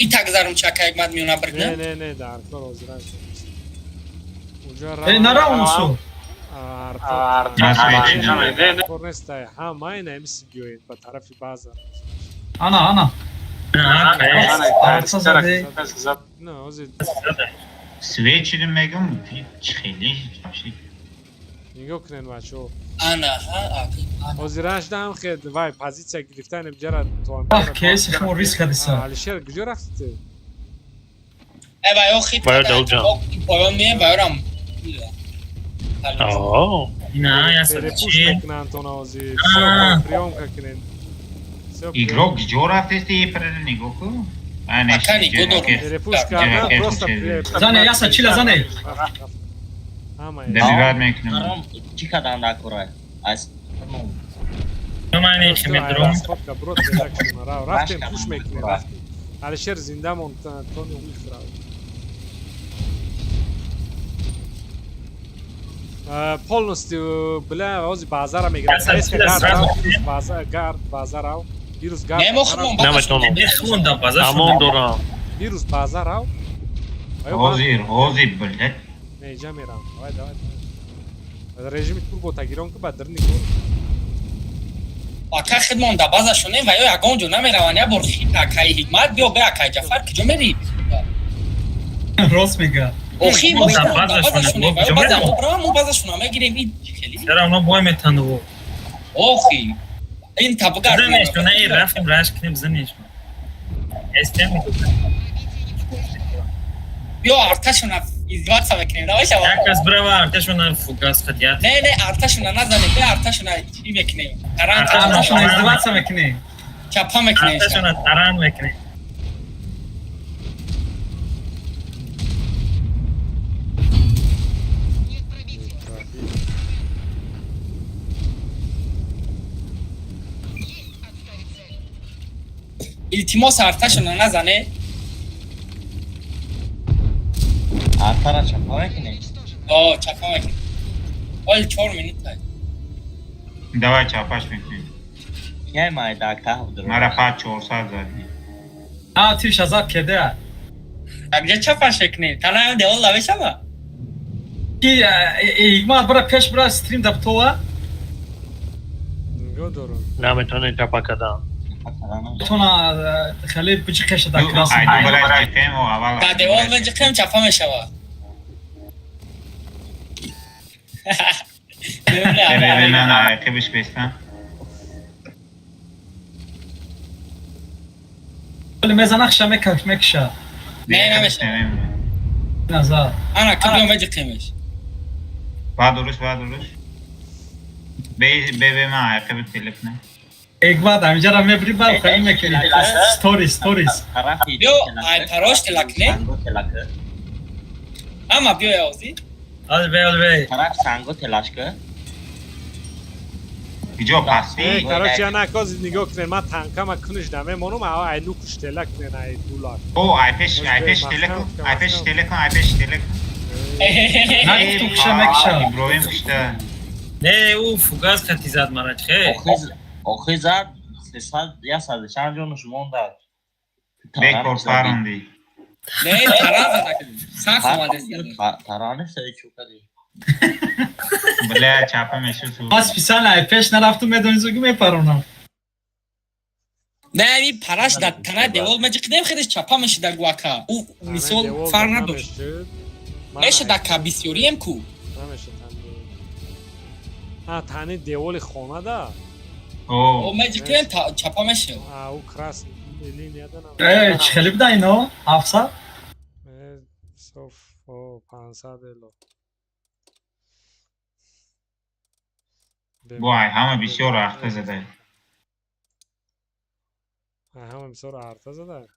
И так зарум чака Ҳикмат миёна Не, биргна. не, не, дар кор ҳозиранж нест. Уҷа Э, нара унсу. Арта. Кор нестай. Ҳама ина эмиси биёед ба тарафи база. Ана, ана. Арта заде. Не, ҳозир Свет шидим мегум, хеле вообще. Нигоҳ кунед, бачаҳо. Ана, ҳа, ака. Ҳозиранж да ҳам хел вай позитсия гирифтан ҷара то Ах, КС шумо риск кардеса. Алишер, куҷо рафти ту? Э, ва ё хит Ва ё кадан, Давудҷон. поён меем, ва ёрам. О, Ина, я Перепуш чӣ? мекунанд то ҳозир. Аа. Приёмка кунед. Всё, Игрок ҷо рафтести, епрера нигоҳ кун. Перепуш кардан просто. Зане, яса чила зане. Добивать мекунем. Чӣ кардан дар кора? Аз Рафтем, пуш мекунем, рафтем. Алишер зинда монд, Тони Улф рафт. Полностью, бля, ҳози базара мегирам. Гард базарав. Вирус гард. Амон дорам. Вирус базарав. Ҳозир, ҳозир, блядь. Не, иҷа мерам. Давай, давай. Режими турбо тагирон ки ба дирни кор. Ака хидмон да база шунем ва ё ягон ҷо намераванд. Я бор акаи Ҳикмат биё бе акаи Ҷафар киҷо мери? Рост мега. Охи мо да база шунем ва ё база мо бравам, мо база шуна мегирем и хели. Чара оно бой метанду. Охи ин табгар. Занеш, не рафтем раш кунем занеш. Эстем. Биё арташуна издеваться мекунем. Давай шава. Як кас брава арташуна фугас хадият. Не, не, арташуна назанем, бе арташуна чӣ мекунем? Таран арташуна издеваться мекунем. Чапа мекунем. Арташуна таран мекунем. Илтимос арташуна назане. Артара чапа мекунем? О, чапа мекунем. Ол 4 минута. Давай чапаш мекунем. Кия майда каҳв дро. Мара па 400 зади. А, ти шазад кеде. Акҷа чапаш мекунем. Танаям девол намешава? Ки Ҳикмат бара пеш бара стрим даптова? Нигоҳ дорам. Наметавонем чапа кардан. Тона хеле биҷиқеша дар крас. Да девол биҷиқем чапа мешава. Мезана хша мекша. Не, намеша. Назар. Ана кабиём биҷиқемеш. Баъд уруш, баъд уруш. Бе бе ман айқиби телефона. Ҳикмат ҳаминҷара мебри баъд хаим мекунӣ. Сторис, сторис. Биё ай парош телакне. Ама биё явзи. Ал бе, ал бе. Тараф санго телашка. Иҷо пасти. Короче, ана кози нигоҳ кунед, ман танкама куниш намемонам, ай нукуш тела кунед, ай дулак. О, ай пеш, ай пеш теле кун, ай пеш теле кун, ай пеш теле кун. Нагуфтум киша мекиша. Иброҳим кишта. Не, ӯ фугас хати зад мара чхе. Охи зад 300 100 чанд ҷонаш монда. Бекор паронди. Не, таран зада. Сахт омадест. Таране саи чӯ кади. Бля, чапа мешуд. Ман специально ай пеш нарафтум, медонӣ зуги мепаронам. Не, ами параш дар тана девол меҷиқидем, хелеш чапа мешида гуака. Ӯ мисол фарқ надошт. Мешида ка бисёрием ку. Намешад. А, тани деволи хона да? О, меҷиқидем чапа мешид. А, ӯ крас линия да. Э, чӣ хеле буда ино? 700? Э, соф, о, 500 эло. Вай, ҳама бисёр арта зада. Ҳама бисёр арта зада?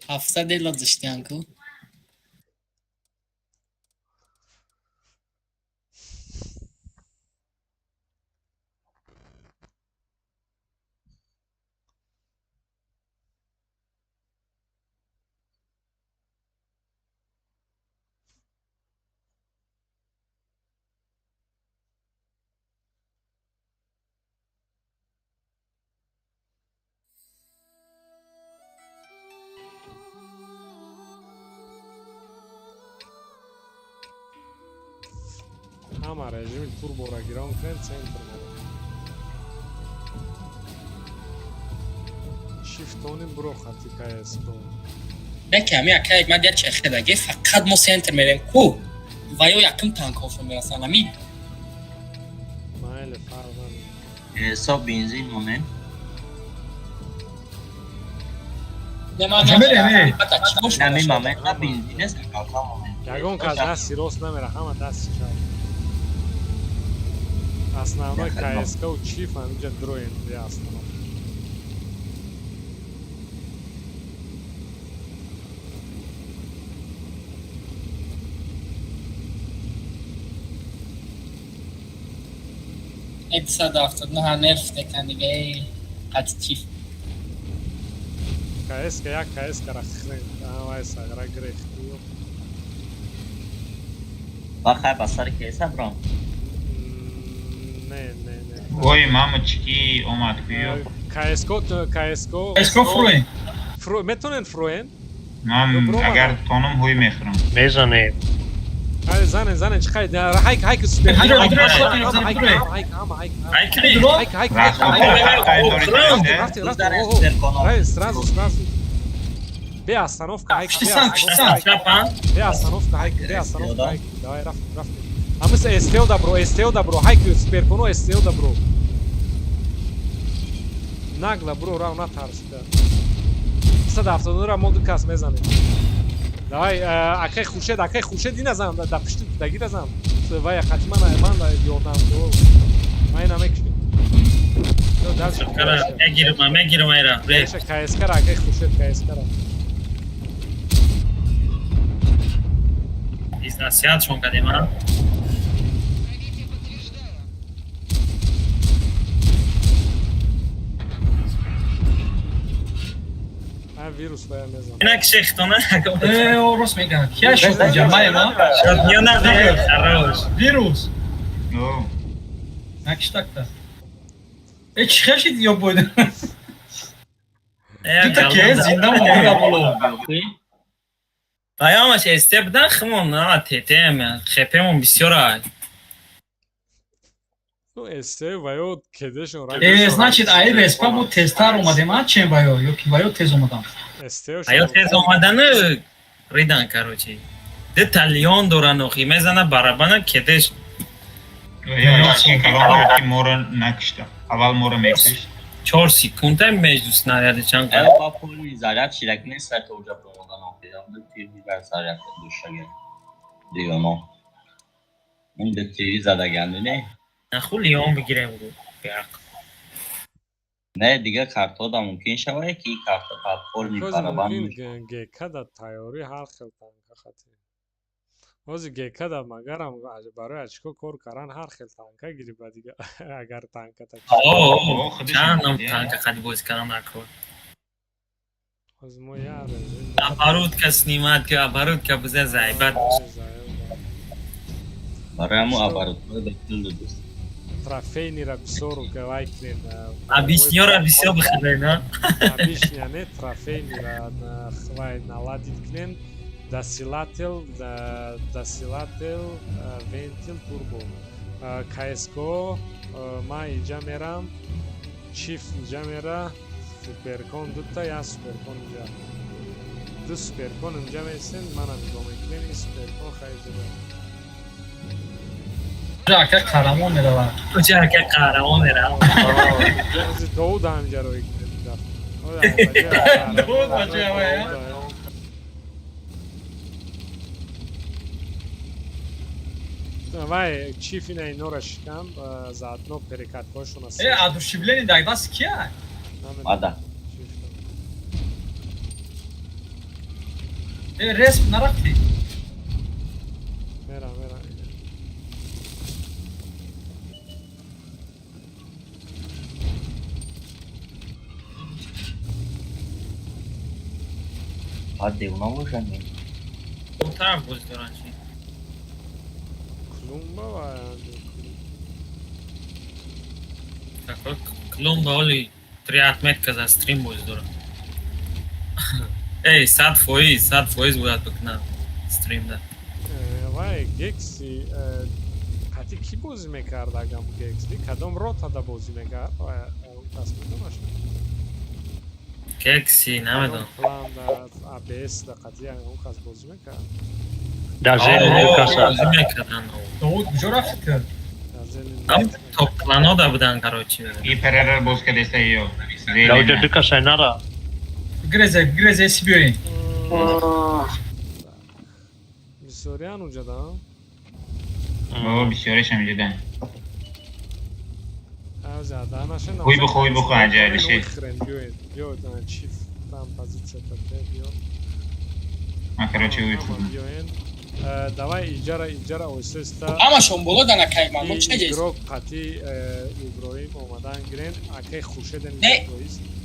700 эло зиштиян ку. Ҳама режими турбора гирон кунед, центр мерем. Шифтони буро хати КС-ро. Не, ки ами ака Ҳикмат як чехедаге, фақат мо центр мерем ку. Ва ё якум танкҳошон мерасанд ами. Майли, фарқ надорад. Ҳисоб бензин монем. На бензин нест, калка монем. Ягон кас дасти рост намера, ҳама дасти чап. Основной КСК у чиф ҳаминҷа дроем, я основной. 179 нерв текан дига, эй қати чиф. КСК як КСК ра хрен. Ай сагра грехт. Ба хай ба сари кеса бром. Не, не, не. Ой, мамочки, омад куё. КСК, КСК. КСК фруен. Фру, метонен фруен? Ман агар тонам ҳуй мехӯрам. Мезанем. Ай занен, занен, чӣ хай, хайк, хайк супер. Хайк, Хайк, хайк, хайк, хайк, хайк, хайк, хайк, хайк, хайк, хайк, хайк, хайк, рафти, рафти, охо. Рай, сразу, сразу. Бе остановка, хайк, бе остановка, бе остановка, хайк, бе остановка, хайк. Давай, рафти, рафти. Амис СТО да бро, СТО да бро, хайк супер коно СТО да бро. Нагла бро, рав натарсида. 179 ра мо ду кас мезанем. Давай, акай Хуршед, акай Хуршед ина зан, да пишти дагира зан. Вай хатима на ман да ёрдам ко. Ман ина мекушем. Мегирам, мегирам айра. Реша КСК ра, акай Хуршед КСК ра. Изнасиятшон кардем, а? Вирус вая мезанам. Инак шехтона. Э, рост мегӯям. Кия шуд ҷамъаи ма? Шод на хорош. Вирус. Накиштакта. Э, чӣ хел шид ё бойда? Дута ке зинда монда боло. Паёмаш эсте будан химон на тетем, хепемон бисёр ай. Ну, эсте ваё кедешон ра. Э, значит, ай респа мо тезтар омадем, а чем ваё? Ё ки ваё тез омадам. Аё тез омадану ридан, короче. Ду талион доран охи, мезана барабана кедеш. Моро накушта. Аввал моро мекушт. 4 секунда между снаряды чанд. Э, ба полный заряд ширак нест, то уже промодан охи. Ду тири бар заряд душага. Дигано. Ин ду тири задаганди не? Наху лион бигирем гу. Не, дигар картҳо мумкин шавад, ки карта платформи барабан. ГК да тайёрӣ ҳар хел танка хати. Ҳозир ГК да магарам барои очко кор кардан ҳар хел танка гириба дига, агар танка та. Чанд ном танка қади бозӣ кардан накор. Ҳозир мо як Оборудка снимать, ки оборудка биза зайбат. Барои ҳамо оборудка да пул додуст. Трофейнира бисёр лайк кунед. Объяснёра бисёр бихаред, а? Обычный, не трофейнира вай наладить кунем. Досилатель, досилатель, вентил, турбо. КСК, ман иҷа мерам. Чиф иҷа мера. Суперкон дута, як суперкон иҷа. Ду суперкон инҷа месен, манам нигоҳ мекунем, ин суперкон хай иҷа. Ака қаҳрамон меравад. Уҷа ака қаҳрамон меравад. Ҳозир Довуд ҳаминҷа рӯй кунед. Довуд ба ҷои вай, Вай, чиф ина инора шикам, заодно перекаткҳошона. Э, одушевление дар даст кия? Ада. Э, респ нарафтӣ? Мерам, мерам. Баъд девона бошад. Он тараф боз доранд чи? Клумба ва Такой клумба оли три отметка за стрим боз дорад. Эй, 100%, 100% бояд бикунам стрим да. Вай, Гекси қати кӣ бозӣ мекард агам Гекси? Кадом ротада бозӣ мекард? Вай, кас медонаш? Кекси, намедонам. План да АБС да қати он кас бозӣ мекард? Дар зери каса. Бозӣ мекардан. Довуд куҷо рафти ту? Ам топ кланода будан, короче. И перера боз кардеста ё. Дар уҷа ду каса нара. Грезе, грезе си биёен. Бисёриан уҷа да? О, бисёришам ҷуда. Хуй бихо, хуй бихо, аҷоиб ши. Биёед, чиф там позиция та биё. Ман короче хуй хӯрдам. Биёен. Давай иҷара, иҷара оҳиста. Ҳамашон боло дан, акай ман мо чӣ ҷайс? Игрок қати Иброҳим омадан гирен, акай Хуршеден. Не,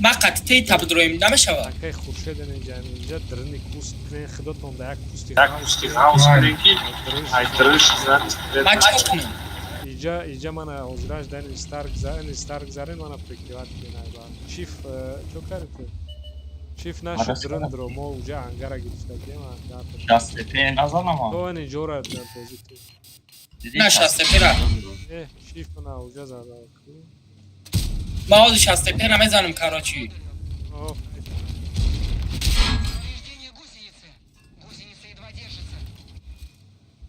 ма қати тей табдроим намешавад. Акай Хуршеден инҷа, инҷа дрни куст кунен, худотон да як кусти. Як кусти ғавз кунен, ки ай дриш. Ма чӣ кунам? Иҷа, иҷа мана ҳозираш дар стар гзарен, стар гзарен, мана прикрывать кунен. Айба чиф чо кари ту? Чиф нашуд, дрн дро мо уҷа ангара гирифтагием, ангар. Шастепе назанам. То ин ҷора бозӣ кун. На, шастепера. Э, чиф на уҷа зада. Ма ҳозир шастепера мезанам, короче.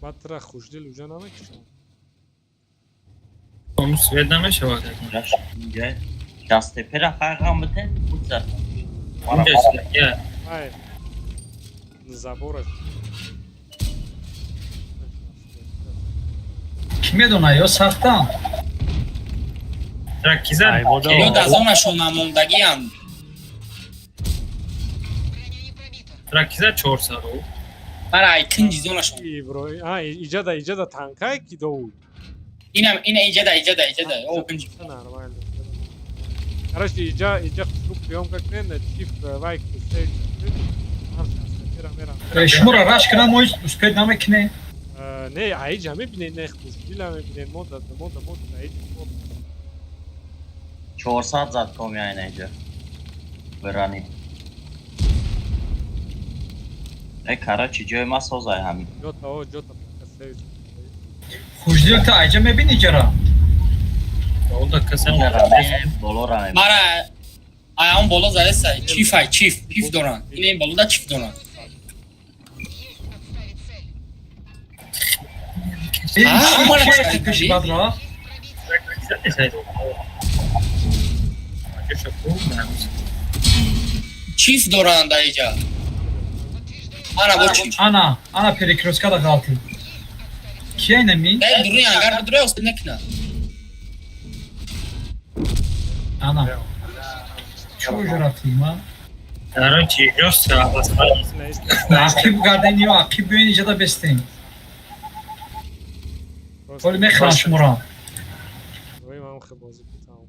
Баъд тра хушдил уҷа намекушам. Свет намешавад. Шастепера хайғам бите, буд. Ай, забора. Кӣ медона, ё сахтам? Ё дар зонашон намондагианд. Тракиза 400. Мара ай кинҷи зонашон. Иброҳим, а иҷада, иҷада танкай ки довуд. Инам ина иҷада, иҷада, иҷада. О, кинҷи. Нормально. Короче, иҷа, иҷа хуб приёмка кунен, чиф вай се мера мера. Шуморо раш кунам, мо успеть намекунем. Не, аиҷа мебинед, не, хушдила мебинед, мода, мода, мода, аиҷа. 400 зад коми айна иҷа. Бирани. Э, короче, ҷои ма созай ҳамин. Ҷота, о, ҷота. Хушдил, та айҷа мебини ҷара? Мара ай он боло заеса, чиф ай чиф, чиф доранд. Ина ин болода чиф доранд. Пеши бад рафт. Чиф доранд аиҷа. Ана бо чиф. Ана, ана перекрёсткада ғалтид. Кия инами? Дай дуруи ангар бидуре успеть накуна. Ана. Чӣ уҷо рафтӣ ма? Короче, жёстко. Ақиб гарден ё ақиб биёин, иҷода бестем. Оли мехӯрам шуморо. Иброҳим ҳам хе бозӣ кутам.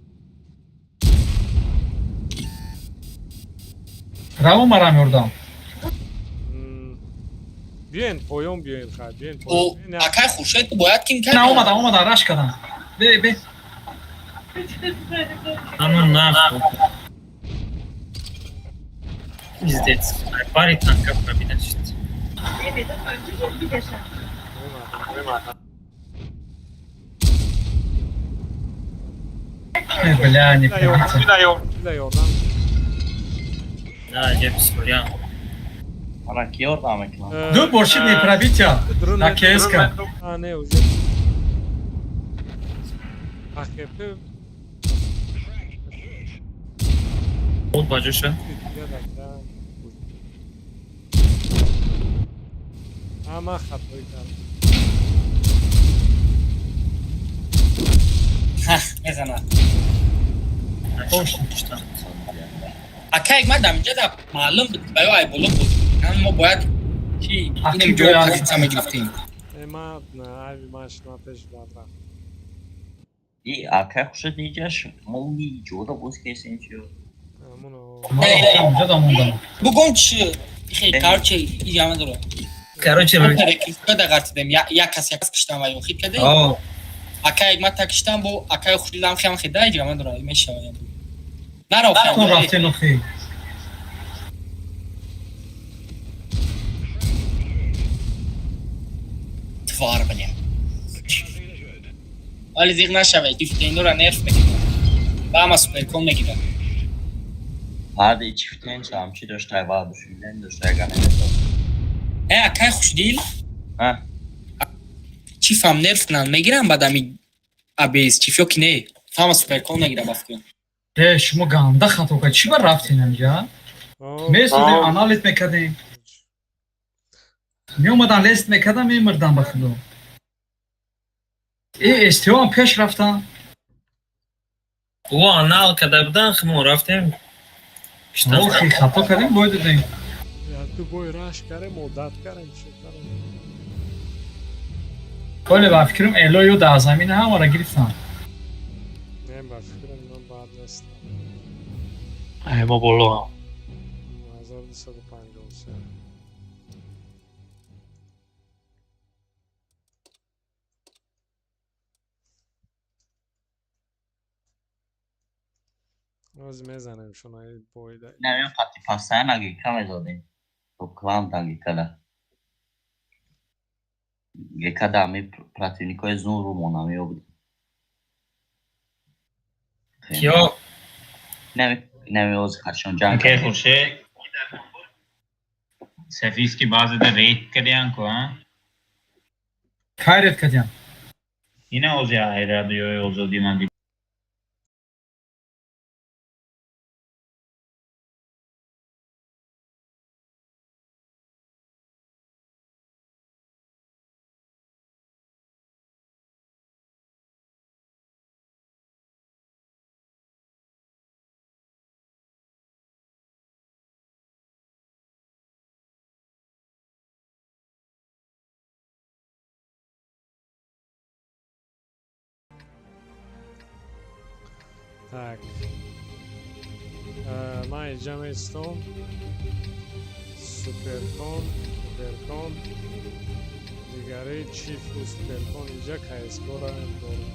Раво марам ёрдам. Биёен поён, биёен, хай, биёен. О, акай Хуршед бояд ким На, омадан, омадан, раш кардам. Бе, бе. Ану нахуй. Пиздец. Пари танка пробида шуд. Э, бля, не пробиться. Ёрдам. Да, ҷеб сурян. Мара ки ёрдам мекунам? Ду бор шид не пробития. На КСК. А, не, уже. АХП. Буд ба ҷоша. Ама хатоӣ кардам. Мезана. Акай ма дам инҷа да маълум буд, ба ё ай боло буд. Мо бояд чи инем ҷо позитсия мегирифтем. Ма айби машина пеш бад рафт. И акай Хуршед иҷаш мо ҷода боз кесем чиё. Унҷа да мондам. Бугон чи хе, короче, иҷама дора. Короче, да ғартидем. Як кас, як кас киштам ва ё хит каде. Акай ма та киштам бо акай Хуршедам хем хида иҷама дора мешава. Наро. Рафтен охи. Твар, бля. Вали зиғ нашавед, чифтейнура нерф мекунад. Ба ҳама суперкон мегирад. Баъди чифтен чамчи доштай, баъд доштай ганемедод. Э, акай Хушдил? Чифам нерф кунанд, мегирам баъд ами абс чиф ё ки не? Ҳама суперкон мегирад ба фикрам. Э, шумо ганда хато кард. Чӣ ба рафтем инҷа? Месудем, анализ мекардем. Меомадан, лест мекардам, мемирдам ба худо. Э, СТОам пеш рафтан. О, анал када будан, мо рафтем. Охи, хато кардем, бой додем. Ту бой раш карем, одат карем, шо карем. Оле, ба фикрам, элою дар замин ҳамаро гирифтанд. Не, ба фикрам, ино бад нестам. Ай, мо боло. 1253. Оз мезанем шунаи бойда. Намем қати пастаян гека мезодем. То клан да гекада. Гекада ами противникои зун ру мона меобд. Киё? Нами оз хачон ҷанг. Окей, Хуршед. Сафиски баъзеда рейд кардиян ку, а? Кай рейд кардиян? Ина ози ай радиои Озодӣ ман дидам. Так. Ман инҷа меистом. Суперкон, суперкон. Дигари чифу суперкон инҷа КСГО-ра дорем.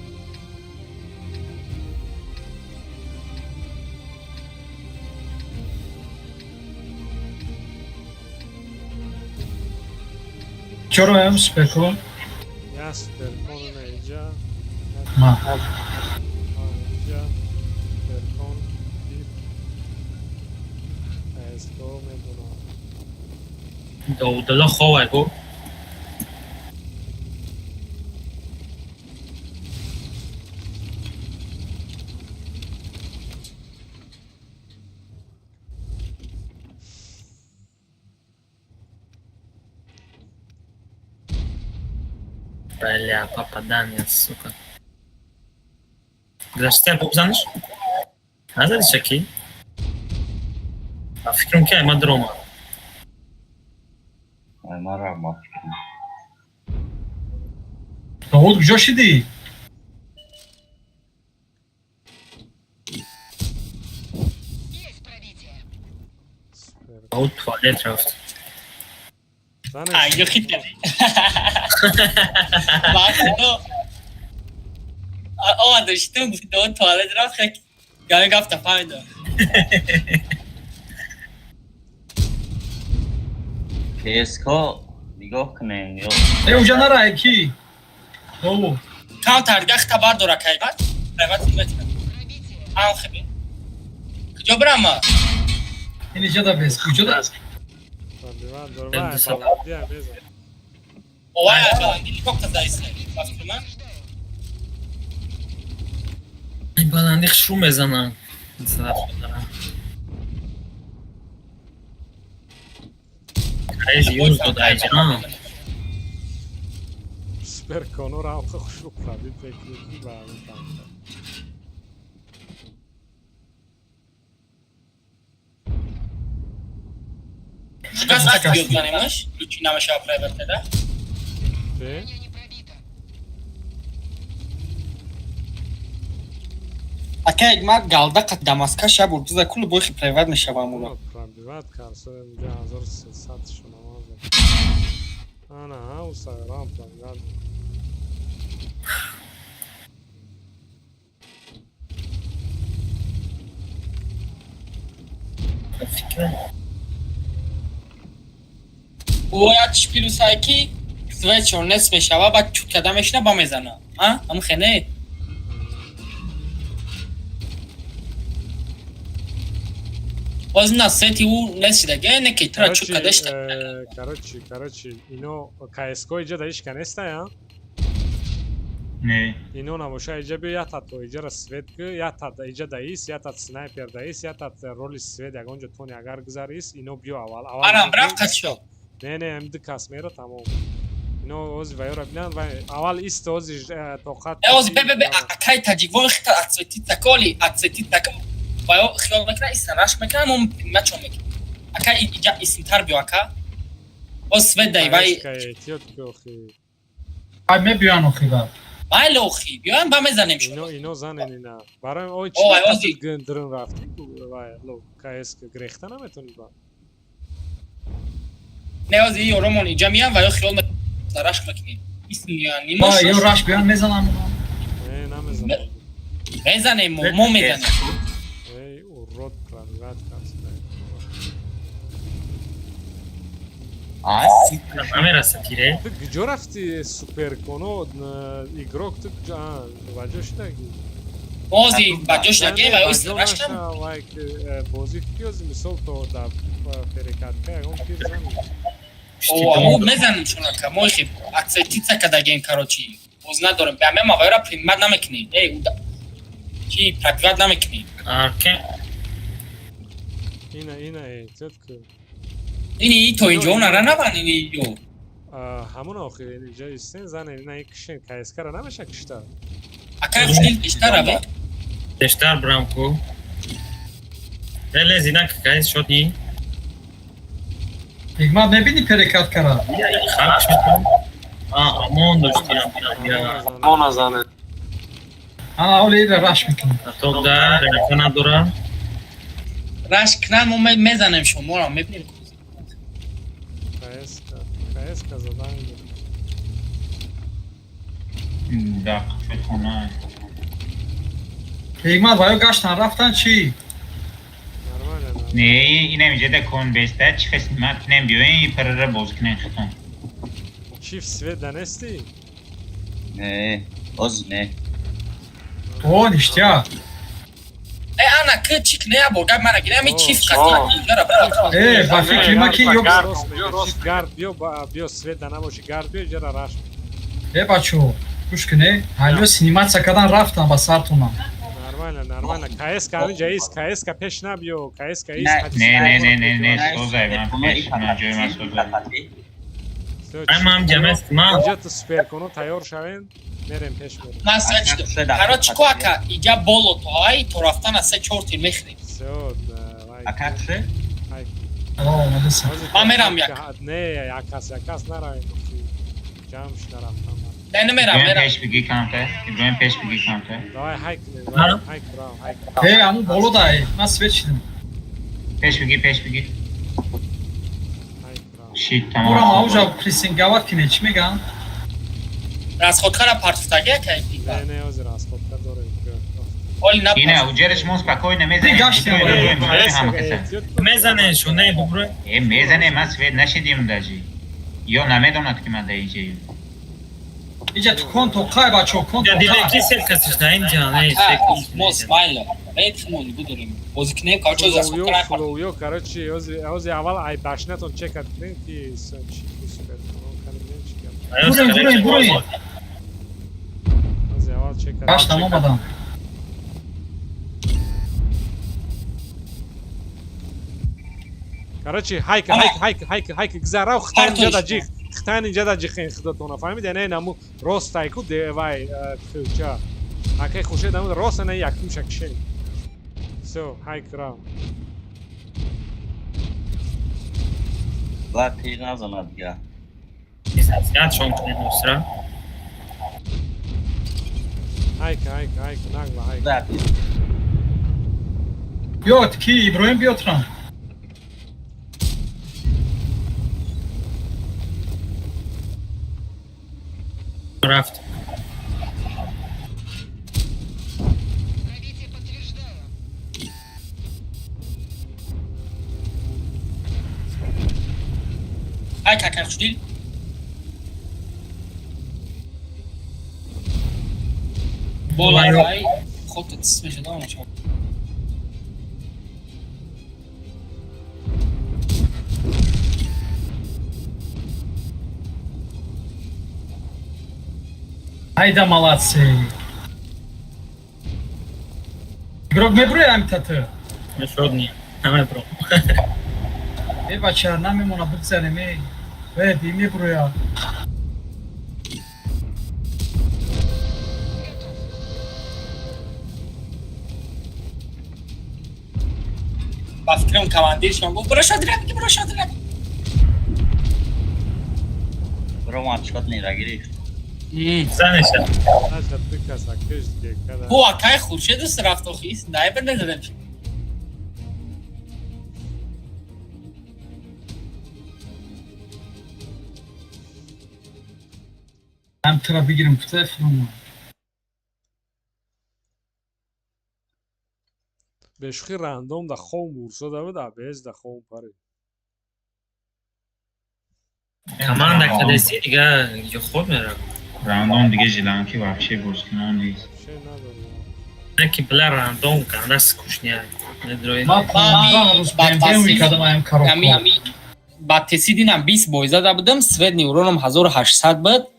Чоро ам суперкон? Я суперкон на инҷа. Ма. Инҷа суперкон чиф КСГО медонам. Довудалло ховай гу. Бля, попадание, сука. Гузаштия бубзаниш? Назадиша ки? Ба фикрам ки аймад ромад. Ай мара ма фикрам. Довуд, куҷо шидӣ? Довуд туалет рафт. Ай, хит кардӣ. Баъд омада шитум, гуфти Довуд туалет рафт, хек гами гафта фаҳмидам. КСК нигоҳ кунем ё Э, уҷа нара, ки? Довуд. Камтар дига хабар бардора кайбат. Прайват метавонам. Ам хеби. Куҷо бирам ма? Ин иҷа да бес. Куҷо да? Пробиват дорва, баландия мезан. Овай баланди геликоптер заиста. Ба фикри ман. Ай, баланди хушрӯ мезананд. Карези юз дод айҷон. Суперконора ҳам хушрӯ пробит мекунӣ ба ҳамин танка. Газ бизанемаш, ключи намешава прайват да? Чӣ? Ака, ма галда қат дамаска шаб урдуза кулу бойхи прайват мешава амула. Пробиват кард, инҷа 1300 шуна маза. Ана, усайрам пробиват. Бояд шпилусае ки свечо нест мешава, баъд чут када мешина, ба мезана. А? Ам хене? Боз на сети ӯ несидаге, не ки тра чут када шида. Короче, ино КСК иҷа да ишка нестая? Не. Ино набоша иҷа биё ята то иҷара свет ки, ята иҷа даис, ята снайпер даис, ята роли свет ягон ҷо тони агар гузарис, ино биё аввал. Аввал. Арам рафт қачо. Не, не, ам ду кас мера тамом. Ино ози вайора бинан, вай аввал ист ози тоқат. Э, ози бе бе бе акай таҷиквон хита ацветит таколи, ацветит так вайо хиёл мекунад, иста рашк мекунад, мо мачо мекунем. Ака, иҷа исмтар биё, ака. Боз свет дай вай. Эҳтиёт ки охи. Ай мебиён охи баъд. Майли охи, биёям ба мезанем шумо. Ино занен ина. Барои ой О, ай, чи ози. дрын рафти? Вай, ло, КС грехта наметони ба. Не ози ёромон инҷа миям ва ё хиёл рашк мекунем. Ба ё раш биён мезанам. Не, намезанам. Мезанем мо мезанем. Эй, урод пробивать кард. Намераса тире. Ту куҷо рафти суперконо игрок ту куҷо ба ҷо шудаги? Ози ба ҷо шудаги ва ё рашк Лайк бозӣ киёзи мисол то дар перекатка ягон пир зани. О, мезанем шунака. Мо хи акцентица кадагем короче. Боз надорем. Ба мема вайра принимать намекунем. Эй, ки пробивать намекунем. Арке. Ина, ина, эҳтиёт кун. Ини то инҷо нара набан ини ё. Ҳамон охир инҷа истен занен ина кишен КСК-ра намеша кишта. Акай хушдил пештар ава? Пештар брам ку. Леле зина какай шотни. Ҳикмат мебини перекат кара. Хак шуд. А, амон доштиам. Амона зане. Ана ҳоли ира раш мекунем. Топ да, река надора. Рашк кунан мо мезанем шуморо мебинем. КСК, КСК задан. Да, хона. Ҳикмат ва ё гаштан рафтан чӣ? Не, инам иҷа да кон беста, чӣ хисмат кунем биёем, парара боз кунем хитон. Чиф свет данести? Не, оз не. О, ништяк. Э, ана ки чик не бо гап мара гирам чиф қати. Э, ба фикри ма ки ё гард биё, биё свет да набоши, гард биё иҷара раш. Э, бачо, гӯш куне, ҳалё синиматса кардан рафтан ба сартонам. Нормально, нормально. КСК ҳаминҷа ист, КСК пеш набиё, КСК ист. Не, не, не, не, не, созай, ман пеш, ман ҷои ман созай. Ман ҷамест, ман. Инҷа ту суперконо тайёр шавен, мерем пеш мерем. Ман свет шудам. Короче, ко ака, иҷа боло то ай, то рафтан аз 3-4 тир мехӯрем. Всё, давай. Ака чӣ? Ман мерам як. Не, якас, якас наравем. Ҷамъ шуда рафтан. Не, намерам, мерам. Иброҳим пеш биги камта, Иброҳим пеш биги камта. Давай ҳайк кунем, ҳайк брав, ҳайк. Э, ҳамун боло дай, ман свет шудам. Пеш биги, пеш биги. Шит, тамом. Бурам ауҷа прессинговать кине, чӣ мегӯянд? Расходкара партуфтаги ака? Не, не, ҳозир расходка дорем. Ина, уҷараш мо спокойно мезанем. Мезанем шу, не, бубро. Э, мезанем, ман свет нашидим даже. Ё намедонад ки ман дар инҷаем. Иҷа ту кон то қай бачо, кон то қай. Ки сел касиш да инҷа, не, сел. Мо смайл. Бетмон будорем. Бозӣ кунем, короче, расходкара. Флоуё, короче, ҳозир аввал ай башнатон чекат кунем ки чи супер. Бурем, бурем, бурем. Ҳозир аввал чекат. Гаштам омадам. Короче, хайк, хайк, хайк, хайк, хайк, гузарав, хитан инҷа да ҷих, хитан инҷа да ҷихен худатона, фаҳмиде? Не, наму рост айку, де, вай, кӯча. Акай хуршед намуд, рост не якумша кишен. Всё, хайк рав. Ва тир назанад дига. Зиёд шон кунем нусра. Хайк, хайк, хайк, нагла, хайк. Биёд, ки Иброҳим биёд рам. Рафт. Ай, какай хушдил. Бола ай, худат смешно мешавад. Айда молодцы. Игрок мебурӣ ҳамита ту? Мешодни, намебурам. Э бача, намемона бигзарем, э. Э, би мебурӯя. Ба фикрам командиршон гуфт, буро шодира, биги буро шодира. Роман чот не рагирифт. Занеша. Наша ду каса кишт ки када. Бо акай Хуршед аст рафт охи, снайпер назадам чи. Ҳам тура бигирем кута филм. Бешухи рандом да хом бурсо да буд, абез да хом пари. Команда кадеси дига ё хоб мерав. Рандом дига жиланки вообще бозкунон нест. Вообще надорам. Не ки бля рандом ганда скучня. Недрои. Ма 15 рӯз БМВ мекардам аям коробка. Ба теси динам 20 бой зада будам, средний уроном 1800 буд,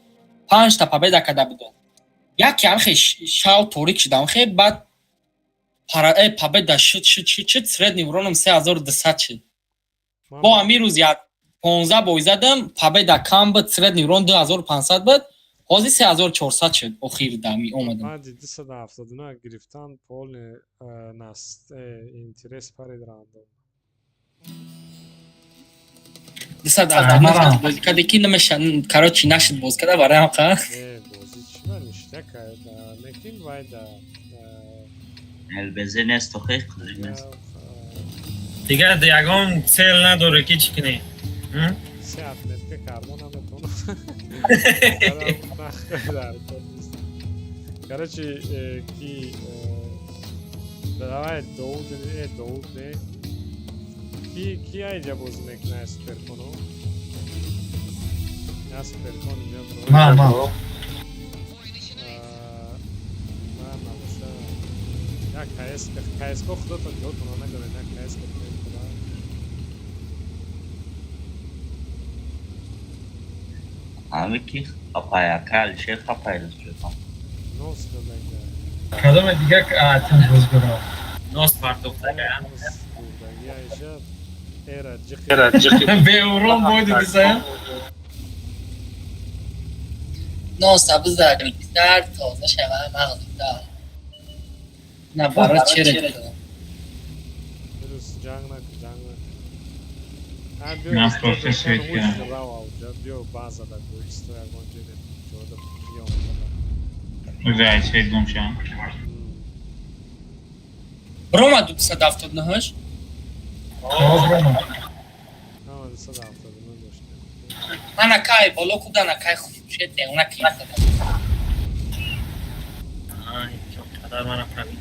5 та победа карда будам. Яке ам хе шав торик шудам хе, баъд победа шуд шуд шуд шуд, средний уроном 3200 шуд. Бо ҳамин рӯз як 15 бой задам, победа кам буд, средний урон 2500 буд, ҳозир 3400 шуд, охир дами омадам. Баъди 279 гирифтан полный нас интерес парид рандом. 279 бозӣ карде ки намеша, короче, нашуд боз карда барои ҳам қа. Не, бозӣ чӣ ба ништяк да некин вай да ЛБЗ нест охи, қизиқ нест. Дига ягон цел надоре ки чӣ кунӣ. Се отметка карда наметавонам. Дар кор нест. Короче, ки давай Довуд, Довуд не. Ки айҷа бозӣ мекунад суперконо? Я суперкон инҷа бро. Ман, ман. Ман набоша. Як КС, КС-ко худатон ҷотонро надоред, як КС кунед худа. Ҳами ки хапай, ака Алишер хапай ҷотон. Нос додага. Кадоме дига тан боз дорад? Нос партохтага. Нос бурдаги айша. Эра ҷиқи. Эра ҷиқи. Беурон бой дидисая? Носа бизар, бизар тоза шава мағз да. На баро чере. Вирус ҷанг накун, ҷанг накун. Ман просто свет кардам. Рав ауҷа, биё база да гоисто ягон ҷо не ҷода биём. Узай свет гум шам. Рома 279? Рома. Ама 279 доштем. Ана кай боло куда на кай Хуршед она ки зада. Ай, қадар мана правит.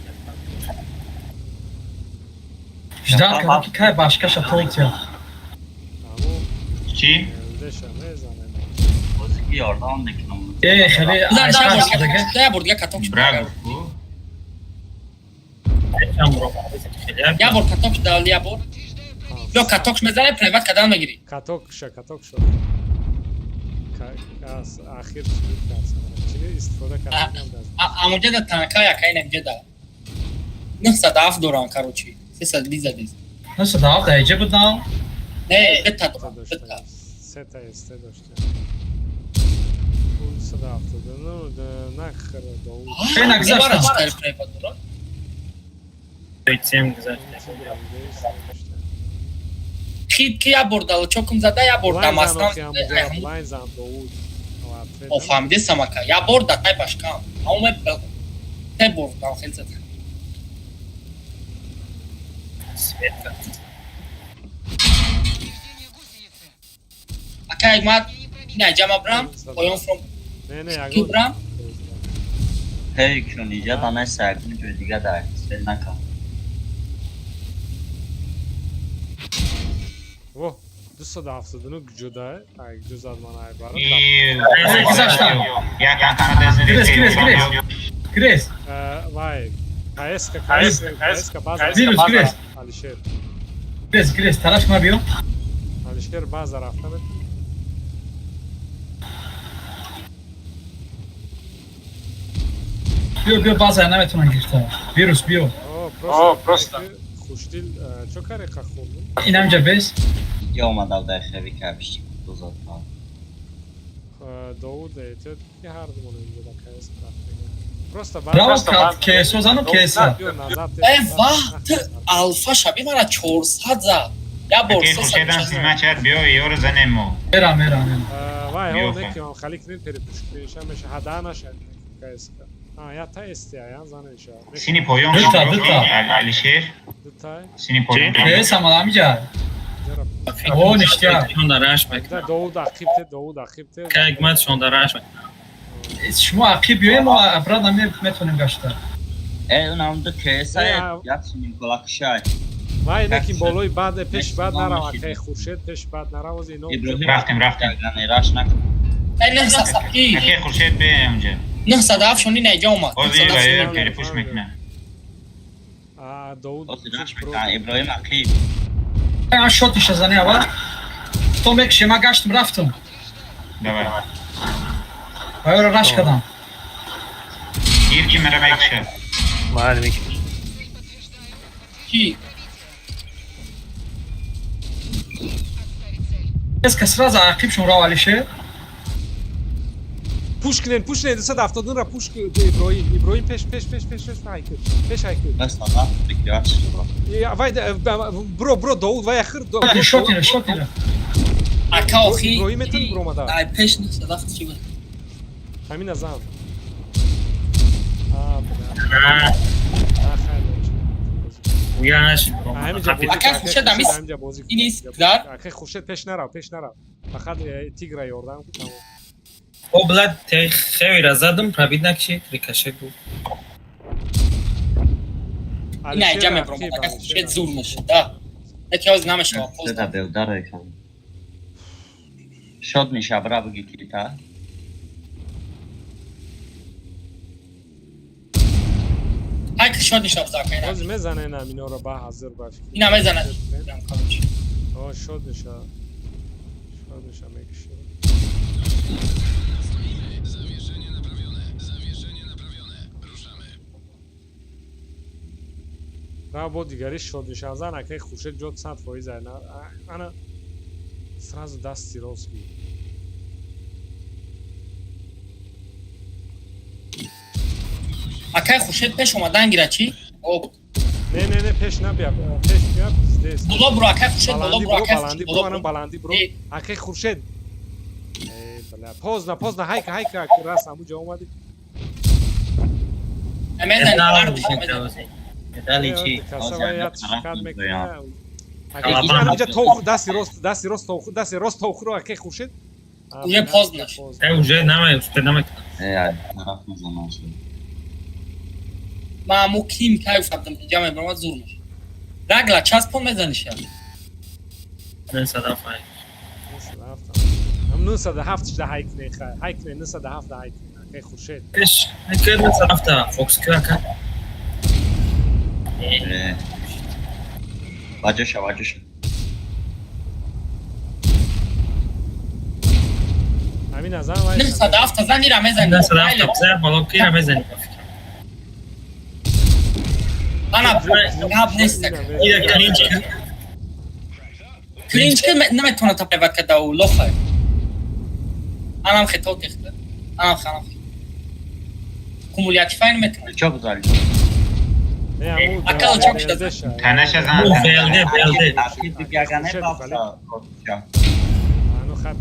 Ждал кардам ки кай башкаша толтия. Чӣ? Деша мезанем. Бозӣ ки ёрдам мекунам. Э, хеле Я бор дига каток шуд. Браво ку. Я бор каток шуд, я бор. Ё каток мезане, приват кадан мегири. Каток ша, каток шуд. Кас ахир чӣ кард? Чӣ истифода кардам даст. Амуҷа да танка яка инам ҷа да. 907 дорам, короче. 320 задис. 907 да иҷа буд на? Не, дета дорам, дета. Сета СТ доштем. 279 нахр Довуд. Э, нагзаштам. Сем гузашт. Хит ки я бор далчокум зада, я бор дамастан. Лайн зан Довуд. О, фаҳмиди самака. Я бор да тай башкам. Ауме те бор дам хел зада. Света. Ака ма не ҷама брам, поён фром. Не, не, Ки брам? Ҳей, чун иҷа да нест, ягон ҷои дига да сел накард. Во, 279 ҷуда, ай ҷо зад ман ай барам. Гузаштам. Як танкана дезери. Грес, грес, грес. Грес. Вай, КС, КС, КС, база. Вирус, грес. Алишер. Грес, грес, талаш ма биё. Алишер база рафта мет. Биё, биё, база наметавонам гирифта. Вирус, биё. О, просто хушдил, чо кари қахурдум? Инамҷа бес. Ё омада дар хеви кабишти дузад. Довуд эҳтиёт ки ҳар думон инҷо да КС рафтага. Просто Браво, КСО зану КС. Э, вах, ту алфа шаби мара 400 зад. Я бор Аки Хуршедам снима чат биё ёро занем мо. Мера, мера, мера. Вай, ҳо, Биёфа. не ки он хали кунем перепуш кунем, меша ҳада наша. КСК. А, я та СТ, я занеша. Сини поён Дута, дута. Алишер. Дута. Сини поён. Э, самал амиҷа. О, ништяк. Шонда раш мекунам. Да, Довуд ақиб те, Довуд ақиб те. Кайгмат шонда раш мекунам. Шумо ақиб биёем, мо обратно метонем гашта. Э, унам ду КС як синим колакшай. Вай, не ки болои бад пеш бад нарав, акай Хуршед пеш бад нарав, оз ино. Рафтем, рафтем. Раш накун. Ай 900 Аки Хуршед бе онҷа. 907 шони наҷа омад. Оз ва перепуш мекунам. А, Довуд. Раш мекун, Иброҳим ақиб. Ан шот иша зани аввал. То мекше, ма гаштам рафтам. Давай. Ва ёро раш кардам. Гир ки мера мекша. Майли мекиш. Ки? Эска сразу ақибшон рав Алишер. Пуш кунен, пуш кунен, 270 ра пуш кун, Иброҳим, Иброҳим пеш, пеш, пеш, пеш, пеш, ҳайкер. Пеш ҳайкер. Масалан, бикраш. Я, вай, бро, бро, Довуд, вай ахир. Шот ина, шот ина. Ака охи. Иброҳим метон бромада. Ай пеш 907 чӣ буд? Ҳамин азам. А, бля. А, хайр. Уя нашид. Ҳаминҷа бозӣ Ака кун, Хуршед ҳамин ҳаминҷа бозӣ кун. Инис дар Ака Хуршед пеш нарав, пеш нарав. Фақат тигра ёрдам кун, тамом. О, блядь, те хевира задам, пробит накшид, рикошет буд. ин айҷа мебромад. Ака Хуршед зур мешад. Да. Яке ҳоз намешавад. Да беудар екам. Шод меша бра буги ки та. Ай ки шод нишаб за ака. Боз мезанен ҳаминоро ба ҳазир ба фикр. Ина мезанад. О, шод меша. Шод меша мекуши. Ра бо дигари шод меша. Зан акай Хуршед ҷо 100% ай. Ана сразу дасти рост гир. Акай Хуршед пеш омадан гира чӣ? О, Не, не, не, пеш набия, пеш бия, пиздец. Боло буро, акай Хуршед, боло Баландӣ буро, буро, акай баландӣ Хуршед, буро, боло ана буро. баландӣ буро. Акай Хуршед. Э, бля, поздно, поздно, хайка, хайка, рас амуҷа омадӣ. Мезанад. Медали чи? Каса вай як шикат мекунад. Алабама. Амуҷа тоху, дасти рост, дасти рост тоху, дасти рост тохуро акай Хуршед. Уже поздно. Э, уже намай, успел намекунам. Э, ай, тараф мезанам. Ма аму ким кай гуфтам инҷа мебромад зур мешад. Рагла часпон мезаниша. 907 ай. Ам 907 шда ҳайкне, хай. Ҳайкне 907 да ҳайкне. Акай Хуршед. Пеш, накард 907 та, Фокс ака. Э. Баҷоша, баҷоша. Ҳамин азан вай. 907 зан ира мезани. 907 та, бизар боло ки ира мезани. Ана гап нест. Ира клинч ки. Клинч ки наметавонад та преват карда у лоха. Анам хето техта. Анам ханам. Кумулятив айн метавонад. Чо бузали? Не, аму. Ака лучок шда. Танаша зан. БЛД, БЛД. Ақиб ягане бафта.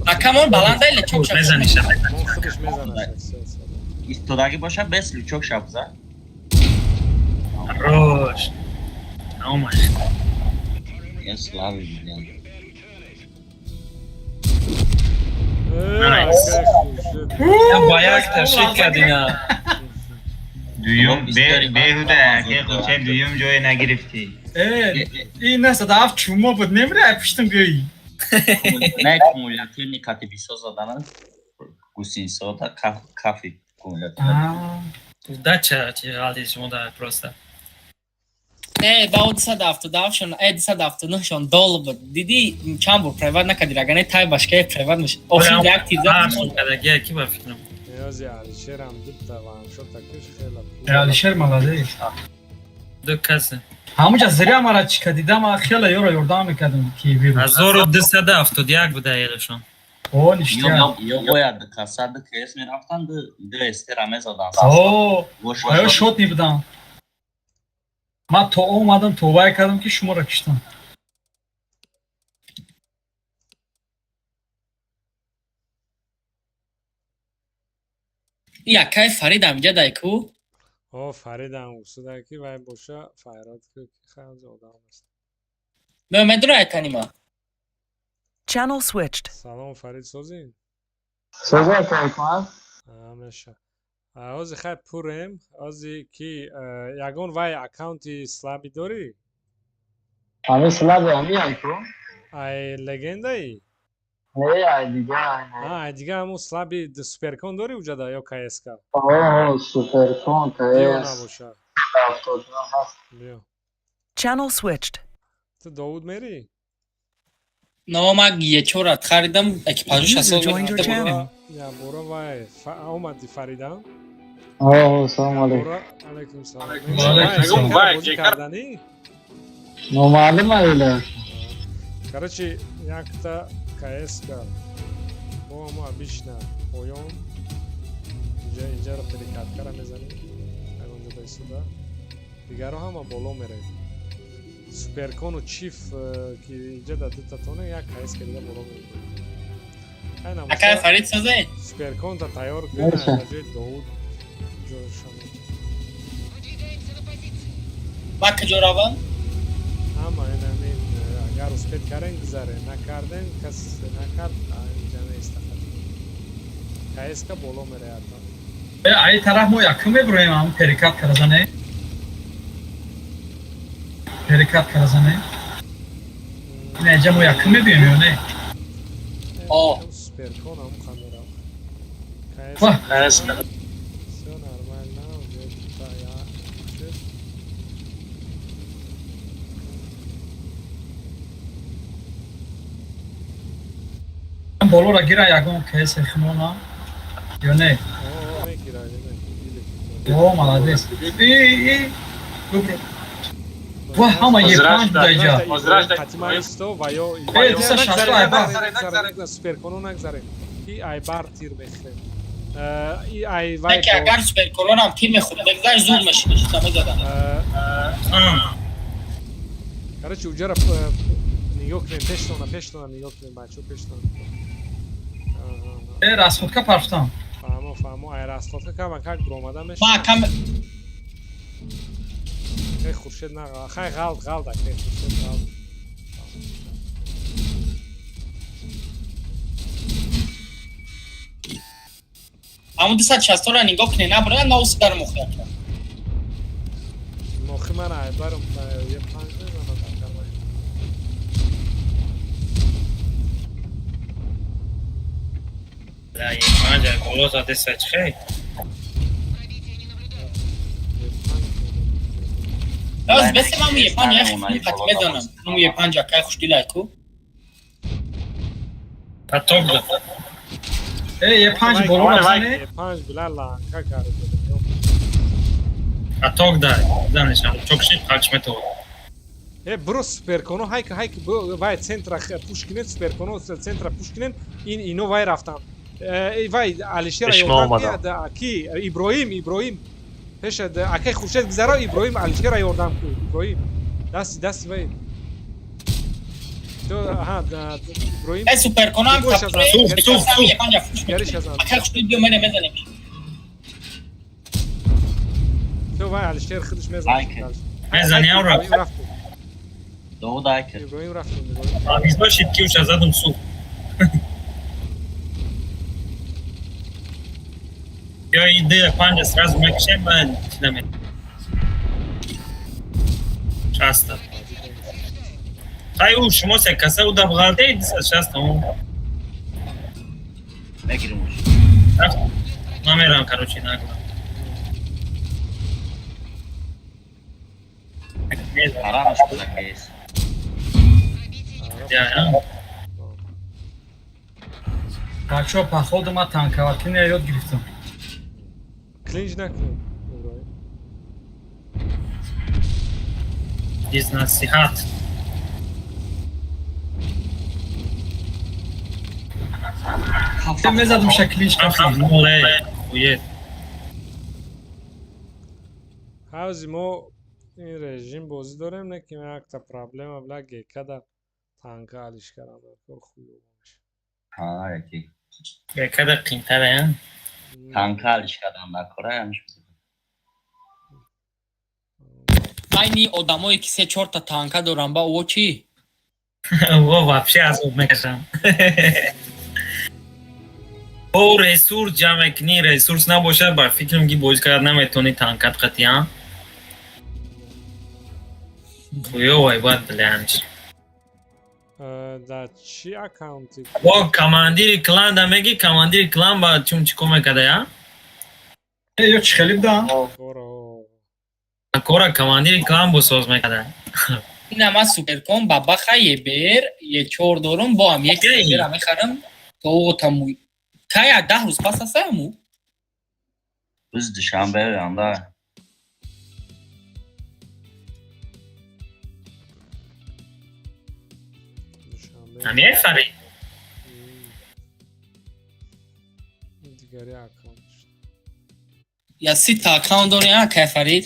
Акамон баланда или чок шаб. Мезаниша. Мон худаш мезанад. Истодаги боша бес лючок шабза. Хорош. Наомад. Я слави, блин. Я баяк ташик кардина. Дуюм беҳуда аки Хуршед дуюм ҷое нагирифтӣ. Э, ин 907 чумо буд, немри ай пуштам биёӣ. Не кумулятивни қати бисо задана гусинсо да кафи кумулятив. Удача чи ғалти шумо да просто. Не, ба 277 шон, э 279 шон дол буд. Диди чанд бор преват накарди, рагане тай башка преват меш. Охир як тир зад. Кадаги ки ба фикрам. Ниёзи Алишерам дута ваншота киш хела. Алишер молодец. Ду касе. Ҳамуҷа зря мара чӣ кардида, ма хеле ёро ёрдам мекардам ки вирус. 1271 буда елашон. О, ништяк. Ё бояд каса ду КС мерафтан, ду СТ-ра мезадан. О, ё шот мебудам. Ман то омадам, то вай кардам ки шуморо киштам. Якай Фарид амҷа дай ку? О, Фаридам гуфтуда ки вай боша, файрод ки хеле одам аст. Медонӣ айтанима. Channel switched. Салом, Фарид, созӣ? Соза кайф. Ҳамеша. Ҳозир хай пурем. Ҳозир ки ягон вай аккаунти слабый дорӣ? Ҳами слабый ҳами айку? Ай легендаи? Не, ай дига. Ай дига, ҳамун слабый суперкон дорӣ уҷада ё КСК? О, суперкон, Биё, КС. набоша. 79 ҳаст. Биё. Channel switched. Ту Довуд мерӣ? Но ма ечора харидам, экипажу User 60 joined your channel. Ябора вай омади, Фаридам? О, салом алейкум. Алейкум салом. Алейкум салом. Бозӣ карданӣ? Номаълум айла. Короче, якта КСК бо ҳамо обычно поён инҷа, инҷаро перекаткара мезанем, ягонҷо баисода, дигаро ҳама боло мерем. Суперкону чиф ки инҷа дар дутатоне, як КСК дига боло мерем. Акай Фарид, созӣ? Суперконта тайёр кун, Меша. дар ҷои Довуд ҷошама. Ма куҷо равам? Ҳама инамин, агар успеть кардем, гузарем, накардем, кас накард, инҷа неистахат. КСК боло мереяд. Ай тараф мо якум мебуроем, ҳам перекат каразане. Перекат каразане. Не, инҷа мо якум мебием ё не? О. Суперкон ҳам камера. Ва. Всё нормально, уже тута я шуд. Болора гира ягон КС химона ё не? О, мегира, мегира. О, молодец. И, и, бубро. Ва, ҳама Е5 буда инҷа. Қатимаисто ва ё Э, 260 айбар. Суперконо нагзарем. И айбар тир мехӯрем. И ай вай. Не ки агар суперколонам тир мехӯрд, бегзар зур мешид, чита мезадам. Короче, уҷара нигоҳ кунем, пештона, пештона нигоҳ кунем, бачаҳо, пештона. Э, расходка парфтам. Фаҳмо, фаҳмо, ай расходка кама как буромада Ма мешавад. кам. Хай, Хуршед, на, хай, ғалт, ғалт, акай Хуршед, ғалт. Ҳамун 260-ро нигоҳ кунед, набура, наус дар мохия. Мохи ман айбарам е панҷ мезанад акарвай. Да, Е5 боло задеса чихе? Аз бесе ман Е5 я хеле қат мезанам. Ну Е5 акай хушдилай ку. Поток да. Э, Е5 боло рафтане? Е5 била ланка карда. Поток да. Занешам. Чокши қачмето. Е, бро, суперконо, хайк, хайк, вай центра пуш кинен, суперконо центра пуш кинен, ин ино вай рафтан. Э, вай Алишера Пеш ма ёрдам омадам. ки ки Иброҳим, Иброҳим. Пеша акай Хуршед гузаро, Иброҳим, Алишера ёрдам ку, Иброҳим. Дасти, дасти вай. То, аҳа, Иброҳим. Э, суперконам Гӯш азан. сух, сух, сух. Е5 фуш. Гариш азан. Акай хушдил биё, мене мезанем. То вай Алишер худаш мезанад. Айке. Мезани, ам рафт. Иброҳим рафт. Довуд айкер. Иброҳим рафт. Иброҳим. Авизо шид ки уша задум сух. Ё иде панҷа сразу мекушем, ба чида ме. 60. Хай, ӯ шумо се каса ӯ дабғалте 260 он. Мегирим уж. Намерам, короче, нагла. Харамаш буда КС. Я, я. Бачаҳо, походу ма танковаткиня ёд гирифтам. Клинч накунед. Иброҳим. Из насиҳат. Мезадум шаклиш кафтам. Моле, хует. Ҳавзи мо ин режим бозӣ дорем, не ки якта проблема била гекада танка алиш кардам, кор хуё мешавад. Ҳа, яки. Гекада қинтара, я? Танка алиш кардан дар кора ҳамиш. Айни одамое ки се чорта танка доран, ба о чӣ? Во вообще азоб мекашам. О ресурс ҷамъ мекунӣ, ресурс набошад, бар фикрам ки бозӣ кард наметавонӣ танкат қатъиян. Хуёвай бад билямш. Да чӣ аккаунти? О командири клан да меги, командири клан ба чун чӣ кор мекарда, я? Э, ё чӣ хеле будам? Кора. Кора командири клан бо соз мекарда. Ина ман суперкон ба баха ебер е чор дорум, бо ҳам як ебера мехарам то о таму. Кая 10 рӯз пас аста аму? Рӯзи душанбе анда. Душанбе. Ҳамияй, Фарид? Дигари аккаунт. Я 30-та аккаунт дори, а, кай, Фарид?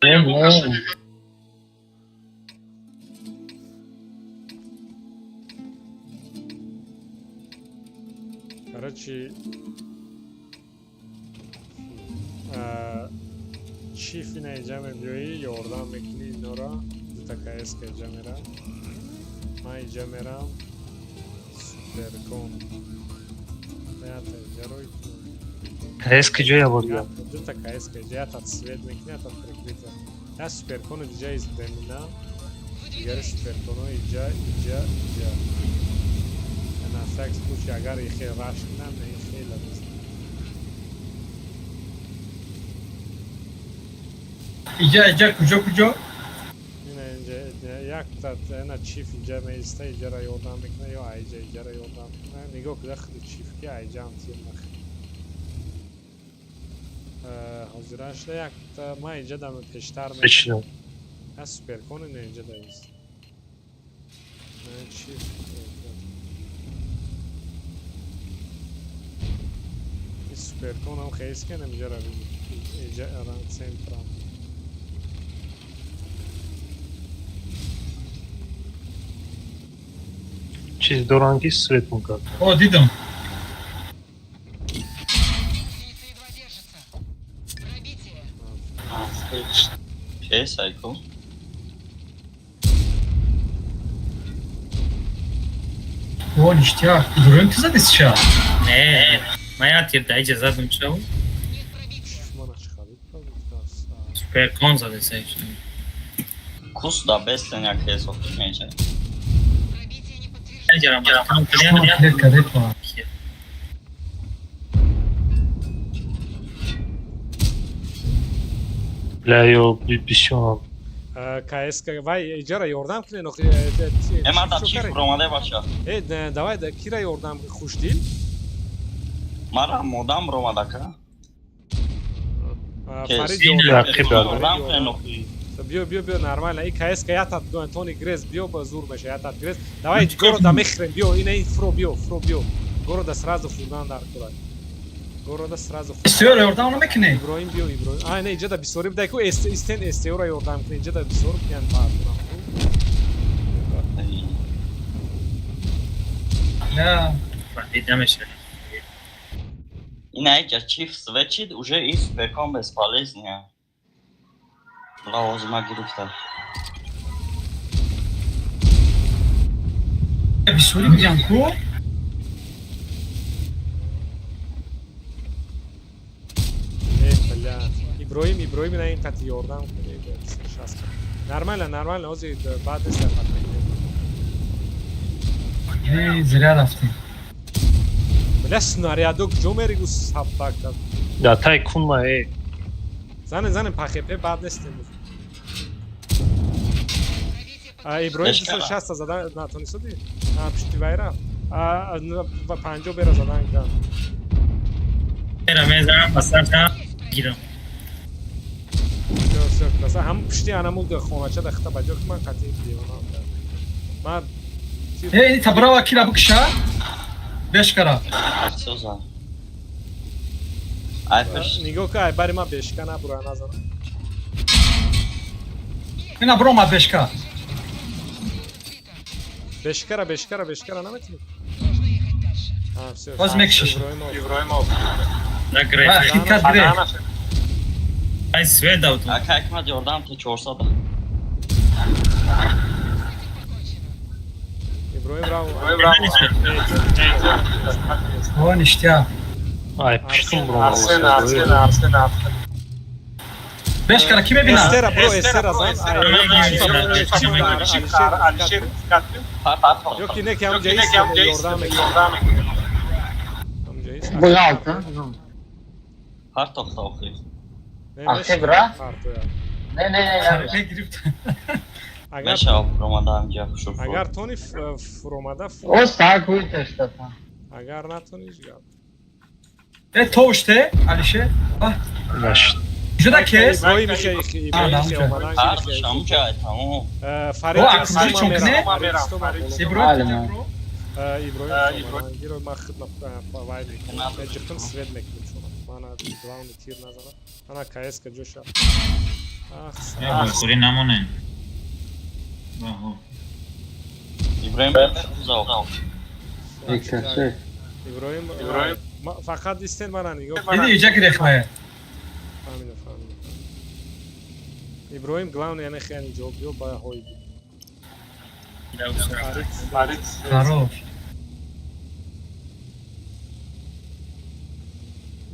Не, не. Короче, чиф ина иҷа мебиёӣ, ёрдам мекунӣ инора, дута кска иҷа мера. Ман иҷа мерам, суперкон. Ята иҷа рой. КС ҷоя бурдия. Дута кска иҷа, ята свет мекунӣ, ята прикрытие. Я суперкону иҷа издемина, дигари суперконо иҷа, иҷа, иҷа. На всякий случай, агар ихе раш кунам, не хеле нест. Иҷа, иҷа, куҷо, куҷо? Ина инҷа якта ина чиф инҷа меиста, иҷара ёрдам мекуна ё айҷа иҷара ёрдам мекуна. Нигоҳ куда худи чиф ки айҷаам тир нах. Ҳозира шуда якта ман иҷа дам пештар Точно. Я суперкон ина инҷа да ист. Чиф. И суперконам хейс кенем иҷара иҷа центрам. Чиз доранд ки свет мекард. О, дидам. Едва держится. Пробитие. Чес айку? О, ништяк. Иброҳим, ту зади сейчас? Не, ман як тир да иҷа задам, чав. Нет пробития. Чиф мана чӣ харид? Суперкон задасе. Кус да бестен як ҳесоб меша. Пробитие не подтверждено. Иҷара маҳкам кардем. Клетка депа. Бля, ё бисёр. КС вай иҷара ёрдам кунен охи. Э, ман да чиф ромаде, бача. Э, давай да кира ёрдам, хушдил? Мара модам ромадака. Фарид. Рақиб дорад. Ёрдам кунен охи. Биё, биё, биё, нормально. И КС ятат Тони Грез, биё, ба зур меша, ятат Грез. Давай города мехрем, биё, ина ин фро, биё, фро, биё. Города сразу хурдан дар курад. Города сразу. Бисёр ёрдам намекунӣ? Иброҳим, биё, Иброҳим. А, не, иҷа да бисёри бидай ку истен СТО-ра ёрдам кунӣ, иҷа да бисёр киян баъд. Не. Фарид намешавад. Ина иҷа чиф свечид, уже и суперкон бесполезный. Бла ҳозир ма гирифта. Бисёри будям ку? Э, бля. Иброҳим, Иброҳим, ина ин қати ёрдам кунӣ. Шаст. Нормально, нормально, ҳозир баъд нест фат мекунем. Э, зря рафтем. Бля, снарядо куҷо мери, гу сабака? Да тай кунма, э. Занен, занен, пахепе бад нестем. А Иброҳим 260 задан натонистади? А пишти вайра. А 50 бера задан ган. Мера мезанам, ба сар гирам. Всё, всё, краса. Ҳам пишти анамул хонача да хита баҷо ки ман қатъи девона. Ман Э, ини табрава кира бикша? Бешкара. Соза. Ай пеш. Нигоҳ ка, ай бари ман бешка набура назанам. Ина брома бешка. Бешкара, бешкара, бешкара наметунӣ? Боз мекшиш. Иброимов. На грехт. Хикат грехт. Ай свет дав ту. Ака Ҳикмат ёрдам то 400. Иброим рав. О, ништяк. Ай, пуштум бро. Арсен, Арсен, Арсен, Арсен. Бешкара ки мебинад? Эстера бро, Эстера зан. Алишер Ёки не ки ҳамҷа ист, ёрдам мекунад. Ҳамҷа ист. Бугалта. Партохта охир. Ахи бра? Не, не, не. Агар Мешава фуромада ҳамҷа шуф. Агар тони фуромада О, так вытащта. Агар натони ҳеҷ гап. Э, тоште, Алишер. Нашт. Жуда кес? Иброим иши омадан Ҳамҷа тамом. Фарид О, акнун чун кне? Иброим. Иброим гиро ма хидма вай мекунам. Ҷиқим свет мекунем шумо. Мана главный тир назанад. Ана КС-ка ҷоша. Ах, Хӯри намонен. Оҳо. Иброим Иброим фақат истен мана нигоҳ. Диди иҷа гирехмая. Фаҳмидам, фаҳмидам. Иброим главный яъне хеле ҷо биё ба ҳои буд. Фарид. Хорош.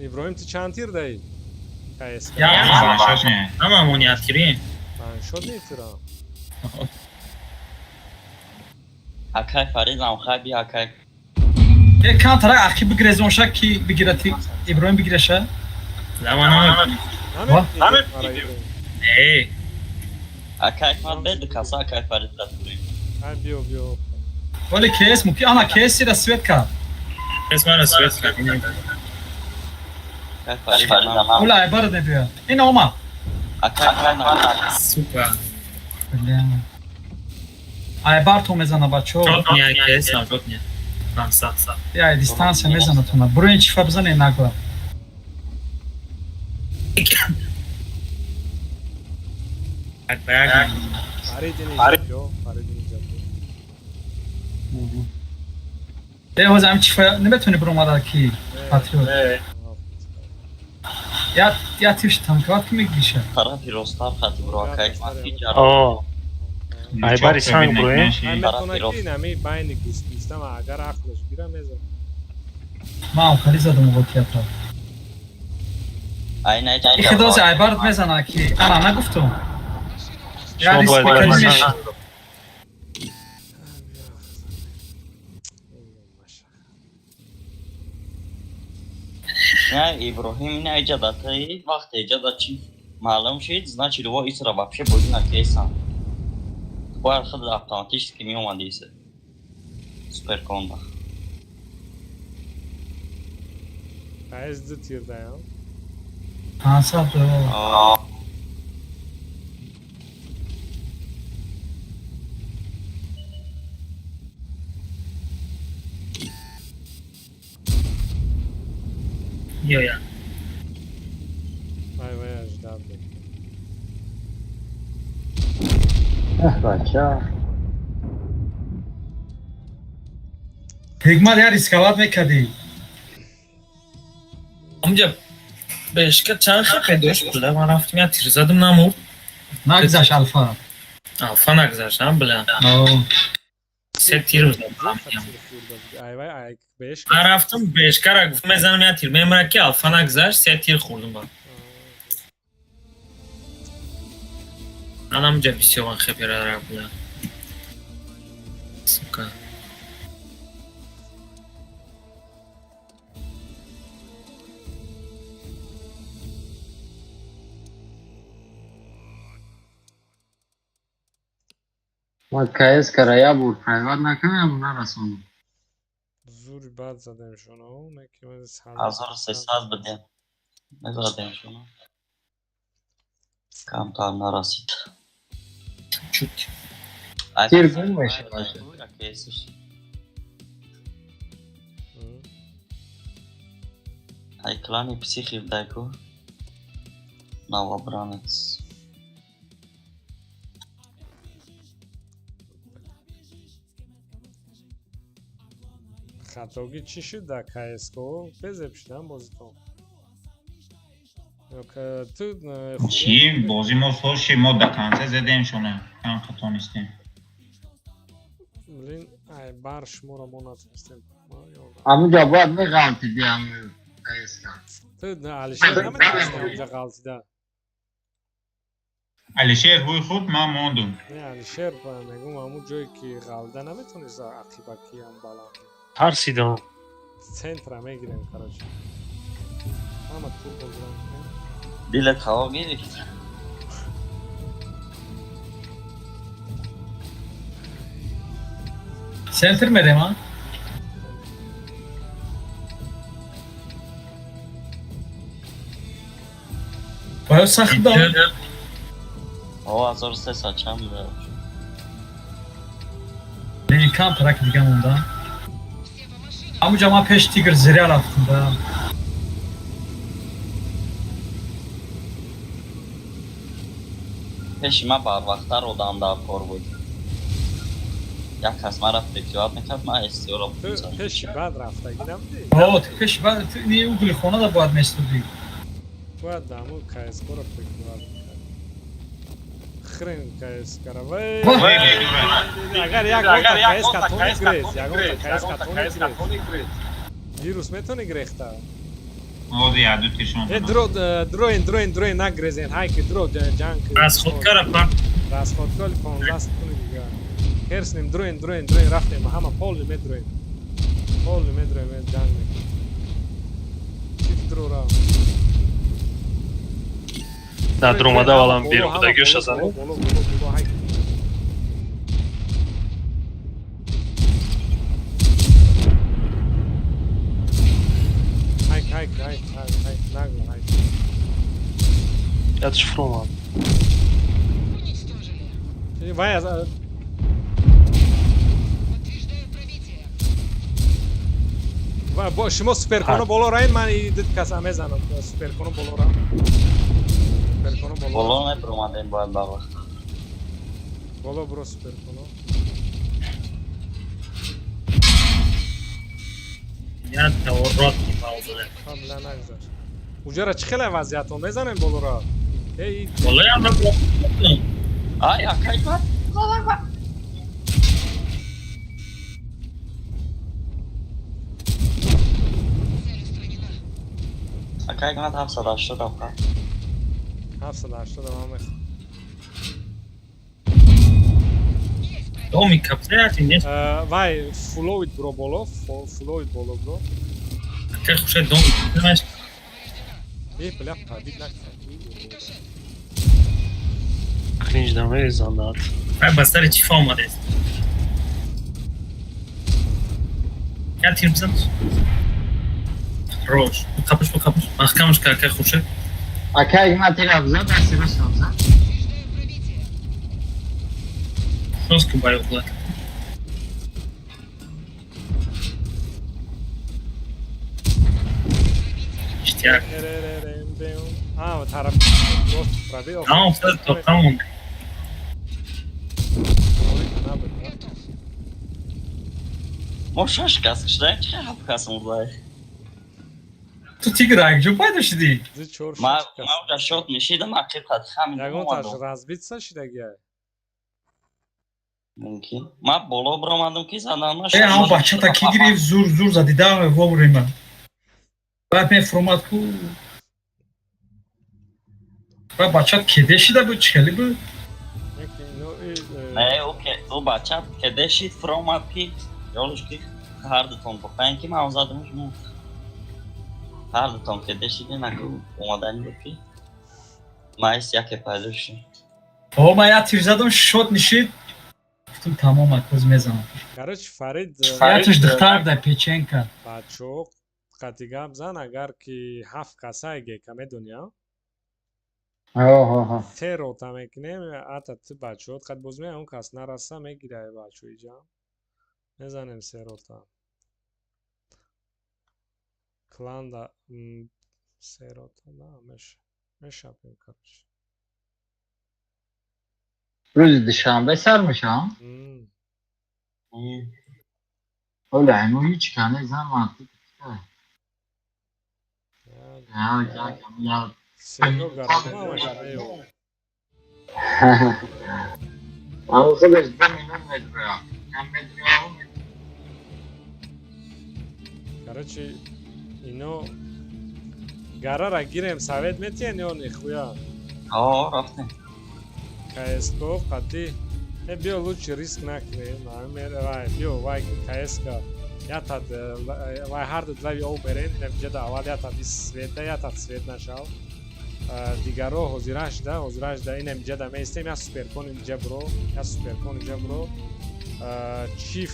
Иброим ту чанд тир даи? КС. Ҳамамон як тирем. Шод метирам. Акай Фаридам хай би акай. Э, кан тара ахи бигрезонша ки бигирати Иброим бигираша? Заман Не. Акай Ҳикмат беду каса акай Фарид ратурем. Ай биё биё. Вале кес муки ана кес сира свет кард. Кес мара свет кард. Акай Фарид Ула ай барад небия. Ин ома. Акай Ҳикмат Сука. Бля. Ай бар то мезана бачо. Шотня кес шотня. 500. Я дистанция мезана тона. Буроин чифа бизане нагла. Фарид инҷа биё, Фарид инҷа биё. Э, ҳозир ҳам чифа наметавони биромада ки патриот. Я я тиш танкават ки мегиша. Тарафи росттар хати бро акай Ҳикмат ҳеҷ О. Ай бари санг бро, э? Ай метавона ки инами байни густам агар ақлаш гира мезанад. Ман хали задам воқеата. Ай на Ихи дози ай бард мезана ки ана нагуфтум. Я Шумо бояд риск бари мекардиш. санг. Не, Иброҳим ина иҷа таи вақте иҷа да чи маълум шид, значит во исра вообще бозӣ накесан. Бояд худ автоматически меомад иса. Суперконда. КС ду тир даям. 500 О, Ё я. Ай вай аждад мекунам. Эх, бача. Ҳикмат я рисковать мекардӣ. Ҳамҷа бешка чанд хепе дошт била ман рафтим як тир задам намурд. Нагзашт алфа. Алфа нагзашт, ҳа била. О. Се тир задам. Ай вай ай беш. Ман рафтам бешкара гуфт мезанам як тир мемра ки алфа нагзашт, се тир хӯрдум ба. Ман ҳамҷа бисёр хепера била. Сука. Ма КС кара я бур прайват накунам нарасонам. Зури бад задем шуно, неки ма 1300 бидем. Мезадем шуно. Камтар нарасид. Чуть. Ай Тир гум мешавад. Ай клани психи вдайку. Новобранец. Хатогӣ чӣ шуд дар КСГО? Безеб шудам бозитон. Ту Чӣ бозӣ мо соз шид, мо до конца задем шона, кам хато нестем. Блин, ай бар шуморо мо натонистем. Ҳамунҷо бояд меғалтиди ҳамун КСК. Ту Алишер наметонисти ҳамунҷа ғалтида. Алишер ҳуй худ, ман мондум. Не, Алишер мегум ҳамун ҷое ки ғалда наметонист ақибакиам баланд. Тарсидам. Центра мегирем, короче. Ҳама тур бозирам. Дилат ҳаво гирифт. Центр мерем, а? Бояд сахт дам. О, 1300 чанд буда? Не, кам трак дига монда. Ҳамунҷа ман пеш тигр зиря рафтам да. Пеши ман барвақттар одам дар кор буд. Як кас мара прикрывать мекард, ман СТО-ро Ту пеши баъд рафтагӣ набудӣ? О, ту пеши баъд ту не угли хона да бояд местудӣ. Бояд ҳамун КСГО-ро прикрывать мекард. Хрен КСК-ро. Вай! Агар ягонта КСК тони грез, ягонта КСК тони грез. Вирус метони грехта? Ози яду тишон. Э, дро, дроин, дроин, дроин нагрезен, ҳайки дро ҷанг. Расходкара пар. Расходкали 15 секунди дига. Херснем, дроин, дроин, дроин рафтем, ҳама полный медроем. Полный медроем, ҷанг мекунем. Чиф дро рафт. Да, дромада валам берун будагиёша занем. Боло, боло, боло, ҳайки. Хайк, хайк, хайк, хайк, хайк, нагло, хайк. Ятш фромад. Вай, ва шумо суперконо боло раин, ман дид каса мезанам. Суперконо боло ра. Суперконо боло. Боло мебуромадем бояд ба вақт. Боло буро суперконо. Я таворот пауза. Қабла нагзашт. Уҷара чӣ хеле вазъиятон мезанем болоро? Эй, Болоям ра. Ай, акай бад. Акай ман 780 афқа. 780 ман мехоҳам. Доми капсаяти нест. Вай, фуловит бро боло, фуловит боло бро. Акай хуша доми. Э, бля, пробит накард. Клинч да мезанад. Вай ба сари чӣ омадест? Я тир бизан. Рош. Қапуш, қапуш. Маҳкамаш ка акай хуша. Акай ман тира бизан, дасти рост бизан. Жёстко боёв буд. Иштияк. А, тараф рост пробил. Тамом, тамом. Мо шаш кас кушдаем, чӣ ҳафт кас мурдаем? Ту тигр якҷо пайдо шудӣ? Ман уҷа шот мешидам, ақиб қад хамин Ягонташ разбиться шидагиай. Мумкин. Ман боло биромадам ки задам. Э, ҳам бачата ки гирифт, зур зур задида воврема. Баъд мефуромад ку. Баъд бачат кеде шида буд, чӣ хеле буд? Не, ӯ бача кеде шид, фуромад ки ёлш ки ҳар дутон бохаем ки ман задамш мурд. Ҳар дутон кеде шидин, аку омадани буд ки майс яке пайдо шид. О, ман як тир задам, шот нишид. Гуфтам тамом, акоз мезанам. Короче, Фарид, Ятиш духтар да печенка. Бачо, қати гап зан, агар ки ҳафт касай гека медони, а? Ҳо. Се рота мекунем, ата ту бачаҳот қад боз меояд, он кас нараса мегирад бачо иҷа. Мезанем се рота. Кланда се рота, да, меша. Мешапем, короче. Рӯзи душанбе сар мешавам? Оля, ему ҳеч кане зан мантиқ китай. Я, я, я. Серго гарама гараё. Ама худаш 2 минут медроя. Я медроя. Короче, ино гарара гирем, совет метиҳен ё нехуя? Ҳо, рафтем. КСКО қати э биё, лучше риск накунем. Вай, биё, вай КСК ятад вай ҳарду лави об мерен, инамиҷада аввал ятад света, ятад свет нашав. Дигаро ҳозирашда, ҳозирашда, инамиҷада меистем, я суперкон инҷа бро, я суперкон инҷа бро. Чиф,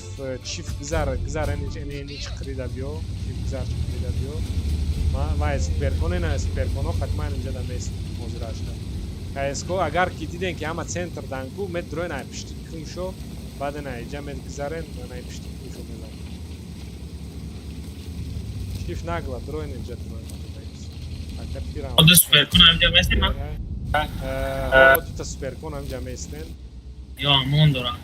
чиф гузар, гузар, ини чиқирида биё, чиф гузар, чиқирида биё. Вай суперкон, ина суперконҳо хатман инҷада меистем ҳозирашда. КСКО агар ки диден ки ҳама центр данку, медроен ай пишти куншо, баъд ина иҷа мегузарен, ай пишти куншо мезанем. Чиф нагла, дроен инҷа, дроен. Ака тирам. Оду суперкон ҳамҷа местем? Дута суперкон ҳамҷа местен. Ё амон дорам.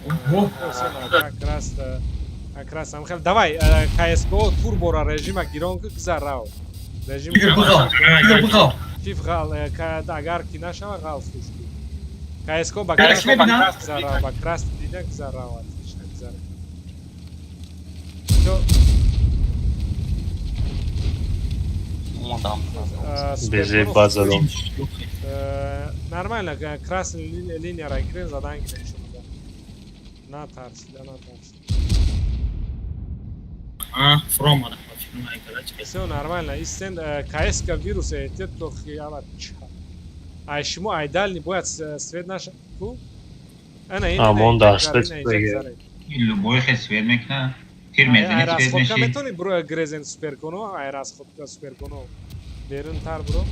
Как раз ам хел. Давай, КСКО турбора режима гирон ки гузар рав. Режим. Чиф ғал, агар ки нашава ғал фушки. КСКО ба крас гузар, ба крас дида гузар рав, отлично гузар. Всё. Омадам. Безе базадом. Нормально, красный линияра гирем, задан гирем шумо. Натарсида, натарсида. А, фромадам. Всё нормально. Истен КСК вирус эҳтиёт то хияла. Ай шумо ай дальний бояд свет наша ку? Ана ин. Амон да свет беге. Любой хе свет мекна. Тир мезани свет расходка меши. Метони бро грезен суперконо, ай расходка суперконо. Берунтар бро.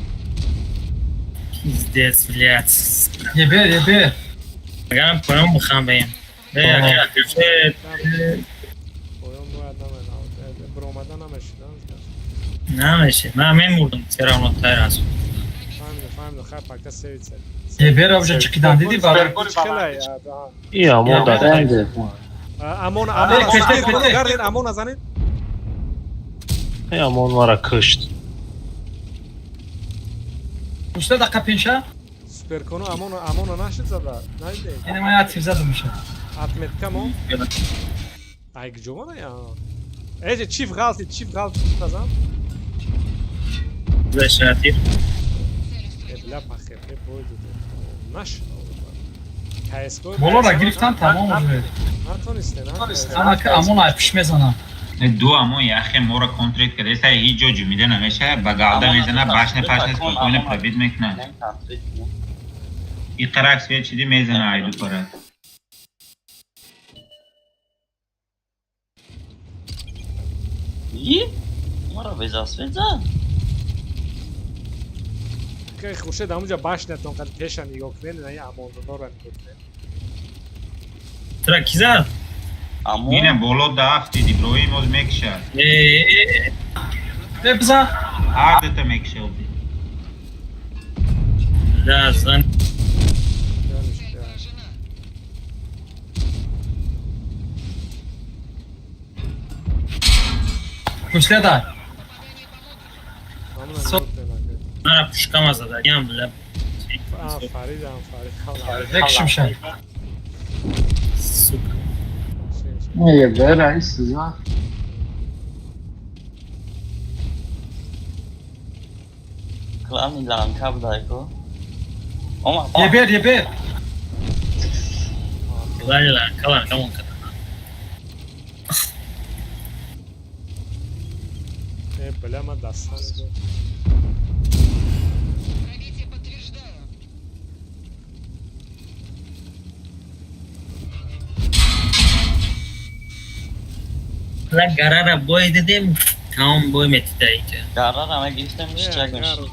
Пиздец, блядь. Ебер, ебер. Агарам поён бихам беем. Поён бояд намена. Бромада намешида. Намеше. Ман мемурдам, все равно тай раз. Фаҳмидам, фаҳмидам, хай пока севица. Ебер уже чиқидан диди барои. Хелай. И амон да. Амон, амон, амон, гарден, амон азанед. И амон мара кушт. Уста даққа пенша? Суперконо амон, амон нашид зада. Надиде. Ина ман як тир задам меша. Отметка мо. Ай гҷомана я. Эже чиф ғалти, чиф ғалти тазам. Зашатир. Э бля пахе, э бойду. Наш. КСКО Болора гирифтан тамом уже. Натонисте, натонисте. Ана ки амон ай пиш мезанам. Ду амон яхе мора контрит кардеса, ҳеҷ ҷо ҷумида намеша, ба галда мезана, башне пашне спокойно пробит мекуна. И қарак свет чиди мезана ай ду пара. И? Мара безасвет зад. Ки Хуршед ҳамунҷа башнятон қад пеша нигоҳ кунед, ина амоннора нигоҳ кунед. Тра ки зад? Амон. Ина боло да афтид, Иброҳим оз мекушад. Э, Э бизан. Ҳар дута мекушад. Да, зан. Кушледа. Мара пушкама задагиам, бля. А, Фаридам, Фарид. Мекушим ша. Сука. Ебер, ай сиза. Клани ланка будай ко. Омад. Ебер, ебер. Клани ланка, ланка мон када. Э бля ма дастан. Пробитие подтверждаю. Бля, гарара бой дидем, тамом бой метида иҷа. Гарара ма гирифтем, чак мешид.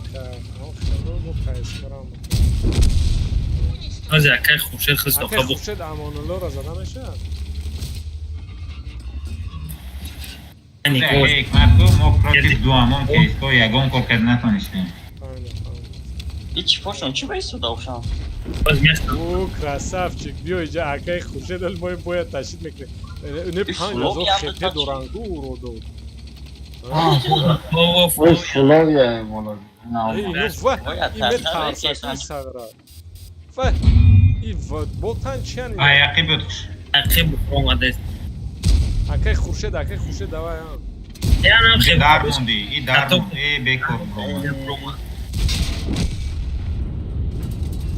Ози акай Хуршед хист Акай оқа бу. Хуршед Амонуллоро зада мешавад? Ҳикмат ку мо против ду амон КСКО ягон кор карда натонистем. И чӣ пошон, чӣ ба истода ошам? О, красавчик, биё иҷа, акай Хуршед, ҳол мо бояд ташид мекунем. Не 5000 хп доранд гу уродо. Ой, фловия бола. Ину ва, ин метарса сагра. Ва, и ботан чиян? Ай, ақиб буд. Ақиб омадааст. Акай Хуршед, акай Хуршед, давай. Янам хеб дар монди, и дар монди, бекор.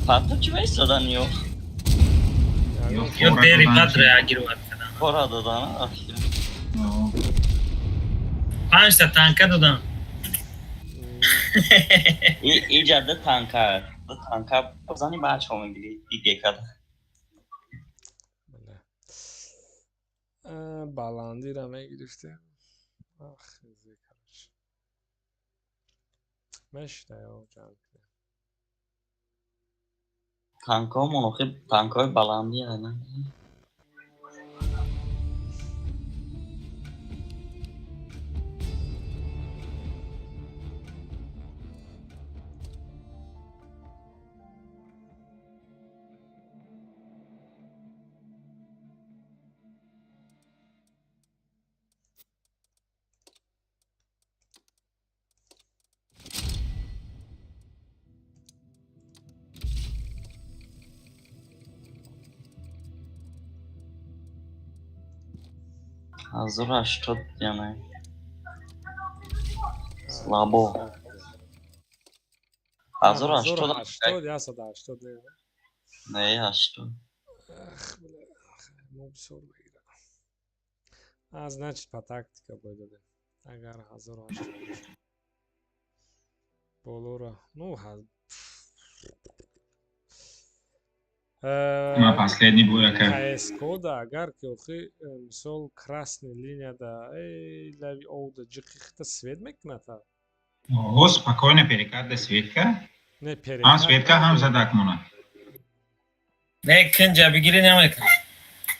Пату чӣ вайстодан ё? Ё дери бад реагировать кардам. Пора додан, ахир. 5 та танка додам. Иҷа ду танка, ду танка бизани бачаҳо мегирӣ игекада. Баландира мегирифтем. Ах, короче. Мешта ё ҷанг. Танкҳо монохи танкҳои баландӣ ана. 1080 яъне слабо. 1080. 180 не. Не, 80. Ах, бля, мо бисёр мегирам. А, значит, по тактика бой додем. Агар 1080 болора, ну, Ма последний бой ака. КСК да агар ки охи мисол красный линия да эй лави оуда ҷиқи хита свет мекунад. О, спокойно перекат да светка. Не перекат. Ҳам светка ҳам задак монад. Не кунҷа бигирӣ намекунад.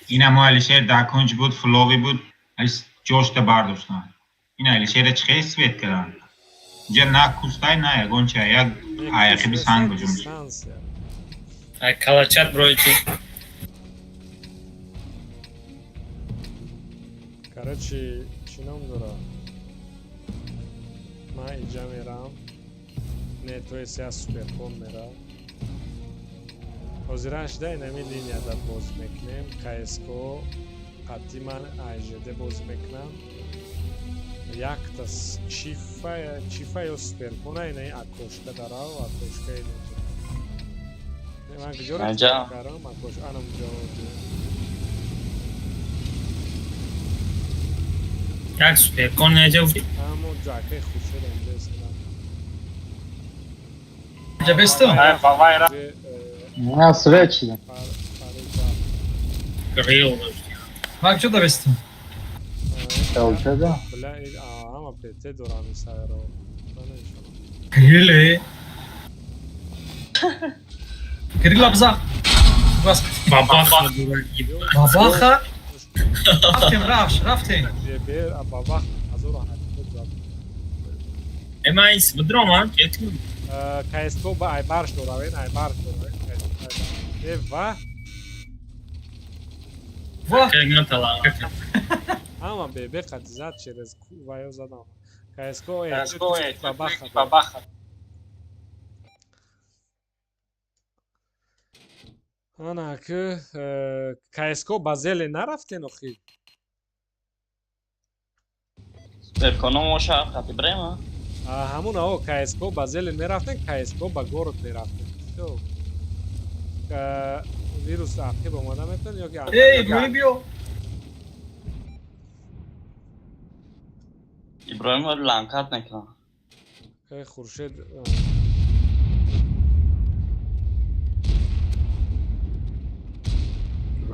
Ина мо Алишер дар кунҷ буд, флови буд, ай ҷошта бардоштан. Ина Алишера чихе свет кардан. Инҷа на кустай, на ягонча, як аяқиби санг буҷум. Ай калачат брои чи? Короче, чӣ ном дора? Ман иҷа мерам. Не, то есть я суперкон мерам. Ҳозиран шида инами линияда боз мекунем. КСК қатъи ман АЖД боз мекунам. Якта чифа, чифа ё суперкона инаи окошка дарав, окошка инаҷа. Ман куҷо рафтам? Окош, анам ҷо. Як суперкон наҷа. Амо ҷакаи Хуршед онҷа истодам. Ҷа бесту? На свет шуда. Грил дошти. Ман куҷо да бесту? Чалчада? Бля, ҳама ПТ дорам исайро. Гриле. Грила бза. Бабаха. Бабаха? Рафтем, рафш, рафтем. Бабах 1080 зад. Ема ис бидром, а? Кету. КСК ба айбарш доравен, айбарш доравен. Э, ва. Ва. Ҳама бебе қати зад через ваё задам. КСК бабаха. Бабаха. Ана ки КСК ба зеле нарафтен охи. Суперконо шаҳр қати брема? Ҳамун ао КСК ба зеле мерафтен, КСК ба город мерафтен. Всё. Вирус ақиб омада метавон ё ки Эй, Иброҳим биё. Иброҳим ланкат мекунад. Э, Хуршед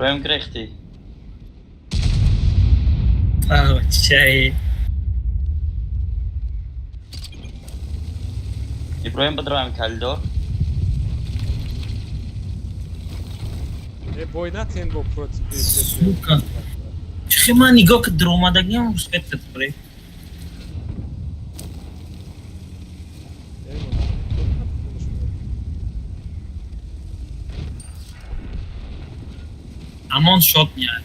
Иброҳим гирехтӣ. Чай. Иброҳим бидроем коридор. Э, бой натен бо против. Сука. Чихи ман нигоҳ ки дуромадагиам успет кардам бре. Амон шот меяд.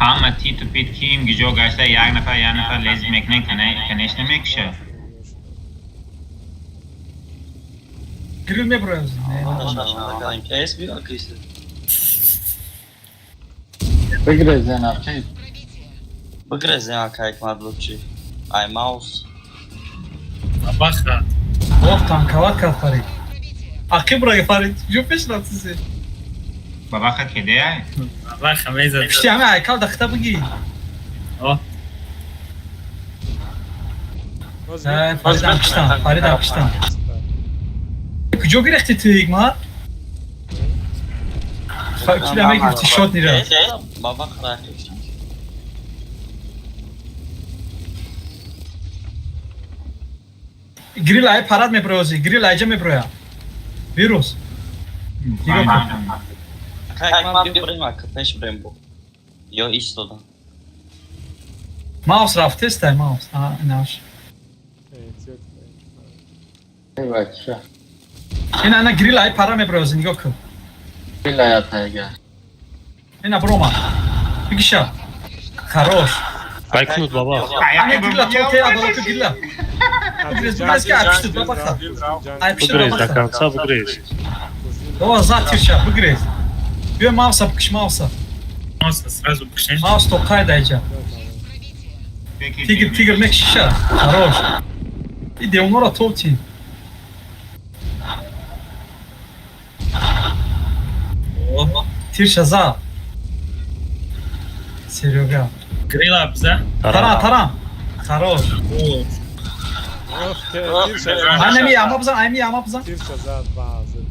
Ҳама титу пит ким гиҷо гашта, як нафар, як нафар лез мекунен, конечно мекуша. Грил меброя. КС биё киси. Бигрезен акай. Бигрезен акай мадлучи. Ай маус. Баха. Ох, танковат кард Фарид. Ақиб ра Фарид, ҷо пеш рафтиси. Бабаха кеде ай? Бабаха мезад. Пишти ҳама айкал дахта бигӣ. Фаридам киштам, Фаридам киштам. Куҷо гирехти ту Ҳикмат? Кира мегирифти шот нира. Бабаха ра киштам. Грил ай парад мебрози, грил айҷа меброя. Вирус. Нигоҳ кун. Акай ман биё брем ака пеш брем бо. Ё истодам. Маус рафтестай маус. А, инаш. Эй бача. Ина ана грил ай пара мебрози, нигоҳ кун. Грил ай атайга. Ина брома. Бигиша. Хорош. Байкнут баба. Ана грила то те адолату грила. Бигрез, бигрез ки айпишту бабаха. Айпишту Бигрез до бабаха. конца бигрез. О, за тирша, бигрез. Биё мауса бикиш мауса. Мауса сразу бикшен. Маус то қайда айҷа. Тигр, тигр мекшиша. Хорош. И девонора топти. Тирша за. Серега. Грила бза. Тарам, тарам. Хорош. Анами яма бизан, ами яма бизан. Тирша зад ба ҳазир.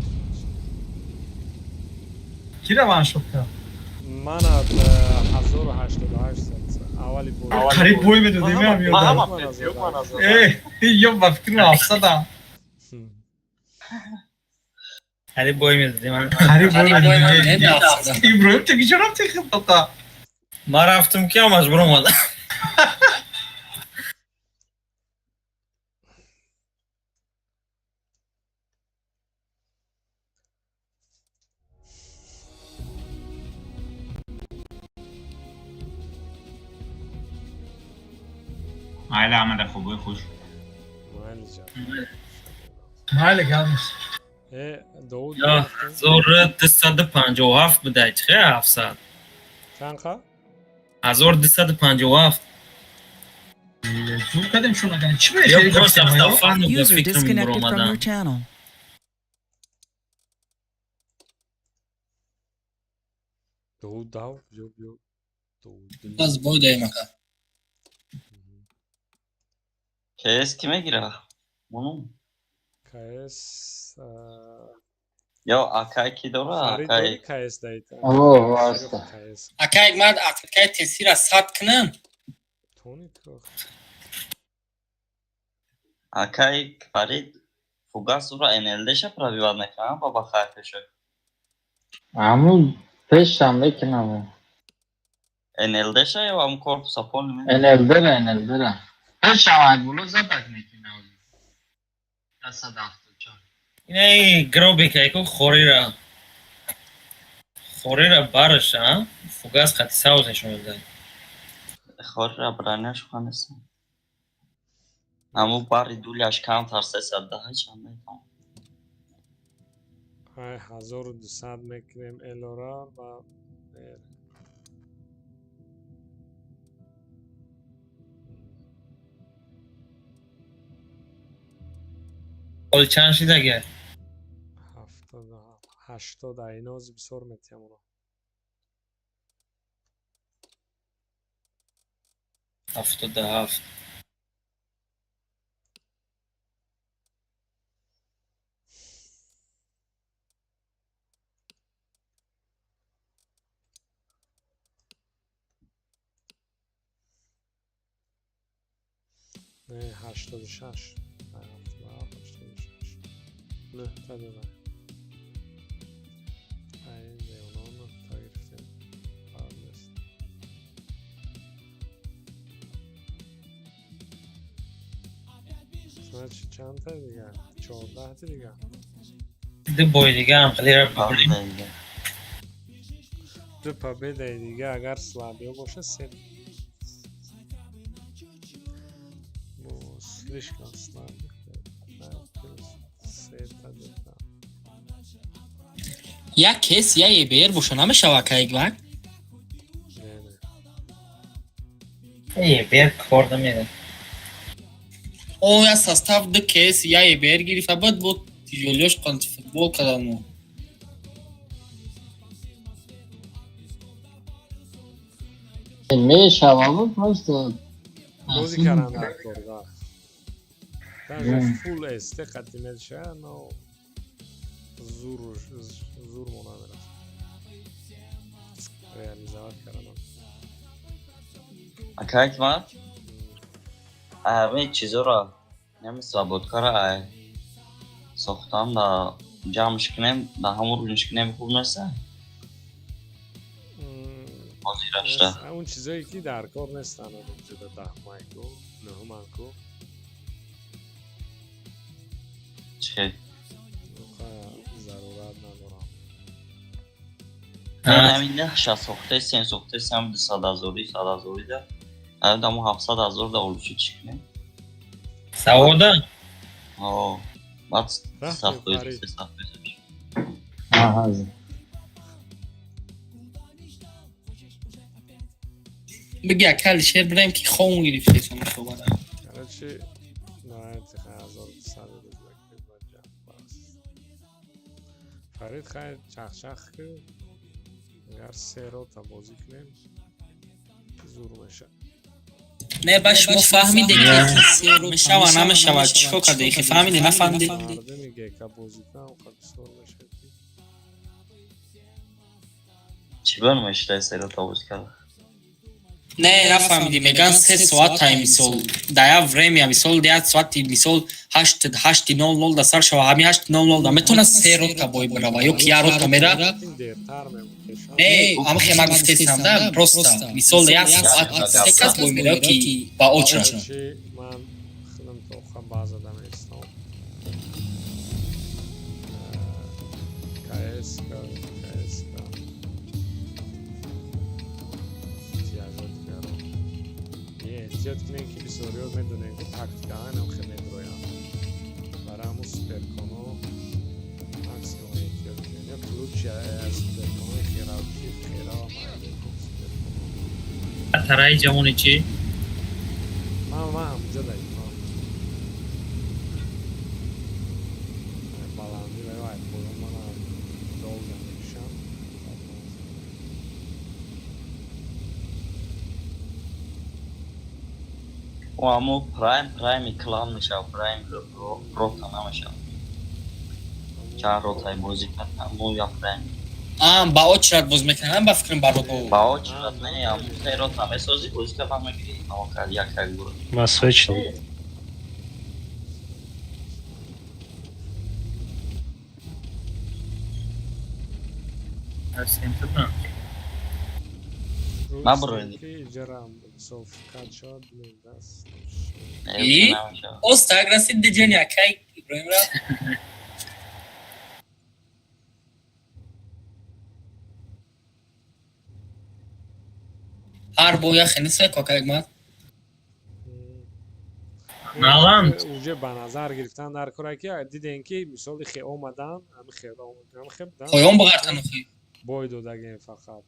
Кира ван шуд кард? Ман аз 1088 аввали бой. Қариб бой медодем, ям ёдам. Э, ё ба фикри 700-ам. Қариб бой медодем. Қариб бой медодем. Иброҳим ту куҷо рафти хидмата? Ман рафтам ки ҳамаш биромадам. Майли ҳамада хубои хуш. Майли ҷа. Майли гап нест. Э, Довуд. Ё, 1257 будай, чӣ 700? Чанд қа? 1257. Зур кардем шуна ган. Чӣ Ё бе? просто ҳафтафану ба User фикрам disconnected from биромадам. your channel. Довуд дав, биё биё. Довуд. Аз бой даем ака. КС ки мегира? Мунум. КС Ё акай ки дора? Фарид Акай. дори КС даид. О, аста. КС. Ака Ҳикмат атлеткаи тесира сад кунам. Тони ко. Акай Фарид фугас ура НЛД ша пробивать мекунам баба хайфеша. Аму пешам мекунам. НЛД ша ё ам корпуса полный ме? НЛД ра, НЛД ра. Пешам ай боло задак мекунам. 174. Инаи гробика ку хорира. Хорира бараш, а? Фугас хати сауз нишон медиҳад. Хорра броняш ханеса. Аму бари дуляш камтар 310 чанд метавон. Ай 1200 мекунем элора ва мер. Ҳол чанд шид агар? 77 80 айноз бисёр метиҳам уро. 77. Не, 86. Ай, 77, 86. 9 та дора. Ай, не, оно 9 та гирифтем. Бад нест. Значит, чандта дига? 14 дига. Ду бой дига ҳам хеле ра бибурем. Ду победаи дига агар слабиё боша, се слишком слаб, сета дута. Як кес я ЕБР боша, намешава, кайгвак? Не, не. ЕБР кор намерад. О, я состав ду кес я ЕБР гирифта буд, бо тижолиёш қанти футбол кадану. Мешава, просто бозӣ кардан дар кор, да, даже фул СТ қати меша, но зур зур мо намерасад реализовать кардан. Ака Ҳикмат, ҳамин чизоро, ҳамин свободкара ай сохтан да ҷамъш кунем, да ҳамон рӯниш кунем, хуб неста? Ҳозирашда. Он чизое ки дар кор нестанд, онҷода даҳмайку, нӯҳуманку. Чӣ? Зарурат надорам. Ҳамин наша сохтесем, сохтесем, 200 ҳазорӣ, 100 ҳазорӣ да дамо 700 ҳазор да улучши чӣ кунем? Савода? О, баъд Рафтем, 100%, Фарид. 300%. Аҳа. Бигӣ, ака Алишер, бирем ки хом гирифтесам шобада. Короче, давайте 1200 рубля баҷа бас. Фарид, хай чахчах ки агар се рота бозӣ кунем, зур меша. Не, ба шумо фаҳмиде ки мешава, намешава, чӣ кор карде? Хи фаҳмиде, нафаҳмиде? Мардуми гека бозӣ кунам, қа бисёр меша ки. Чӣ бон мешида се рота бозӣ карда? Не, нафаҳмидӣ, меган 3 соат тай, мисол, да як время, мисол, як соати, мисол, 8:00 да сар шава, ҳами 8:00 да метавона се рота бой бирава ё ки як рота мера. Ин дертар мемонеша. Не, ҳамихе ма гуфтесам да, просто мисол, як соат се кас бой мера ё ки ба очра. Короче, ман худам тоха база да меистом. КСК, КСК. Тяжот каро. Е, эҳтиёт кунем ки бисёриҳо медонем ки тактика ҳанам хе медроянд. Барои ҳамун суперконо максимум эҳтиёт кунем. Ё ключ суперконои херав ки херава майлекун суперконо. Тараи ҷавони чӣ? Ман ҳамҷо даимам. Баландӣ ва ай поён мана долго мекушам. О, амо прайм, прайми клан мешава, прайм рота намешава. Чанд ротаи бозӣ кард, амо я прайм. А, ба очрат боз мекунам, ба фикрам, ба рото. Ба очрат не, амо се рота месозӣ, бозӣ карда мегирӣ, амо кард як як гурӯҳ. Масвеч. Наброи. Ки иҷарам мисол фикат шавад, бинем даст. И? Оста расид диҷани акай Иброҳим рафт. Ҳар бо як хеле какай ман. Наланд. Уже ба назар гирифтан дар кора ки дидем ки мисоли хе омадан, ами хе омадан, хе будан. Поён бағартан охи. Бой додагем фақат.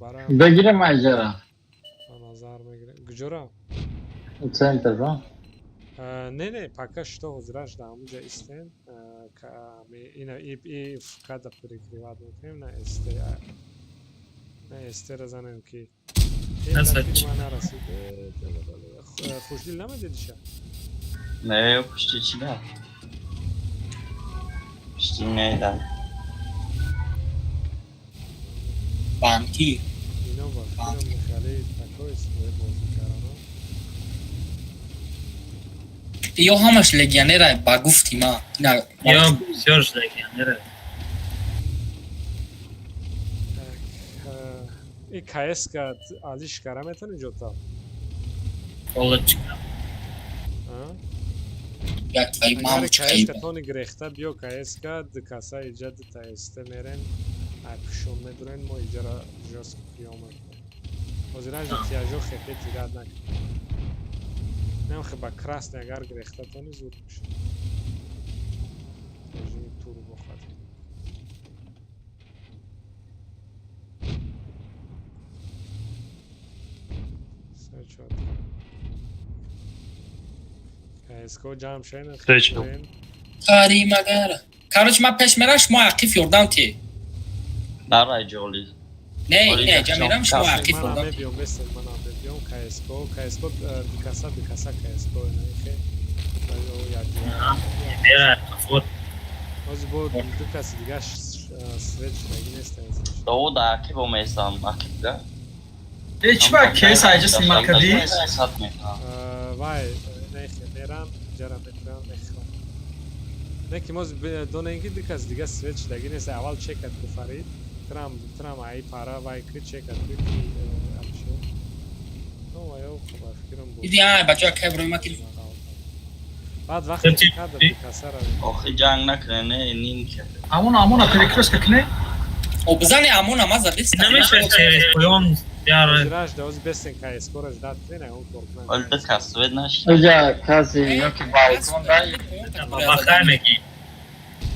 Барои Бегирем айҷара. ба назар мегирем. Куҷора? Центр, да? Не, пока что ҳозираш дар ҳамунҷа истем. Ина и фкада прикрывать мекунем, на СТ. На СТ ра занем ки. Насад. Ма нарасид. Хушдил намедидиша? Не, пушти чӣ да? Пушти не да. Банки. Ино ба фикрам хеле такой свой бозӣ карано. Ё ҳамаш легионера, ба гуфти ма. На, Ё бисёр легионера. Так, и КСК алиш кара метавонӣ ҷота? Олочка. Як Агар мам чиқай. КСК тони гирехта биё, КСК ду каса иҷа дута СТ мерем. Ай пушон медурен, мо иҷара жёстко приём мекунем. Ҳозиражи тияжо хепе тирад накунем. Нем хе ба красный агар гирехтатони зуд мешад. Режими турбо хати. Все чётко. КСК ҷамъ шен. Встреча. Кари магар. Короче, ма пеш мерам, шумо ақиф ёрдам ти. Нарай ҷоли. Не, не, ҷа мерам, шумо ақиф Манам ёрдам ти. мебиём, бесен, манам мебиём. КСК, КСК, дикаса, дикаса, КСК, нахе. Мера, вот. Ҳозир бо ду каси дига свет шудаги нестан. Довуд ақиб омезам, ақибга. Э, чӣ ба кес айҷа снимат кардӣ? Сат мекунам. Вай, нехе, мерам, ҷара метирам, мехӯрам. Не ки мо донем ки ду каси дига свет шудаги нест, аввал чекат ку Фарид. Трам, трам ай пара вай ки чекат ку ки Алишер. Ну, вай, хуб, фикрам бо. Иди, ай, бача, кай брои ма телефон. Баъд вақте кадр дикасара Охи ҷанг накунем, не, ним ки. Амон, амона перекрёстка кне? О, бизани амона ма задист. Намеша через поён яр. Ҳозираш да ҳозир бесен КСК-ро ждат кунен, он кор кунан. Вали ду кас свет нашид. Оҷа касе ёки балкон да Бахай меги.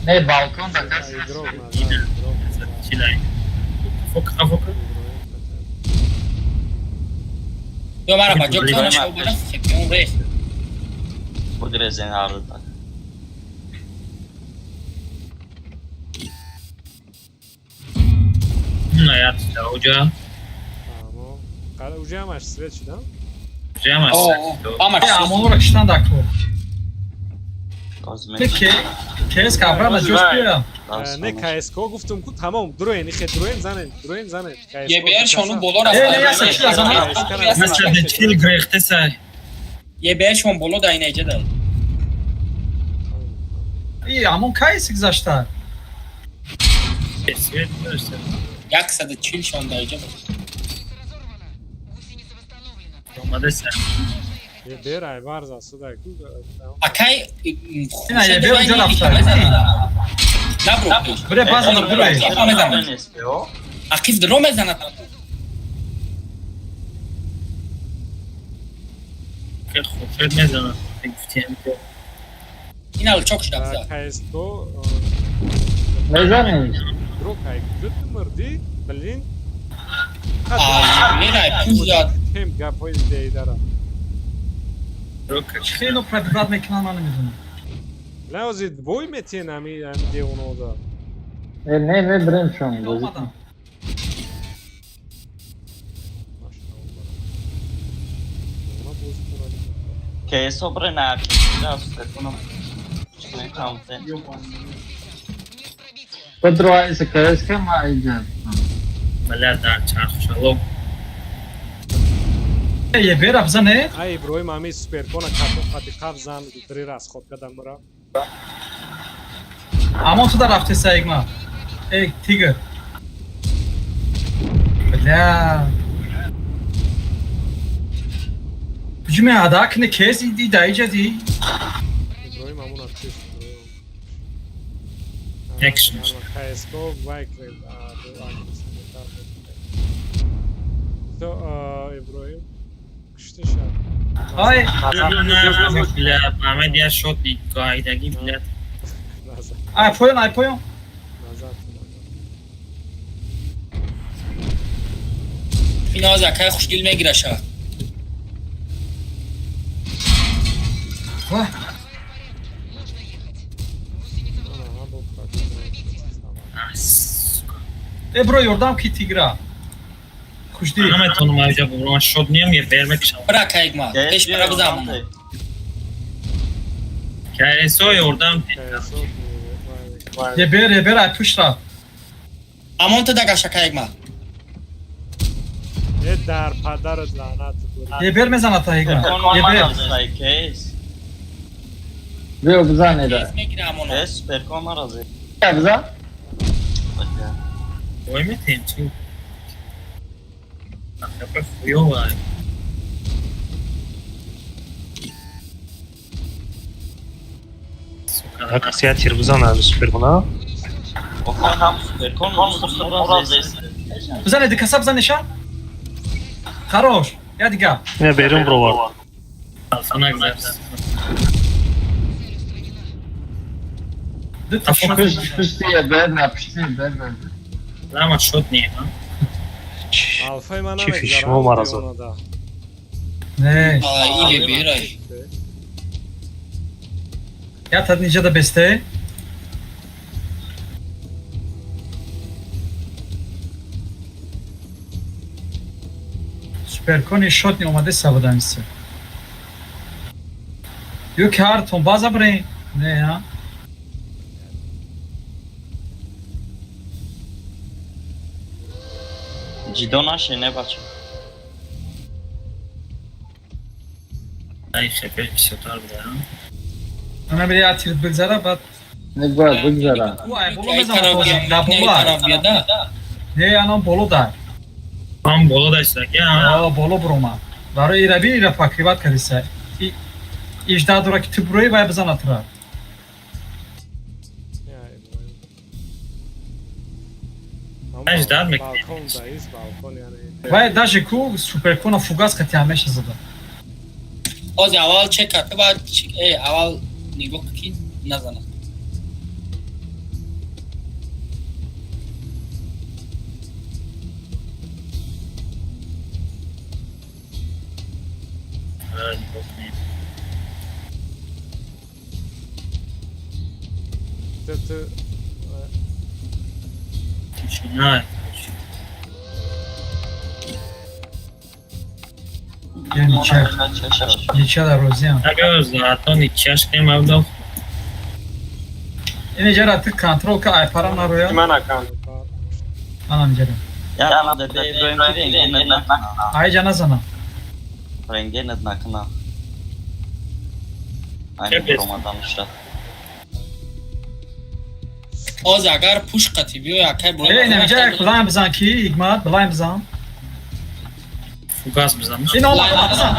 не балкон да касе Игрок назад, игрок назад. Чилай. Фок, фок. Ё мара баҷо кана шо бара хепион рех. Бугрезен ҳарду так. На я уҷа. Амо. Қара уже ҳамаш свет шудам? Уҷа ҳамаш. Ҳамаш. Э, амонро киштан дар кор. Ҳозир Те ке кес кабра ҷош бия. Не КСК гуфтум ку тамом, дуроен, ихе дуроен занен, дуроен занен. ЕБР шону боло Э, не, яса чӣ зана? Масалан, чил грехте сай. ЕБР шон боло да инаҷа да. И амон кайси гузашта? Свет дошта. 140 шон да иҷа. Омада сай. ЕБР ай варза суда ку. Акай Ина ЕБР уҷа рафта. Набро. Бире база бире. Ақиф дро мезанад. Ки хушед мезанад. Гуфтем ки Ин ал чок шуда биза. КСК мезанем. Друг ай куҷо ту мурдӣ? Блин. А, мерай пул зад. Тем гапҳои дейдара. Чӣ хело пробиват мекунан ман намедонам. Не ҳозир бой метиҳен ҳами ҳами девонода. Э, не, не бирем шон бозӣ кунем. КСО бре на ақиб, да, суперкунам. Мекунам. Петро айса КСК ма айҷа. Бля, дар чарх шалом. Э, ЕБР бизане? Ай Иброҳим ҳами суперкона катон қати қаф зан дри расход кадам мура. Амон ту да рафте саигма. Эй, тигр. Бля. Ҳуҷуми ада кне кес иди да иҷа ди. Иброҳим ҳамона киш. Экшн. КСК вай кред. То Иброҳим кушта шад. Ай, Бля, Мамед я шот гайдаги, бля. Назад, ай поён, ай поён. назад. Ин ҳозир акай хушгил мегираша. Вах. Ана, бо против. Э, бро, ёрдам ки тигра. Хушди. Наметонам айҷа бубрам, шот ниям, я бер мекушам. Бра кайгма. Пеш бара бизам. КСО ёрдам. КСО ЕБР, ЕБР ай пушт рафт. Амон ту дагаша кайгма. Э дар падарат лаънат бур. ЕБР мезанад та ҳигма. ЕБР. КС. Биё бизанеда. Кес мегира амона. КС суперкон маразе. Бизан? Ой, метем, чи? Ахапа хуёва. Так, я тир бизан ами суперкона. Бизане, дикаса бизанеша. Хорош. Я дига. Не, берун бровард. Лама шот не, Алфаи ман Чӣ фишмо мара зад. Не. Или бирай. Я тад ниҷа да бесте. Суперкони шотни омаде сабудамиса. Ё ки ҳартон база бирен? Не, а? Ҷидо наше, не бача. Ай хепе бисёртар буда. Ана бири атирт бигзара, баъд Не бояд бигзара. Ӯ ай боло мезанад бозам, да боло. Не, анам боло да. Ам боло да истаки, а? О, боло буромад. Барои ира би ира покриват кардиса. Ижда дора ки ту бурои вай бизанад тура. Аж дад мекунем. Балкон даис, балкон яъне. Вай даже ку суперкона фугас қати ҳамеша зада. Ози аввал чек кард, баъд аввал нигоҳ ки назанад. Тишина. Я ничья. Ничья да розиам. Ага, зато ничья шкем авдал. Ине ҷара ту контрол ка ай парам нароя. Ман акан. Анам ҷара. Я на де Иброҳим ки рентген накна. Ай ҷа назана. Рентген накна. Ай омадан шуд. Ози агар пуш қати биёй акай буро. Э, инам ҷа як блайн бизан ки ҳикмат блайн бизан. Фугас бизан. Ин омад бизан.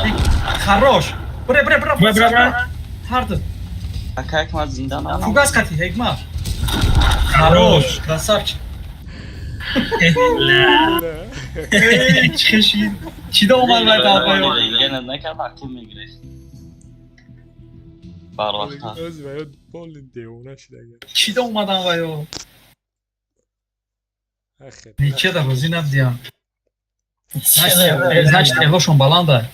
Хорош. Буре буре буре. Буре буре. Ҳарду. Акай ҳикмат зинда на. Фугас қати ҳикмат. Хорош, красавчик. Эй, чӣ чӣ да омад вай далбаё. Рентген накард, ақл мегирифт. Барвақта. Ози ваё боли девона шидага. Чӣ да омадан ваё? Ничья да розӣ набудиям. Значит, элошон баланда.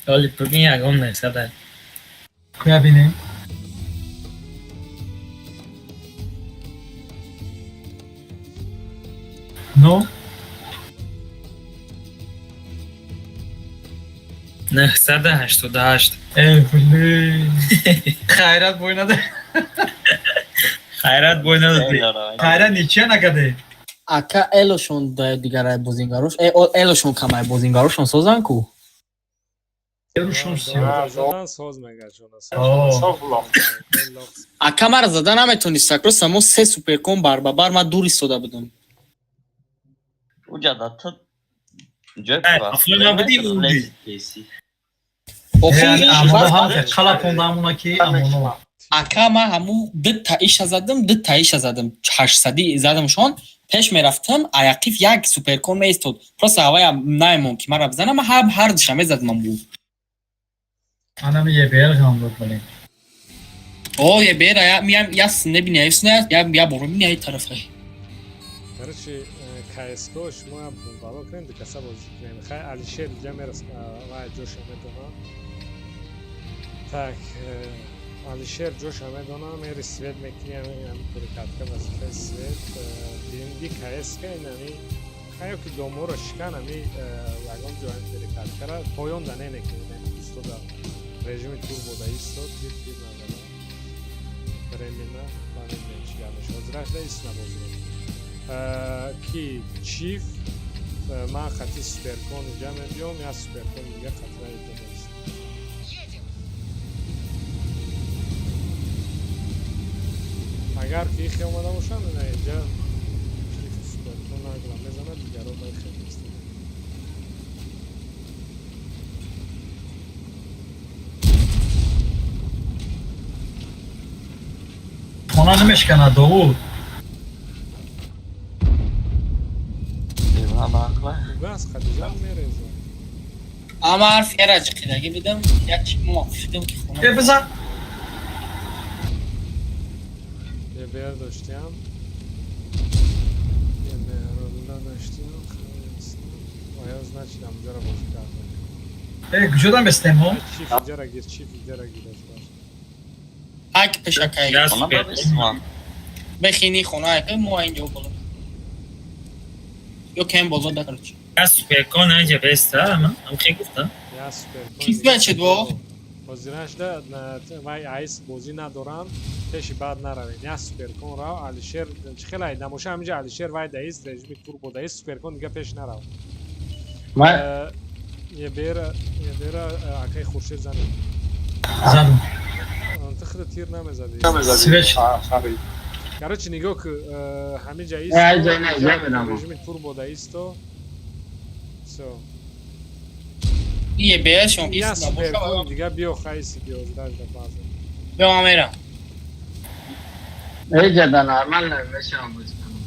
Оли бибин ягон несада. Куя бинем? Ну? 988. Эй, блин. Хайрат бой надо. Хайрат бой надо. Хайрат ничья накаде. Ака элошон дигарай бозингарош, элошон камай бозингарошон созан ку? Элошон задан соз мега ҷона. Ака мара зада наметонист, просто мо се суперкон бар ба бар ма дур истода будам. Уҷа да ту ҷой Ака ма ҳаму ду таиша задам, ду таиша задам, 800 задамшон, пеш мерафтам, аяқиф як суперкон меистод. Просто ҳавая наймон ки мара бизанам, ма ҳар душа мезадам амбу. Анами ЕБР гам буд, блин. О, ЕБР, я я небини, я я я боро бини ай тарафай. Короче, КСК шумо бало кунем, дикаса бозӣ кунем. Хай Алишер дига мерас, вай ҷоша медонам. Так, Алишер ҷоша медонам, мери свет мекунӣ, ҳами перекатка вазифаи свет. Динди КСК инами хаё ки доморо шикан, ҳами ягон ҷо ҳами перекаткара поён да немекунӣ, истода режими турбо да истод, тир тир назада. Времена, ба намедонем чӣ гап мешавад. Ҳозираш да ист набозӣ. Ки чиф ман хати суперкон инҷа мебиём, я суперкон дига хатра инҷа нест. Агар ки ихе омада бошам, ина инҷа чиф суперкон нагла мезанад, дигаро ба ихе нест. Хона намешканад, Довуд. Девона бақла. Газ Хадиҷа мереза. Ама ҳарф яра ҷиқидаги бидам, як чи мувофиқидам ки хона. Э, бизан. Е бер доштиам. Е меҳрулла доштиам. Оя значит амҷара бозӣ кардам. Э, куҷодан бестем мо? Чиф иҷара гир, чиф иҷара гир аз баш. Ак пешакай. Хона бабестма. Бехини хона ак мо инҷо боло. Ё кем боло да короче. Я суперкон анҷа беста, ама ам хе гуфта. Я суперкон. Кис бачед во? Ҳозирашда вай айс бозӣ надорам, пеши баъд наравем. Я суперкон рав, Алишер чӣ хел ай намоша ҳаминҷа Алишер вай даист, режими турбо даист, суперкон дига пеш нарав. Ебера, ебера акай Хуршед занед. Задум. Ту худат тир намезадӣ. Свеч. Короче, нигоҳ ку, ҳаминҷа Э, ай ҷой не, ҷой медам. режими турбо даисто. Всё. Ие беашон Я ис набоша. суперкон дига биё хайси биё ҳозирашда баъзан. Биё ман мерам. Э, ҷада нормал мешавам бозӣ кунам.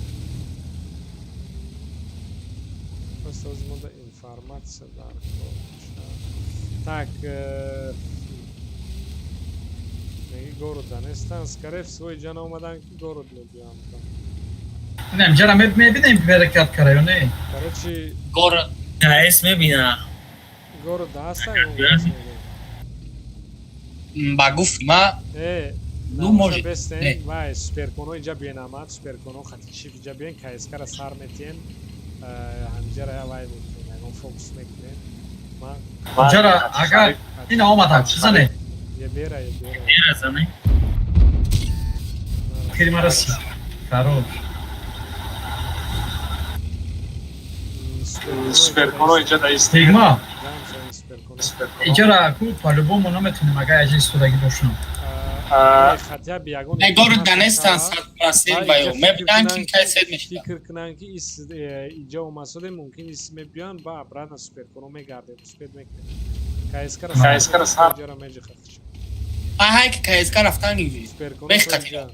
Просто ҳозир мо да информатсия дар кор. Так, меги город да нестан, скорее всего иҷа наомадан ки город мебиём. Не, инҷара мебинем беракат кара ё не? Короче, Город. КС мебина. Город да ҳастан? Ба гуфт ма Э, Ну, может, бестен, не. вай суперконо иҷа биён амад, суперконо хати чиф иҷа биён, КСК-ра сар метиҳем, ҳамиҷара я вай мекунем, ягон фокус мекунем. Ман Инҷара агар ина омадам, бизане. Ебера, ебера. Бера зане. Тири мара си. Хорош. Суперконо иҷа даист. Стигма. Ҷамъ шавем суперконо. Инҷара ку по-любому наметонем агар аҷи истодагӣ бошам. Хотя бы ягон Э, город да нестан 100% ба ё. Мебинан ки кай сед мешида. Фикр кунанд ки ис иҷа омасоде мумкин ис мебиён ба обратно суперконо мегардем, успед мекунем. КСК-ра КСК-ра сар. иҷара меҷихад. А ҳай ки КСК рафтан гиви. Суперконо Бех то қатира. иҷа.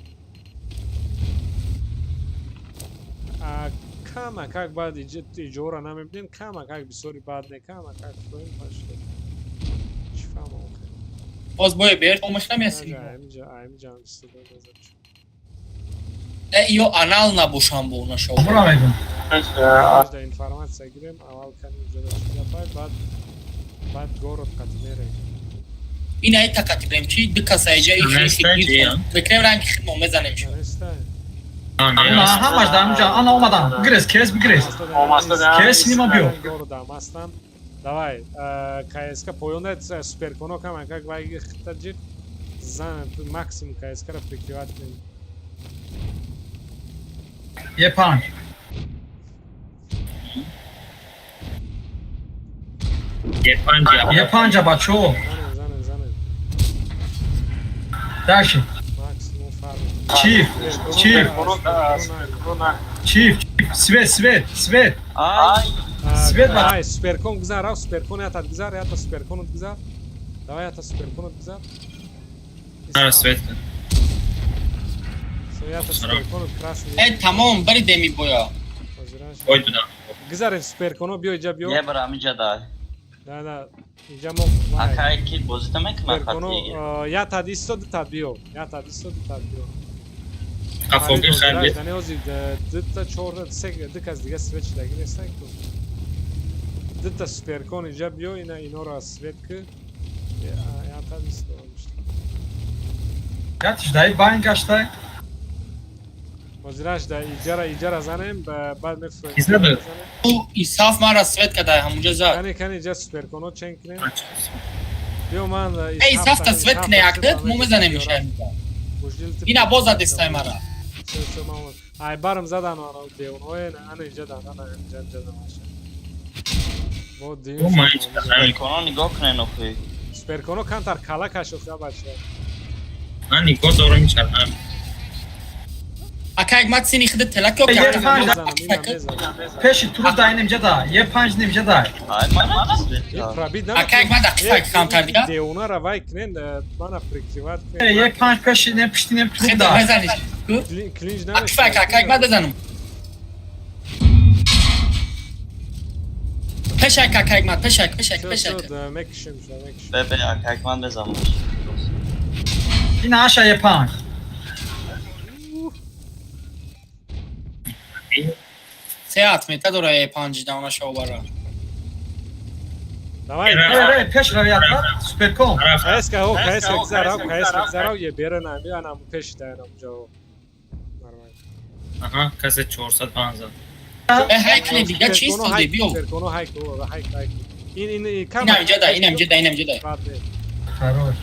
А кама как баъд иҷора намебинем, кама как бисёри баъд не, кама как фроим пашто. Чӣ фаҳмам охир? Боз бое бер омаш намеси. Аймиҷа, аймиҷа ҳам истода назар. Э, ё анал набошам бо нашав. Амура мегум. Да информатсия гирем, аввал кани иҷода чӣ гапай, баъд город қати мерем. Ин ай тақати брем чи ду каса иҷа и Неста, хи ҷия. мекунем ранги хидмо мезанем шо. Неста? Ана ҳамаш дар онҷа, ана омадам. Бигрез, кес бигрез. Кес нима биё. Городам ҳастам. Давай, КСК поёнда суперконо кама как вай хитаҷи зан максимум КСК-ра прикрывать кунем. Е панҷ. Е панҷа. Е панҷа бачо. Занем, занем, занем. Дальше. Максимум фарқ. Чиф, чиф. Чиф, чиф, свет, свет, свет. Ай, Свет ба. Ай, суперкон гузар, рав суперкон ята гузар, ята суперконот гузар. Давай ята суперконот гузар. Ара свет. Ята суперконот красный. Э, тамом, бари деми боя. Ой дудам. Гузарем суперконо биё иҷа биё. Е бара ҳамиҷа да. Да, да. Иҷа мо вай. Акай ки бозита мекунад Суперконо хати. я тад исто ду тад биё. Я тад исто ду тад биё. Қафоги хайр. Дане ози дута чорта се ду кас дига свет шидаги нестан ку. Дута суперкон иҷа биё ина иноро аз свет ки. Я тад исто. Ятиш дай байн гаштай. Ҳозираш да иҷара иҷара занем баъд мефурем. Киза буд? Ӯ исаф мара свет кадай ҳамунҷа зад. Кани кани иҷа суперконо чен кунем. Биё ман Э, исаф та свет кне якдет, мо мезанем иша. Ина боз задестай мара. Ай барм задан ана девоное ана иҷа дан ана иҷа иҷа дан аша. Бо дим. О, ман ҳеҷ кас намекунам. Суперконо нигоҳ кунен охи. Суперконо камтар кала кашохта бача. Ман нигоҳ дорам чарам. Акай ма цини хида телак ё Е панҷ Мезанам, ина мезанам. пеши туруф дай нимҷа да. Е панҷ нимҷа дай. Ай, ман свет. Ин пробит Акай ма дақиқа камтар дига. Девонара вай кунен, мана прикрывать Е кунен. панҷ пеши нем пишти нем туруф Хида дай. мезаниш. Клинч Акфак, акак мад бизанам. Пешак акак мад, пешак, пешак, пешак. Мекишем, мекишем. Бе, бе, акак ман бизанам. Ин аша е панҷ. Се атмета дора е панҷ давна шобара. Давай. Ре, пеш равията, суперкон. Каеска, о, каеска гзарав, каеска гзарав, е бера на, биа на пеш да на ҷо. Нормально. Аҳа, касе 405 зад. Э, ҳайк не дига чист диде, биё. Суперконо ҳайк, о, ҳайк, ҳайк. Ин кам. Инам ҷада, инам ҷада, инам ҷада. Хорош.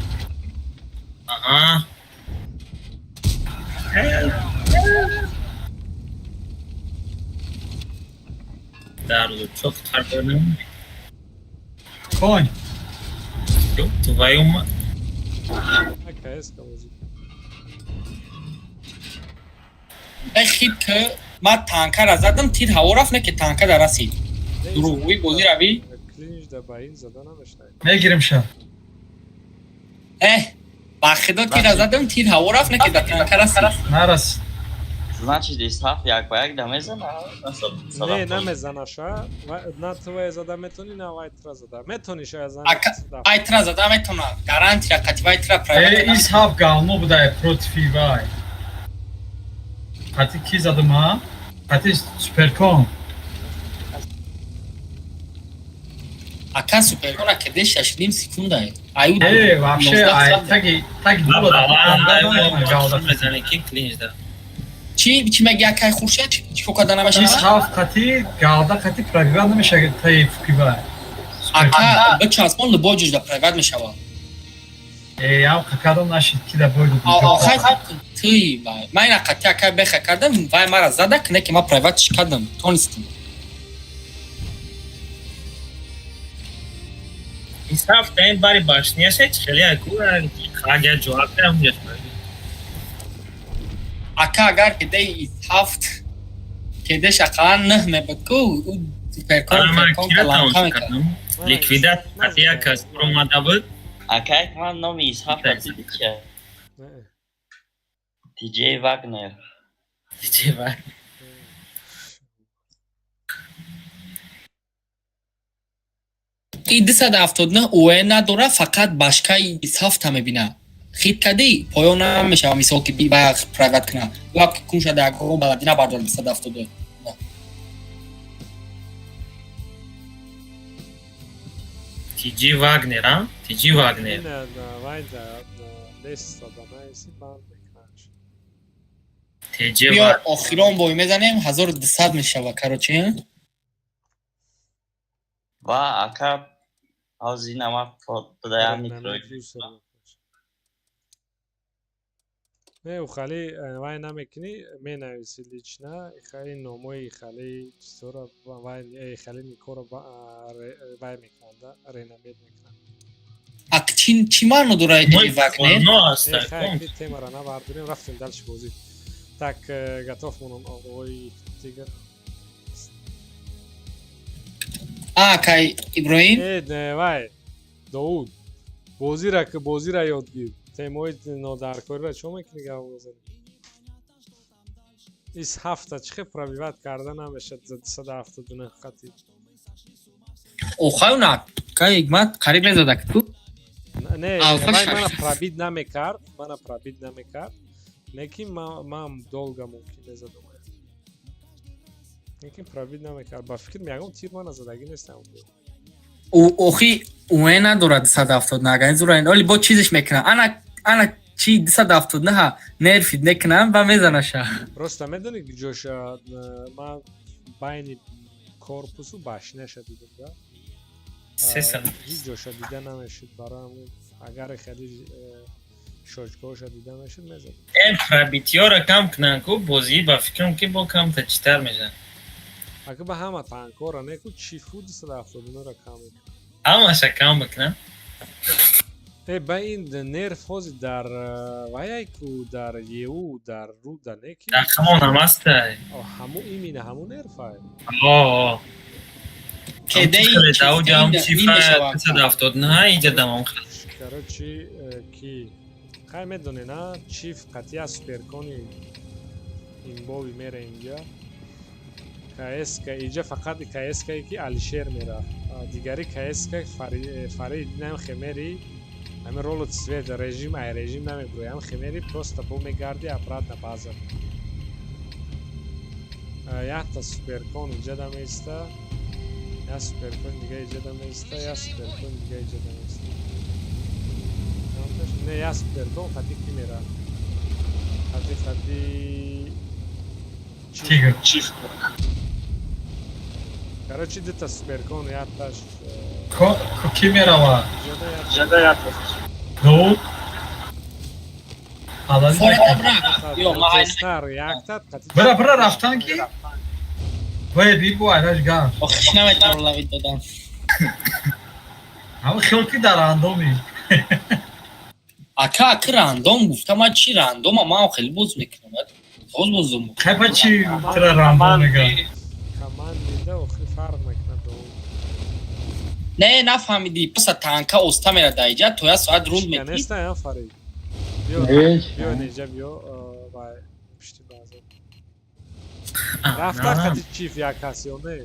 Аҳа. Дар лучок тарбонам. Конь. Ёб твою мать. Каеска бозӣ. Э, хит ки ман танкара задам, тир ҳаво рафт, не ки танка да расид. Дурӯғгӯӣ бозӣ равӣ. Клинч да ба ин зада намешавад. Мегирим ша. Э, ба худо тира задам, тир ҳаво рафт, не ки да танка расид. Нарасид. Значит, исҳаф як ба як да мезана? Не, намезанаша. На твоя зада метони, на вай тра зада. Метони ша зана. Ай тра зада метона. Гарантия қати вай тра Э, правила. исҳаф галмо будай против вай. Қати ки задам, а? Қати суперкон. Ака суперкона кеде 6.5 секунда. Аю. Э, вообще, ай таги таги дула да. Мезане ки клинч да. Чи меги акай Хуршед? Чи ко када намешава? Исҳаф қати галда қати пробива намешава таи фукива. Ака бичаспон любой ҷош да прават мешава. Э, ям қакадам нашид ки да бой. Охай түй вай. Ман ина қати акай беха кардам, вай мара зада, не ки ман праватш кардам, тонистам. Исҳаф та ин бари башняше хеле аку хага ҷоаб кардам ҷаш. Ака агар кеде ҳафт кеде шақалан нӯҳ мебуд ку ӯ суперкон каланка мекард. Ликвидат қати як кас омада буд. Акак ман номи исҳаф дидӣ чия? Тиҷей Вагнер. Тиҷей Вагнер. И 279 УЕ надора, фақат башкаи исҳафта мебина. Хит кадӣ поён намешава, мисол ки ба прават куна. Ва кун шада аго баландӣ набардор 272. Тиҷи Вагнер, а? Тиҷи Вагнер. Вай да лест зада наиси банд мекунаш. Тиҷи Биё Вагнер. охирон бой мезанем, 1200 мешава, короче. Ва ака ҳозир нама подаям микро. Не, хали вай намекунӣ, менависи лично, хали номои хали чизора вай хали никоро вай мекунанд, ренамед мекунанд. Ак чи маъно дора Тиҷей Вагнер? Не, темара набардорем, рафтем дальше бозӣ. Так, готов монам оғои Тигр. А, кай Иброҳим? Э, вай, Довуд. Бозира ки бозира ёд гир. Темои нодаркориро чо мекунӣ гап мезанӣ? Ис ҳафта чӣ хел пробиват карда намешад за 279 қати. Охай на, кай ман қариб мезадак ту. Не, вай мана пробит намекард, мана пробит намекард. Лекин ман долго мумкин мезадам. Лекин пробит намекард. Ба фикр ягон тир мана задагӣ нестам. Охи УЕ надорад 279, агар зура оли бо чизеш мекунад. Ана ана чи 279 нерфид мекунам ва мезанаша. Просто медонӣ ҷоша ман байни корпусу башняша дидам да. Ҳеҷ ҷоша дида намешуд барои агар хеле шочкоша дида мешуд мезадам. Э, пробитиёро кам кунанд ку бозӣ ба фикрам ки бо камта читар мешавад. Ака ба ҳама танкора не ку чифу 279-ро кам мекунад. Ҳамаша кам мекунад. Э, ба ин нерв ҳозир дар ваяй ку дар ЕУ дар руда не ки Дар ҳамон ҳам ҳастай. Ҳаму имина ҳаму нервай. О. Кедеи Даудам чифа 279 иҷа дамом хел. Короче, ки хай медонӣ на чиф қатъия суперкони Имбови мера инҷа. КСК инҷа фақат КСК ки Алишер мера. Дигари КСК Фарид нам хемери. Ҳамин ролу цвет режим ай режим намебурӯи. Ҳам хемери просто бо мегарди обратно база. Якта суперкон инҷа дамеиста. Я суперкон дига инҷа дамеиста, я суперкон дига инҷа дамеиста. Не, я суперкон хати ки мера? Хати Тигр. Чиф. Короче, дита суперкон якташ. Ки мерава? Ҷада якта. Ду. Бира бира рафтан ки? Вай бибу айраш гар. Охиш наметавонам лавид додам. Ҳама хел ки дар рандоми. Ака аки рандом гуфта ман чи рандома ман хеле боз мекунам. Боз бозум. Хайпа чи тра рандом мега? Командида охи фарқ мекунад. Не, нафаҳмидӣ. Паса танка оста мера дар иҷа то як соат рул мети. Неста я Фарид. Биё биё неҷа биё вай пишти база. Рафта хати чиф як кас ё не?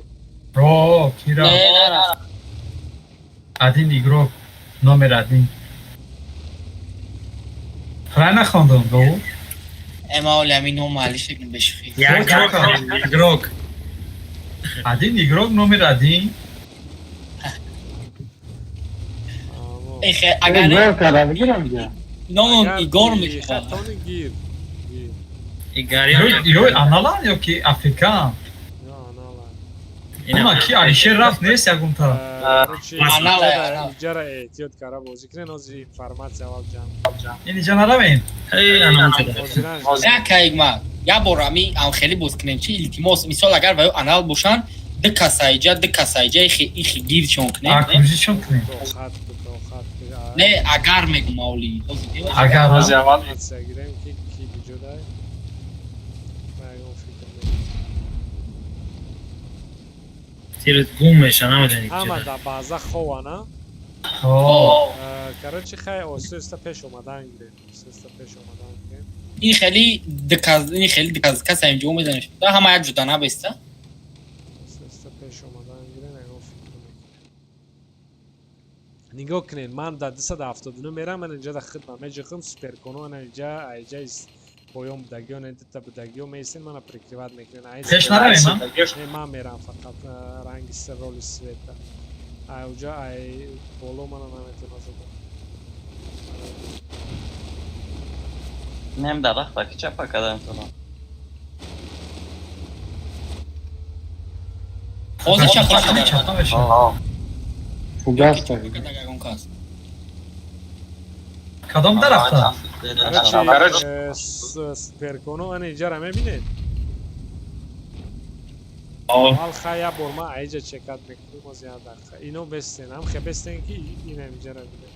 Ро, кира. Не, нарафт. Один игрок номер один. Правильно хондам, до? Эмаоли ҳамин ном маҳалли шекн бешухӣ. Игрок. Один игрок номер один. Эхе, агар номам Игор мешавад. Тони гир. Ё аналан ё ки африкан? Уна ки Алишер рафт нест ягонта. Иҷара эҳтиёт кара бозӣ кунен, ҳозир информатсия аввал ҷамъ. Ин иҷа наравем? Як кайгма, як бор ами амхелӣ боз кунем чи илтимос, мисол агар ваё анал бошанд, ду каса иҷа, ду каса иҷа ихи гирчон кунем. Акружичон кунем. Не, агар мегум авли. Агар ҳозир аввал гирем ки ки биҷодай. Тирит гум меша, намедонӣ ҳама дар баъза хована. Короче, хай оҳиста пеш омадан гирем. Оҳиста пеш омадан гирем. Ин хеле диказ, ин хеле диказ каса инҷо мезанем. Да ҳама як ҷуда набеста. Оҳиста пеш омадан гирем, ягон фикр мекунем. Нигоҳ кунед, ман дар 279 мерам, ман инҷа дар хидма меҷиқам, суперконо ана инҷа, айҷа поён будагиё, не дита будагиё меистен, мана прикриват мекунен. Пеш наравем, а? Не, ман мерам фақат ранги роли света. Ай уҷа ай боло мана наметавонам задан. Нем дарахта ки чапа кадаем туро. Ҳозир чапа кадаем. Фугаста. Кадом дарахта? Короче, суперконо ана иҷара мебинед? Аввал хай як бор ман аиҷа чекат мекунем, оз як дақиқа. Ино бестен, ҳам хе бестен ки инам иҷара бинед.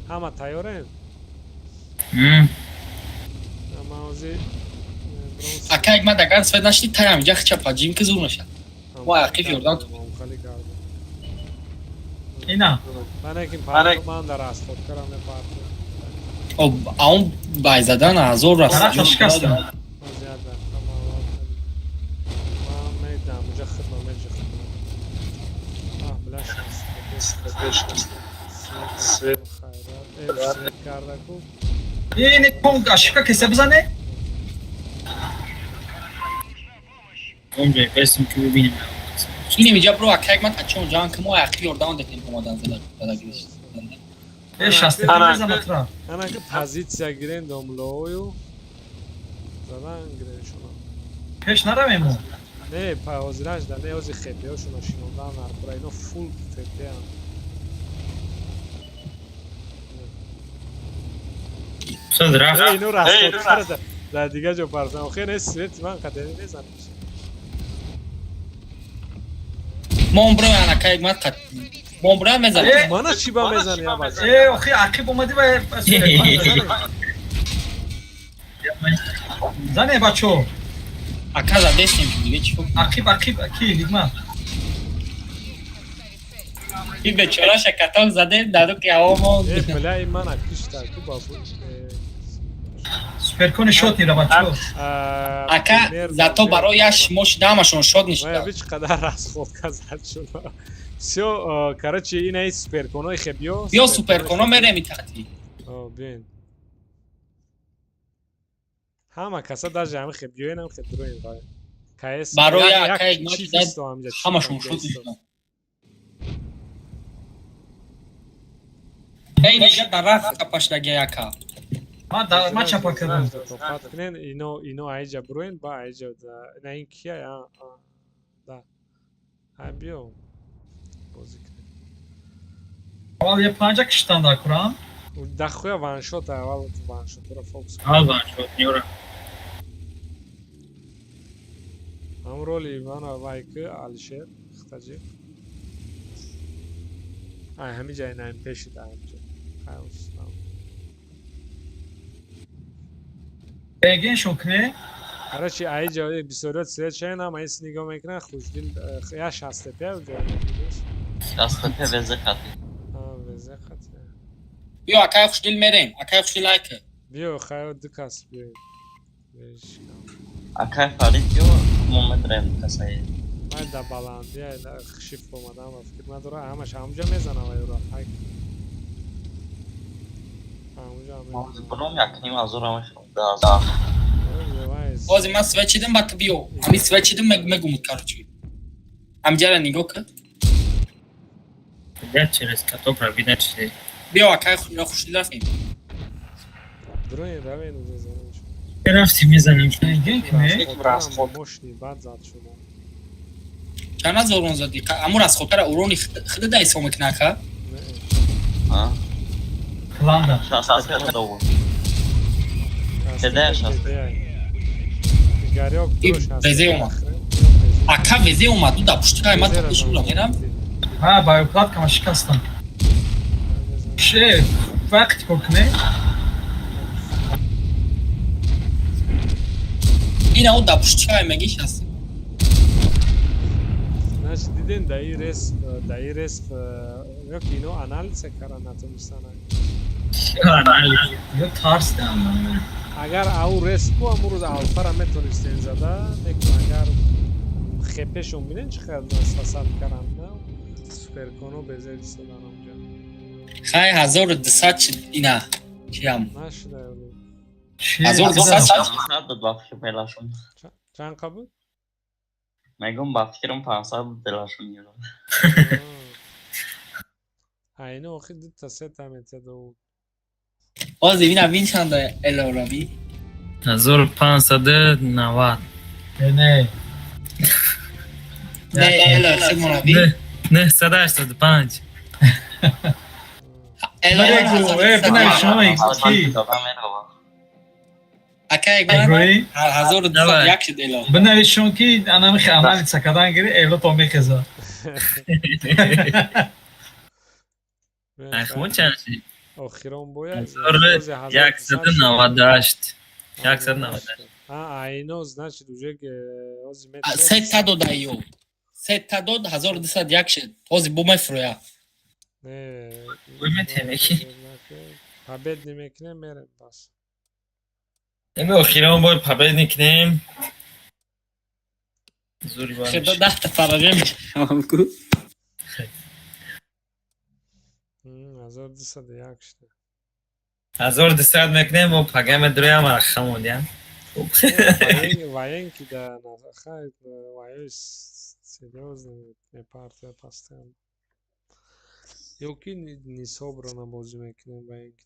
Ҳама тайёрем? Ман ҳозир Ака як мад агар свет нашди таям иҷа хича паҷим ки зур мешад. Мо ақиф ёрдам ту. Ина. Ман яким парту, ман дар асфот карам мепарту. Об, аун бай задан ҳазор рафт. Дарахта шикастам. Оз як дақиқа ман аввал ман медам, уҷа хидма меҷиқам. Аҳ, бля, свет хайрат. Свет кардаку. Ин кон ошибка киса бизане? Онҷо бестем ки бибинем. Инем иҷа бро ака як мад ачон ҷан ки мо ақиф ёрдам датем омадан зада дадагириш. Э, 63 мезана тра. Ана ки позитсия гирен домлою. Задан гирен шуно. Пеш наравем мо. Не, па ҳозираш да не, ҳозир хепиҳошуно шинондан наркура, ино фул фепиан. Сад рафт. Ино расход карда. Дар дигар ҷо парсан. Охир не свети ман қадари мезанам. Мо бро анака як мад қат мо бро мезанем. Мана чӣ ба мезани я бача? Э, охи ақиб омадӣ ва зане бачо. Ака задестем дига чӣ? Ақиб ақиб ки ҳикмат. Ин бечора шакатон заде дару ки ҳаво монд. Э, бля, ин мана кишта ку бабу. Суперкони шот нира бачо. Ака, зато барои як шумо шуда ҳамашон шод нишуданд. Бич қадар расход казад шуд. Всё, короче, ина и суперконои хе биё. Биё суперконо мерем итати. О, биёин. Ҳама каса даже ҳами хе биёин, ҳам хе дуроин вай. КС Барои як ака чи шуда фисто ҳамҷа, чи ҳамашон ҳамҷа шод исто. нишуданд. Эй, нига дарахт капашдаги ака. Ма да ма чапа кардам. Тоқат кунен, ино айҷа буроин, ба айҷа на ин кия, а, да. Ай биё. Бозӣ кунем. Аввал я панҷа киштан дар курам. Дахуя ваншот, аввал ваншотро фокус кун. Аввал ваншот ниёра. Ҳам роли Ивана вайки Алишер Хтаҷи. Ай ҳамиҷа ина ин пешид ҳамиҷа. Хай устам. Бегиншон кне. Короче, айҷа бисёриёт свет шаен ҳама ис нигоҳ мекунанд, хушдил я шастепе ҷо. Шастепе везе хати. А, везе хати. Биё акай хушдил мерем. Акай хушдил айка. Биё, хайр ду кас биё. Бешкам. Акай Фарид биё, мо медраем касаи. Ман да баландӣ ай да шифт омадам ва фикр надора ҳамаш ҳамҷа мезанам ай ӯро. Ай. Ҳамҷа Мо бром як ним азора мехӯрам. Да. Ҳозир ман свет чидам, баъд ту биё. Ҳами свет чидам мегумуд, короче. Ҳамҷара нигоҳ кун. Блядь, через каток пробить чизе. Биё акай хушдил рафтем. Дроин равен уже занам. Рафтем мезанем. Бегин кне. Мошни бад зад шумо. Чанд аз урон задӣ? Аму расходкара урони худа да ҳисоб мекуна ака? А? Кланда. Шастепе довод. Кеде шастепе. Игорёк душ Везе омад. Ака везе омад, ду да пушти кай ман пеш ула мерам. Ҳа, баёплаткама шикастам. Ше, вақт кор кне. Ина ӯ да пушти кай меги шаст. Значит, диден да и респ ёки ино анализа кара натонистана. Ё тарс дам. Агар ау респу амрӯз алфара метонистен зада, лекин агар хепешон бинен чӣ қадар сасад каранд, на? Суперконо безер истодан онҷа. Хай 1200 шид ина. Чиям? Нашуда. 1200 шид. 500 дод ба фикр мелашон. Чанд қа буд? Мегум ба фикрам 500 буд делашон ёро. Айно охир дута сета метеду. Ҳозир ина вин чанда элора би? 1590. Не. Не, эло хидмона би. 985. Эло Э, бинавишон ки. Ака як 1201 шид эло. Бинавишон ки анами анализа кардан гири эло то мехеза. Ахмон чанд шид? Охирон бояд 1198. 198. А, айно, значит, уже ҳозир Сета дод айё. Сета дод 1201 шид. Ҳозир бо мефурӯя. Не, Ой, метем, ки. Побед намекунем, мерем бас. Эми охирон бор побед никнем. Зури бар. Худо даҳта фаража мешавам ку. 1201 шуда. 1200 мекунем, мо пагаме дуроям арахамодям. Военки да хай воёи серьёзно партия постоянно. Ёки нисобрана бозӣ мекунем военки.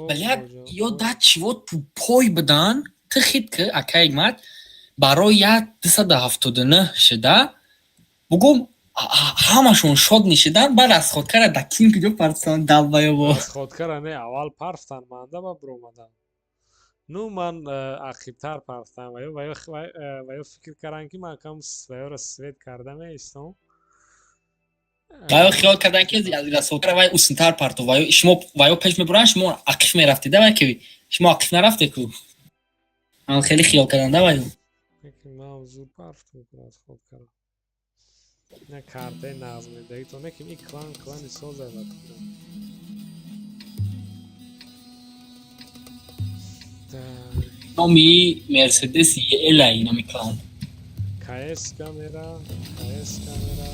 Блядь, ё да чего тупой будан, ту хит ки акай мат барои як 279 шуда, бугум ҳамашон шод нишидан, баъд расходкара да ким куҷо партсан долбоёбо. Расходкара не, аввал парфтан манда ба биромадан. Ну ман ақибтар партам ва ё фикр кардам ки ман кам ва ёро свет карда меистом. Ва ё хиёл кардан ки аз расходкара вай усунтар партов, ва ё шумо ва ё пеш мебуранд, шумо ақиф мерафтед, да вай ки шумо ақиф нарафте ку. Ман хеле хиёл кардам, да вай. Ман зуд партом расходкара. Не картаи нағз медаги то не ки ин клан клани соза ва Так. Номи Мерседес ЕЛ номи клан. КС камера, КС камера.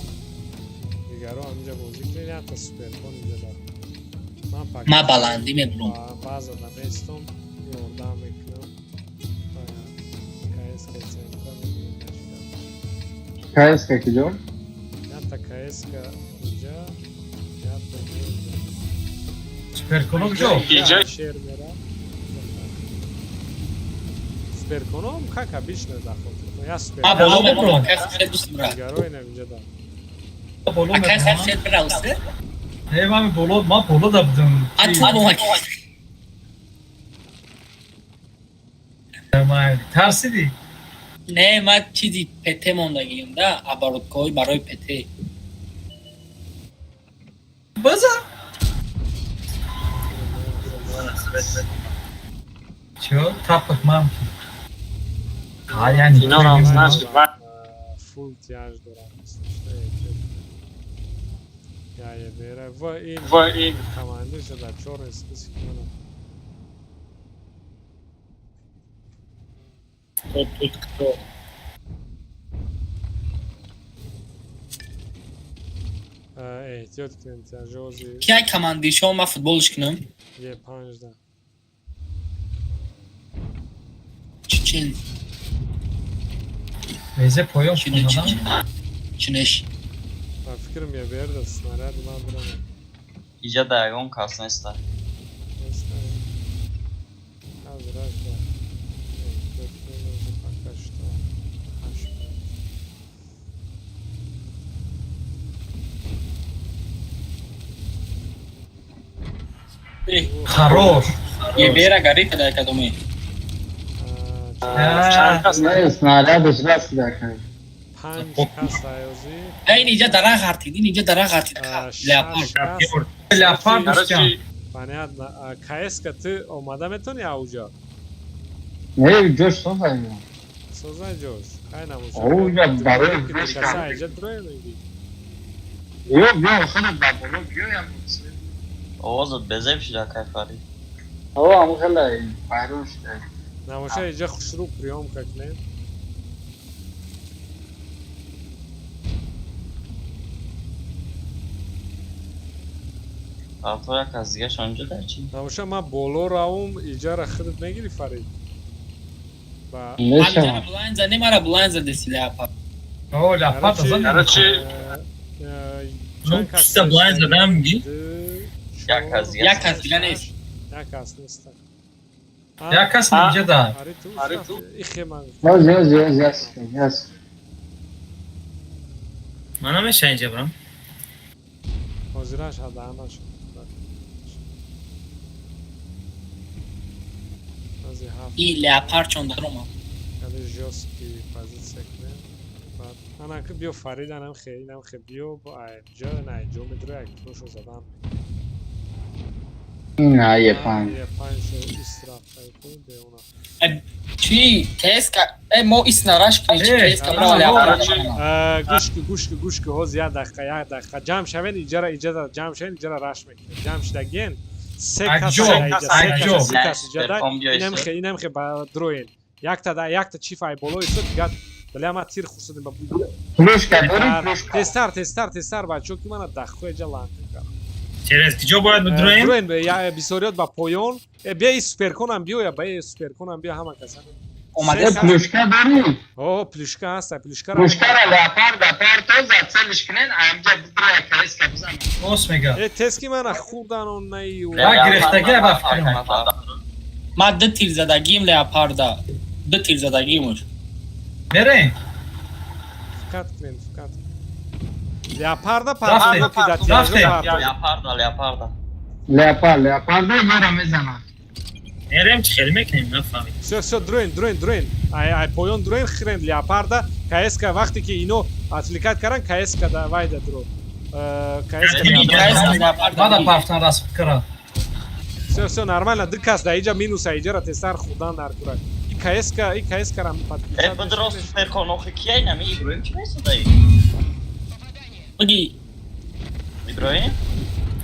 Дигаро ҳаминҷа бозӣ кунед, якта суперкон инҷа дар. Ман пак. Ма баландӣ мебурам. Баъза наместом, ёрдам мекунам. КС КСМК мегирем. КС куҷо? Якта КС инҷа, якта инҷа. Суперконо куҷо? Инҷа шер мера. Суперконом как обычно дар хотир. Я супер. Ма боло мебурам, акай хеле дӯст дорам. Дигаро инам инҷа дар. Боло Акай мебурам. хеле бираусе. Э, ман боло, ман боло да будам. А ту боло. Ман тарсидӣ? Не, ман чизи ПТ мондагием да, оборудкаҳои барои ПТ. База? Чё? Тапок мамки. А я не Ино нам значит Фул тяж дорам. Я е вера в ин В ин. командир дар чорный список мана. Кто тут кто? Эҳтиёт кунем, тяжози. Кияй командиршо, ман футболш кунам? Е панҷ да. Чечен. Везе поён шудан. Чинеш. Ба фикрам е вера снаряд ман бирам. Иҷа да ягон кас неста. Неста. Аз раш да. Эҳтиёт кунем, ози пока что. Ҳашт минут. Хорош. Е вера горит да кадоме. Не, снарядаш расида кай. Панҷ кас аёзи. Ин иҷа дара ғартид, ин иҷа дара ғартид. Леопард. Леопард дӯстям. Понятно. КС-ка ту омада метавонӣ ауҷа? Не, ҷош созай. Созай ҷош. Хай намошад. Ауҷа барои Каса иҷа дроя мегӣ. Ё, биё, худат ба боло биёям. Овозат безеб шуда, акай Фарид. О, ам хеле байрон шуда. Намоша иҷа хушрӯ приёмка кунем. Авто як кас дигаш онҷо дар чи? Намоша ман боло равум, иҷара худат мегирӣ, Фарид? Ба Мара блайн за, не мара блайн за деси леопард. О, леопард зад. Короче, Ну, чиста блайн задам мегӣ? Як кас дига. Як кас дига нест. Як кас нест. Як кас инҷа да. Ари ту ихе ман. Оз, оз, оз, яс, яс. Ман намеша инҷа брам. Ҳозираш ҳадаанаш. Ази ҳафт. И леопард чон дарома. Каде жёсткий позиция кунем. Баъд ана ки биё Фарид, анам хе, инам хе биё, ҷо на ҷо медро як тошо задан. На, е панҷ. Е панҷ шо истраф кун беона. Чи КСК э мо иснараш кунем, чи КСК бра леопард. Гӯш ки, гӯш ки, гӯш ки, ҳоз як дақиқа, як дақиқа ҷамъ шавен, иҷара, иҷара ҷамъ шавен, иҷара раш мекунем. Ҷамъ шудагиен се кас Акҷо, иҷа, се кас, се кас иҷа да, Суперкон биё инам исто. хе, инам хе ба дроен. Якта да, якта чиф ай боло исто, дигар бля ма тир хурсадем ба Плюшка дорӣ, плюшка. Тезтар, тезтар, тезтар, бачо ки мана дахо иҷа ланка кард. Через куҷо бояд бидроем? Дроен бисёриёт ба поён. Бия и суперконам биёя, ба и суперконам биё ҳама каса. Э, плюшка дорӣ? О, плюшка ҳаста, плюшка. Плюшкара леопарда партоза целиш кунен, амҷа бидроя КС-ка бизан. Рос мега. Э, тез ки мана хурдан он наи. Як гирифтагӣ ба фикрам. Ма ду тир задагим леопарда. Ду тир задагимуш. Мерем. Фикат кунем, фикат. Леопарда Рафтем. партоф ки дар Рафтем. тиражо партоф. Леопарда, леопарда. Леопард, леопарда ёра мезанад. Мерем чи хел мекунем, нафаҳмидам. Всё, всё, дроен, дроен, дроен. Ай, ай, поён дроен, хрен леопарда. КСК вақте ки ино отвлекать каран, КСК да вайда дро. КСК леопарда. Мада пафтан расм кара. Всё, всё, нормально. Ду кас да иҷа минус, иҷара тезтар хурдан дар курак. И КСК, и КСК рам Э, подключать. бидро суперкон, охи кияй нами Иброҳим чи месадаи? Биги. Иброҳим?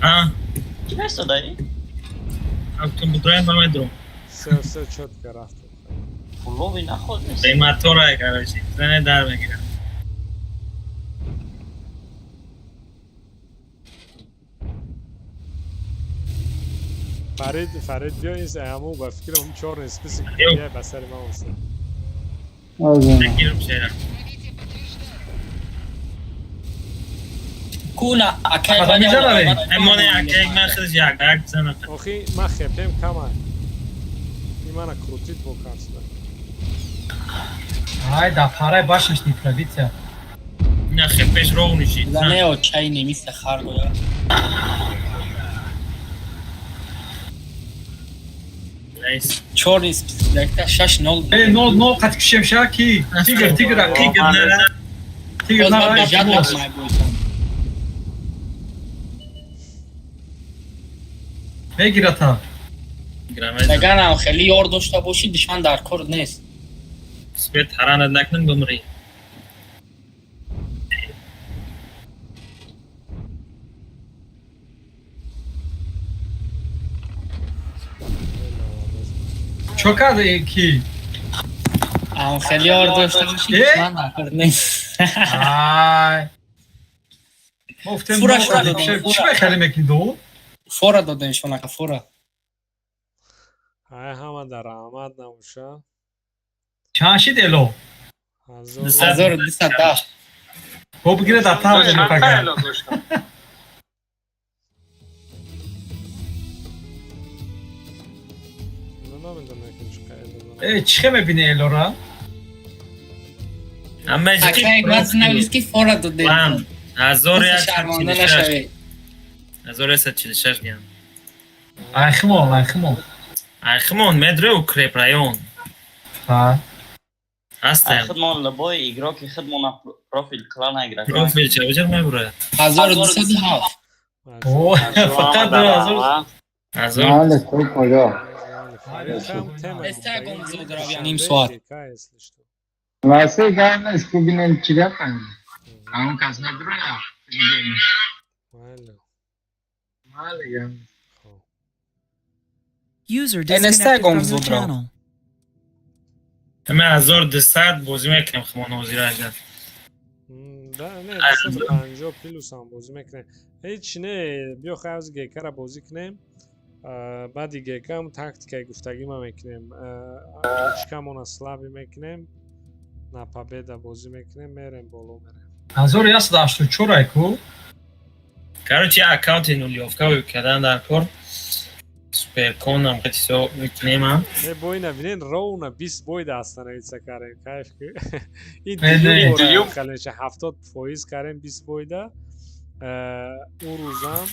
А? Чи месадаи? Ту бидроем ба медро. Всё, всё, чётко рафтем. Пулови наход нест. Қиматора, короче. Зане дар мегирам. Фарид, Фарид, биё, ин ҳамун ба фикрам чёрный список Ё. ба сари ман оста. Гирм шера. Куна акай. Кадом ҷа равем? Эмоне акай ман худаш як як зана. Охи ман хепем кама. И мана крутит бо карсда. Ай, да парай башнаш не пробития. На хепеш ровный шид. Занео чай немиса хар гоя. Найс. Чёрный список якта 6-0. Э, нол нол қат кушем ша ки? Тигр, тигр, Тигр нара. Тигр Боз нара. ман бежад май бойсам. Мегирата. Агарам хеле ёр дошта бошӣ, душман дар кор нест. Свет таранат накун, бимрӣ. Чо кард ки? Ам хеле ёр дошта бошӣ, Э? душман дар кор нест. Ай. Мо гуфтем Фура нол шура қати додем, кушем. фура. Чӣ мехеле мекунӣ ду? Фора додем шонака, фора. Ай, ҳама дар раҳмат набоша. Чанд шид эло? 1210. Бо бигире дар тав Чанд та пага. эло доштам? Намедонам ки чӣ қайда дорам. Э, чӣ хе мебини элора? Ҳама Акай газ навис ки фора додем. План. Шарманда 1146. нашавед. 1146 гам. Айхимон, айхимон. Айхимон медре укреп район. Ҳа. Ҳастем. Худмон лабои игроки худмона профил клана игра. Профил ча беҷар мебурад. 1207. О, фақат 2000. Ҳазор. Мали, ту куҷо? Эстагон зуд рав, ним соат. Васе гап нест, ку бинем чӣ гапанд. Ҳамон кас медуроя? Мали, гап. User Энестагон disconnected from your зуд рав. channel. Ҳама 1200 бозӣ мекунем химон ҳозир агар. Да, не, 250 плюс ҳам бозӣ мекунем. Ҳеҷ не, биё хай аз ГК-ра бозӣ кунем. Баъди ГК ҳам тактикаи гуфтагима мекунем. Чикамона слабый мекунем. На победа бозӣ мекунем, мерем боло мерем. 1184 ай ку? Короче, аккаунти нулёвка кардан дар кор. Суперконам қитисо мекунем ам. Не, бо ина бинен, ровно 20 бой да остановиться карем. Кайф ки. Ин Не, не. дуюм бора хеле меша 70% карем 20 бойда. Ӯ рӯзам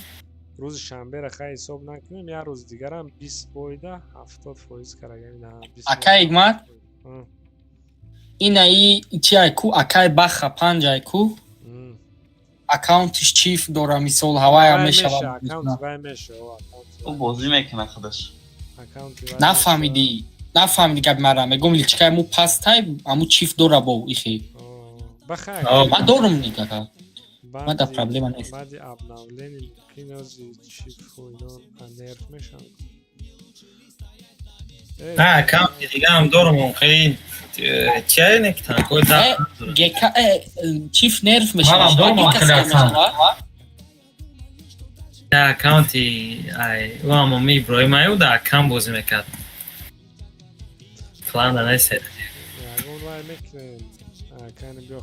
рӯзи шанбера хай ҳисоб накунем, як рӯзи дигарам 20 бойда 70% карагем. Ина 20. Акай Игмат, инаи чи ай ку, акай баха панҷ ай ку, аккаунтиш чиф дора, мисол ҳавая Вай мешава. меша, аккаунти вай меша, о, аккаунти Ӯ бозӣ мекунад худаш. аккаунти вай. Нафаҳмидӣ, нафаҳмидӣ гапи мара. Мегӯм личкаи му пастай, аму чиф дора бо ихи. Бахай. Ман дорум ник ака. Ман да проблема нест. Баъди обновление мумкин ози чифу ино нерв мешаванд. На, аккаунти дигаам дорум хеле чия не танкои да. ГК чиф нерв мешава. Манам дорум Гк хеле аккаунт. Да, аккаунти ай ӯ ҳам ми Иброҳим ай ӯ да аккаунт бозӣ мекард. Клан да нест. Ягон вай мекунем. Кани биё.